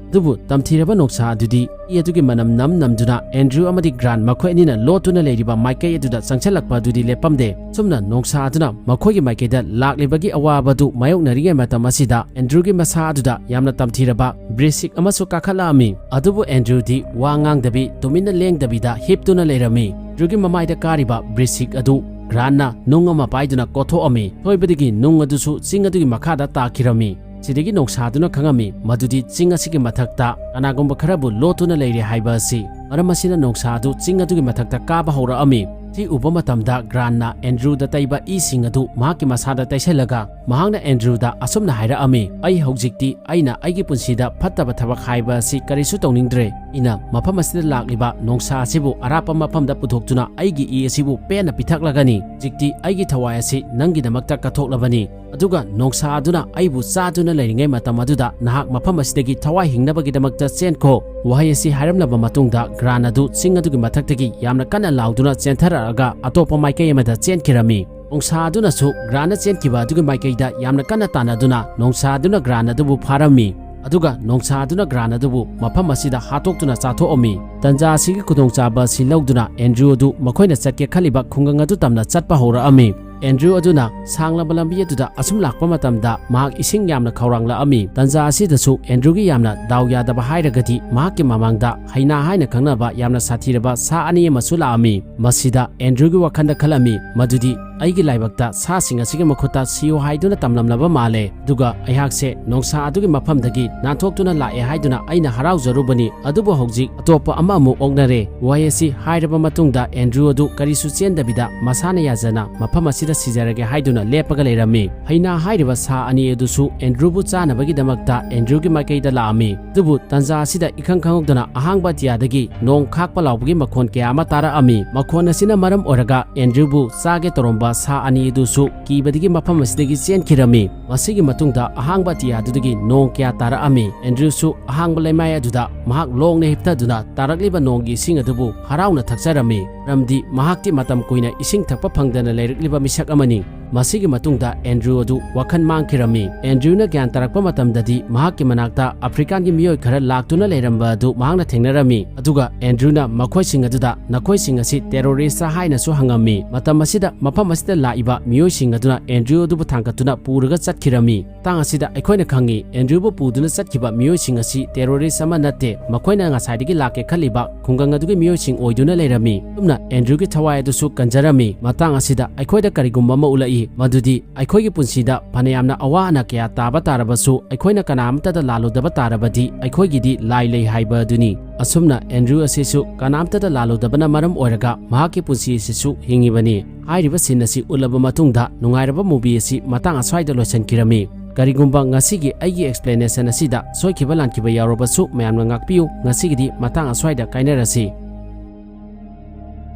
ꯑꯗꯨꯕꯨ ꯇꯝꯊꯤꯔꯕ ꯅꯣꯡꯁꯥ ꯑꯗꯨꯗꯤ ꯏ ꯑꯗꯨꯒꯤ ꯃꯅꯝ ꯅꯝ ꯅꯝꯗꯨꯅ ꯑꯦꯟꯗ꯭ꯔꯨ ꯑꯃꯗꯤ ꯒ꯭ꯔꯥꯟ ꯃꯈꯣꯏ ꯑꯅꯤꯅ ꯂꯣꯠꯇꯨꯅ ꯂꯩꯔꯤꯕ ꯃꯥꯏꯀꯩ ꯑꯗꯨꯗ ꯆꯪꯁꯤꯜꯂꯛꯄ ꯑꯗꯨꯗꯤ ꯂꯦꯞꯄꯝꯗꯦ꯫ ꯁꯨꯝꯅ ꯅꯣꯡꯁꯥ ꯑꯗꯨꯅ ꯃꯈꯣꯏꯒꯤ ꯃꯥꯏꯀꯩꯗ ꯂꯥꯛꯂꯤꯕꯒꯤ ꯑꯋꯥꯕꯗꯨ ꯃꯥꯌꯣꯛꯅꯔꯤꯉꯩ ꯃꯇꯝ ꯑꯁꯤꯗ ꯑꯦꯟꯗ꯭ꯔꯨꯒꯤ ꯃꯁꯥ ꯑꯗꯨꯗ ꯌꯥꯝꯅ ꯇꯝꯊꯤꯔꯕ ꯕ꯭ꯔꯤꯁꯤꯛ ꯑꯃꯁꯨ ꯀꯥꯈꯠꯂꯛꯑꯝꯃꯤ꯫ ꯑꯗꯨꯕꯨ ꯑꯦꯟꯗ꯭ꯔꯨꯗꯤ ꯋꯥ ꯉꯥꯡꯗꯕꯤ ꯇꯨꯃꯤꯟꯅ ꯂꯦꯡꯗꯕꯤꯗ ꯍꯤꯞꯇꯨꯅ ꯂꯩꯔꯝꯃꯤ꯫ ꯑꯦꯟꯗ꯭ꯔꯨꯒꯤ ꯃꯃꯥꯏꯗ ꯀꯥꯔꯤꯕ ꯕ꯭ꯔꯤꯁꯤꯛ ꯑꯗꯨ ꯒ꯭ꯔꯥꯟꯅ ꯅꯨꯡ ꯑꯃ ꯄꯥꯏꯗꯨꯅ ꯀꯣꯊꯣꯛꯑꯝꯃꯤ꯫ ꯁꯣꯏꯕꯗꯒꯤ ꯅꯨꯡ ꯑꯗꯨꯁꯨ ꯆꯤꯡ ꯑꯗꯨꯒꯤ ꯃꯈꯥꯗ ꯇꯥꯈꯤꯔꯝꯃꯤ꯫ ꯁꯤꯗꯒꯤ ꯅꯣꯡꯁꯥꯗꯨꯅ ꯈꯪꯉꯝꯃꯤ ꯃꯗꯨꯗꯤ ꯆꯤꯡ ꯑꯁꯤꯒꯤ ꯃꯊꯛꯇ ꯀꯅꯥꯒꯨꯝꯕ ꯈꯔꯕꯨ ꯂꯣꯠꯇꯨꯅ ꯂꯩꯔꯦ ꯍꯥꯏꯕ ꯑꯁꯤ꯫ ꯃꯔꯝ ꯑꯁꯤꯅ ꯅꯣꯡꯁꯥ ꯑꯗꯨ ꯆꯤꯡ ꯑꯗꯨꯒꯤ ꯃꯊꯛꯇ ꯀꯥꯕ ꯍꯧꯔꯛꯑꯝꯃꯤ꯫ ꯁꯤ ꯎꯕ ꯃꯇꯝꯗ ꯒ꯭ꯔꯥꯟꯅ ꯑꯦꯟꯗ꯭ꯔꯨꯗ ꯇꯩꯕ ꯏꯁꯤꯡ ꯑꯗꯨ ꯃꯍꯥꯛꯀꯤ ꯃꯁꯥꯗ ꯇꯩꯁꯜꯂꯒ ꯃꯍꯥꯛꯅ ꯑꯦꯟꯗ꯭ꯔꯨꯗ ꯑꯁꯨꯝꯅ ꯍꯥꯏꯔꯛꯑꯝꯃꯤ, "ꯑꯩ ꯍꯧꯖꯤꯛꯇꯤ ꯑꯩꯅ ꯑꯩꯒꯤ ꯄꯨꯟꯁꯤꯗ ꯐꯠꯇꯕ ꯊꯕꯛ ꯍꯥꯏꯕ ꯑꯁꯤ ꯀꯔꯤꯁꯨ ꯇꯧꯅꯤꯡꯗ꯭ꯔꯦ꯫ ꯑꯩꯅ ꯃꯐꯝ ꯑꯁꯤꯗ ꯂꯥꯛꯂꯤꯕ ꯅꯣꯡꯁꯥ ꯑꯁꯤꯕꯨ ꯑꯔꯥꯞꯄ ꯃꯐꯝꯗ ꯄꯨꯊꯣꯛꯇꯨꯅ ꯑꯩꯒꯤ ꯏ ꯑꯁꯤꯕꯨ ꯄꯦꯟꯅ ꯄꯤꯊꯛꯂꯒꯅꯤ꯫ ꯍꯧꯖꯤꯛꯇꯤ ꯑꯩꯒꯤ ꯊꯋꯥꯏ ꯑꯁꯤ ꯅꯪꯒꯤꯗꯃꯛꯇ ꯀꯠꯊꯣꯛꯂꯕꯅꯤ꯫ ꯑꯗꯨꯒ ꯅꯣꯡꯁꯥ ꯑꯗꯨꯅ ꯑꯩꯕꯨ ꯆꯥꯗꯨꯅ ꯂꯩꯔꯤꯉꯩ ꯃꯇꯝ ꯑꯗꯨꯗ ꯅꯍꯥꯛ ꯃꯐꯝ ꯑꯁꯤꯗꯒꯤ ꯊꯋꯥꯏ ꯍꯤꯡꯅꯕꯒꯤꯗꯃꯛꯇ ꯆꯦꯟꯈꯣ"꯫ ꯋꯥꯍꯩ ꯑꯁꯤ ꯍꯥꯏꯔꯝꯂꯕ ꯃꯇꯨꯡꯗ ꯒ꯭ꯔꯥꯟ ꯑꯗꯨ ꯆꯤꯡ ꯑꯗꯨꯒꯤ ꯃꯊꯛꯇꯒꯤ ꯌꯥꯝꯅ ꯀꯟꯅ ꯂꯥꯎꯗꯨꯅ ꯆꯦꯟꯊꯔꯛꯑꯒ ꯑꯇꯣꯞꯄ ꯃꯥꯏꯀꯩ ꯑꯃꯗ ꯆꯦꯟꯈꯤꯔꯝꯃꯤ꯫ ꯅꯣꯡꯁꯥ ꯑꯗꯨꯅꯁꯨ ꯒ꯭ꯔꯥꯟꯅ ꯆꯦꯟꯈꯤꯕ ꯑꯗꯨꯒꯤ ꯃꯥꯏꯀꯩꯗ ꯌꯥꯝꯅ ꯀꯟꯅ ꯇꯥꯟꯅꯗꯨꯅ ꯅꯣꯡꯁꯥ ꯑꯗꯨꯅ ꯒ꯭ꯔꯥꯟ ꯑꯗꯨꯕꯨ ꯐꯥꯔꯝꯃꯤ꯫ ꯑꯗꯨꯒ ꯅꯣꯡꯁꯥ ꯑꯗꯨꯅ ꯒ꯭ꯔꯥꯟ ꯑꯗꯨꯕꯨ ꯃꯐꯝ ꯑꯁꯤꯗ ꯍꯥꯠꯇꯣꯛꯇꯨꯅ ꯆꯥꯊꯣꯛꯑꯝꯃꯤ꯫ ꯇꯟꯖꯥ ꯑꯁꯤꯒꯤ ꯈꯨꯗꯣꯡꯆꯥꯕ ꯑꯁꯤ ꯂꯧꯗꯨꯅ ꯑꯦꯟꯗ꯭ꯔꯨ ꯑꯗꯨ ꯃꯈꯣꯏꯅ ꯆꯠꯀꯦ ꯈꯜꯂꯤꯕ ꯈꯨꯡꯒꯪ ꯑꯗꯨ ꯇꯝꯅ ꯆꯠꯄ ꯍꯧꯔꯛꯑꯝꯃꯤ꯫ ꯑꯦꯟꯗ꯭ꯔꯨ ꯑꯗꯨꯅ ꯁꯥꯡꯂꯕ ꯂꯝꯕꯤ ꯑꯗꯨꯗ ꯑꯁꯨꯝ ꯂꯥꯛꯄ ꯃꯇꯝꯗ ꯃꯍꯥꯛ ꯏꯁꯤꯡ ꯌꯥꯝꯅ ꯈꯧꯔꯥꯡꯂꯛꯑꯝꯃꯤ꯫ ꯇꯟꯖꯥ ꯑꯁꯤꯗꯁꯨ ꯑꯦꯟꯗ꯭ꯔꯨꯒꯤ ꯌꯥꯝꯅ ꯗꯥꯎ ꯌꯥꯗꯕ ꯍꯥꯏꯔꯒꯗꯤ ꯃꯍꯥꯛꯀꯤ ꯃꯃꯥꯡꯗ ꯍꯩꯅꯥ ꯍꯥꯏꯅ ꯈꯪꯅꯕ ꯌꯥꯝꯅ ꯁꯥꯊꯤꯔꯕ ꯁꯥ ꯑꯅꯤ ꯑꯃꯁꯨ ꯂꯥꯛꯑꯝꯃꯤ꯫ ꯃꯁꯤꯗ ꯑꯦꯟꯗ꯭ꯔꯨꯒꯤ ꯋꯥꯈꯜꯗ ꯈꯜꯂꯝꯃꯤ ꯃꯗꯨꯗꯤ ꯑꯩꯒꯤ ꯂꯥꯏꯕꯛꯇ ꯁꯥꯁꯤꯡ ꯑꯁꯤꯒꯤ ꯃꯈꯨꯠꯇ ꯁꯤꯌꯨ ꯍꯥꯏꯗꯨꯅ ꯇꯝꯂꯝꯂꯕ ꯃꯥꯜꯂꯦ꯫ ꯑꯗꯨꯒ ꯑꯩꯍꯥꯛꯁꯦ ꯅꯣꯡꯁꯥ ꯑꯗꯨꯒꯤ ꯃꯐꯝꯗꯒꯤ ꯅꯥꯟꯊꯣꯛꯇꯨꯅ ꯂꯥꯛꯑꯦ ꯍꯥꯏꯗꯨꯅ ꯑꯩꯅ ꯍꯔꯥꯎꯖꯔꯨꯕꯅꯤ, ꯑꯗꯨꯕꯨ ꯍꯧꯖꯤꯛ ꯑꯇꯣꯞꯄ ꯑꯃ ꯑꯃꯨꯛ ꯑꯣꯛꯅꯔꯦ꯫ ꯋꯥꯍꯩ ꯑꯁꯤ ꯍꯥꯏꯔꯕ ꯃꯇꯨꯡꯗ ꯑꯦꯟꯗ꯭ꯔꯨ ꯑꯗꯨ ꯀꯔꯤꯁꯨ ꯆꯦꯟꯗꯕꯤꯗ ꯃꯁꯥꯅ ꯌꯥꯖꯅ ꯃꯐꯝ ꯑꯁꯤꯗ ꯁꯤꯖꯔꯒꯦ ꯍꯥꯏꯗꯨꯅ ꯂꯦꯞꯄꯒ ꯂꯩꯔꯝꯃꯤ꯫ ꯍꯩꯅꯥ ꯍꯥꯏꯔꯤꯕ ꯁꯥ ꯑꯅꯤ ꯑꯗꯨꯁꯨ ꯑꯦꯟꯗ꯭ꯔꯨꯕꯨ ꯆꯥꯅꯕꯒꯤꯗꯃꯛꯇ ꯑꯦꯟꯗ꯭ꯔꯨꯒꯤ ꯃꯥꯏꯀꯩꯗ ꯂꯥꯛꯑꯝꯃꯤ꯫ ꯑꯗꯨꯕꯨ ꯇꯟꯖꯥ ꯑꯁꯤꯗ ꯏꯈꯪ ꯈꯪꯍꯧꯗꯅ ꯑꯍꯥꯡꯕ ꯑꯇꯤꯌꯥꯗꯒꯤ ꯅꯣꯡ ꯈꯥꯛꯄ ꯂꯥꯎꯕꯒꯤ ꯃꯈꯣꯟ ꯀꯌꯥ ꯑꯃ ꯇꯥꯔꯛꯑꯝꯃꯤ꯫ ꯃꯈꯣꯟ ꯑꯁꯤꯅ ꯃꯔꯝ ꯑꯣꯏꯔꯒ ꯑꯦꯟꯗ꯭ꯔꯨꯕꯨ ꯆꯥꯒꯦ ꯇꯧꯔꯝꯕ ꯁꯥ ꯑꯅꯤ ꯑꯗꯨꯁꯨ ꯀꯤꯕꯗꯒꯤ ꯃꯐꯝ ꯑꯁꯤꯗꯒꯤ ꯆꯦꯟꯈꯤꯔꯝꯃꯤ꯫ ꯃꯁꯤꯒꯤ ꯃꯇꯨꯡꯗ ꯑꯍꯥꯡꯕ ꯑꯇꯤꯌꯥꯗꯨꯗꯒꯤ ꯅꯣꯡ ꯀꯌꯥ ꯇꯥꯔꯛꯑꯝꯃꯤ꯫ ꯑꯦꯟꯗ꯭ꯔꯨꯁꯨ ꯑꯍꯥꯡꯕ ꯂꯩꯃꯥꯏ ꯑꯗꯨꯗ ꯃꯍꯥꯛ ꯂꯣꯡꯅ ꯍꯤꯞꯊꯗꯨꯅ ꯇꯥꯔꯛꯂꯤꯕ ꯅꯣꯡꯒꯤ ꯏꯁꯤꯡ ꯑꯗꯨꯕꯨ ꯍꯔꯥꯎꯅ ꯊꯛꯆꯔꯝꯃꯤ, ꯃꯔꯝꯗꯤ ꯃꯍꯥꯛꯇꯤ ꯃꯇꯝ ꯀꯨꯏꯅ ꯏꯁꯤꯡ ꯊꯛꯄ ꯐꯪꯗꯅ ꯂꯩꯔꯛꯂꯤꯕ ꯃꯤꯁꯛ ꯑꯃꯅꯤ꯫ ꯃꯁꯤꯒꯤ ꯃꯇꯨꯡꯗ ꯑꯦꯟꯗ꯭ꯔꯨ ꯑꯗꯨ ꯋꯥꯈꯜ ꯃꯥꯡꯈꯤꯔꯝꯃꯤ꯫ ꯑꯦꯟꯗ꯭ꯔꯨꯅ ꯒ꯭ꯌꯥꯟ ꯇꯥꯔꯛꯄ ꯃꯇꯝꯗꯗꯤ ꯃꯍꯥꯛꯀꯤ ꯃꯅꯥꯛꯇ ꯑꯐ꯭ꯔꯤꯀꯥꯟꯒꯤ ꯃꯤꯑꯣꯏ ꯈꯔ ꯂꯥꯛꯇꯨꯅ ꯂꯩꯔꯝꯕ ꯑꯗꯨ ꯃꯍꯥꯛꯅ ꯊꯦꯡꯅꯔꯝꯃꯤ꯫ ꯑꯗꯨꯒ ꯑꯦꯟꯗ꯭ꯔꯨꯅ ꯃꯈꯣꯏꯁꯤꯡ ꯑꯗꯨꯗ "ꯅꯈꯣꯏꯁꯤꯡ ꯑꯁꯤ ꯇꯦꯔꯣꯔꯤꯁ꯭ꯠ ꯍꯥꯏꯅꯁꯨ ꯍꯪꯉꯝꯃꯤ"꯫ ꯃꯇꯝ ꯑꯁꯤꯗ ꯃꯐꯝ ꯑꯁꯤꯗ ꯂꯥꯛꯏꯕ ꯃꯤꯑꯣꯏꯁꯤꯡ ꯑꯗꯨꯅ ꯑꯦꯟꯗ꯭ꯔꯨ ꯑꯗꯨꯕꯨ ꯊꯥꯡꯒꯠꯇꯨꯅ ꯄꯨꯔꯒ ꯆꯠꯈꯤꯔꯝꯃꯤ꯫ ꯃꯇꯥꯡ ꯑꯁꯤꯗ ꯑꯩꯈꯣꯏꯅ ꯈꯪꯉꯤ, ꯑꯦꯟꯗ꯭ꯔꯨꯕꯨ ꯄꯨꯗꯨꯅ ꯆꯠꯈꯤꯕ ꯃꯤꯑꯣꯏꯁꯤꯡ ꯑꯁꯤ ꯇꯦꯔꯣꯔꯤꯁ꯭ꯠ ꯑꯃ ꯅꯠꯇꯦ, ꯃꯈꯣꯏꯅ ꯉꯁꯥꯏꯗꯒꯤ ꯂꯥꯛꯀꯦ ꯈꯜꯂꯤꯕ ꯈꯨꯡꯒꯪ ꯑꯗꯨꯒꯤ ꯃꯤꯑꯣꯏꯁꯤꯡ ꯑꯣꯏꯗꯨꯅ ꯂꯩꯔꯝꯃꯤ꯫ ꯑꯁꯨꯝꯅ ꯑꯦꯟꯗ꯭ꯔꯨꯒꯤ ꯊꯋꯥꯏ ꯑꯗꯨꯁꯨ ꯀꯟꯖꯔꯝꯃꯤ꯫ ꯃꯇꯥꯡ ꯑꯁꯤꯗ ꯑꯩꯈꯣꯏꯗ ꯀꯔꯤꯒꯨꯝꯕ ꯑꯃ ꯎꯠꯂꯛꯏ, ꯃꯗꯨꯗꯤ ꯑꯩꯈꯣꯏꯒꯤ ꯄꯨꯟꯁꯤꯗ ꯐꯅꯌꯥꯝꯅ ꯑꯋꯥ ꯑꯅꯥ ꯀꯌꯥ ꯇꯥꯕ ꯇꯥꯔꯕꯁꯨ, ꯑꯩꯈꯣꯏꯅ ꯀꯅꯥ ꯑꯃꯠꯇꯗ ꯂꯥꯜꯂꯨꯗꯕ ꯇꯥꯔꯕꯗꯤ, ꯑꯩꯈꯣꯏꯒꯤꯗꯤ ꯂꯥꯏ ꯂꯩ ꯍꯥꯏꯕ ꯑꯗꯨꯅꯤ꯫ ꯑꯁꯨꯝꯅ ꯑꯦꯟꯗ꯭ꯔꯨ ꯑꯁꯤꯁꯨ ꯀꯅꯥꯝꯇꯗ ꯂꯥꯜꯂꯨꯗꯕꯅ ꯃꯔꯝ ꯑꯣꯏꯔꯒ ꯃꯍꯥꯛꯀꯤ ꯄꯨꯟꯁꯤ ꯑꯁꯤꯁꯨ ꯍꯤꯡꯉꯤꯕꯅꯤ꯫ ꯍꯥꯏꯔꯤꯕ ꯁꯤꯟ ꯑꯁꯤ ꯎꯠꯂꯕ ꯃꯇꯨꯡꯗ ꯅꯨꯡꯉꯥꯏꯔꯕ movie ꯑꯁꯤ ꯃꯇꯥꯡ ꯑꯁ꯭ꯋꯥꯏꯗ ꯂꯣꯏꯁꯤꯟꯈꯤꯔꯝꯃꯤ꯫ ꯀꯔꯤꯒꯨꯝꯕ ꯉꯁꯤꯒꯤ ꯑꯩꯒꯤ explanation ꯑꯁꯤꯗ ꯁꯣꯏꯈꯤꯕ ꯂꯥꯟꯈꯤꯕ ꯌꯥꯎꯔꯕꯁꯨ ꯃꯌꯥꯝꯅ ꯉꯥꯛꯄꯤꯌꯨ꯫ ꯉꯁꯤꯒꯤꯗꯤ ꯃꯇꯥꯡ ꯑꯁ꯭ꯋꯥꯏꯗ ꯀꯥꯏꯅꯔꯁꯤ꯫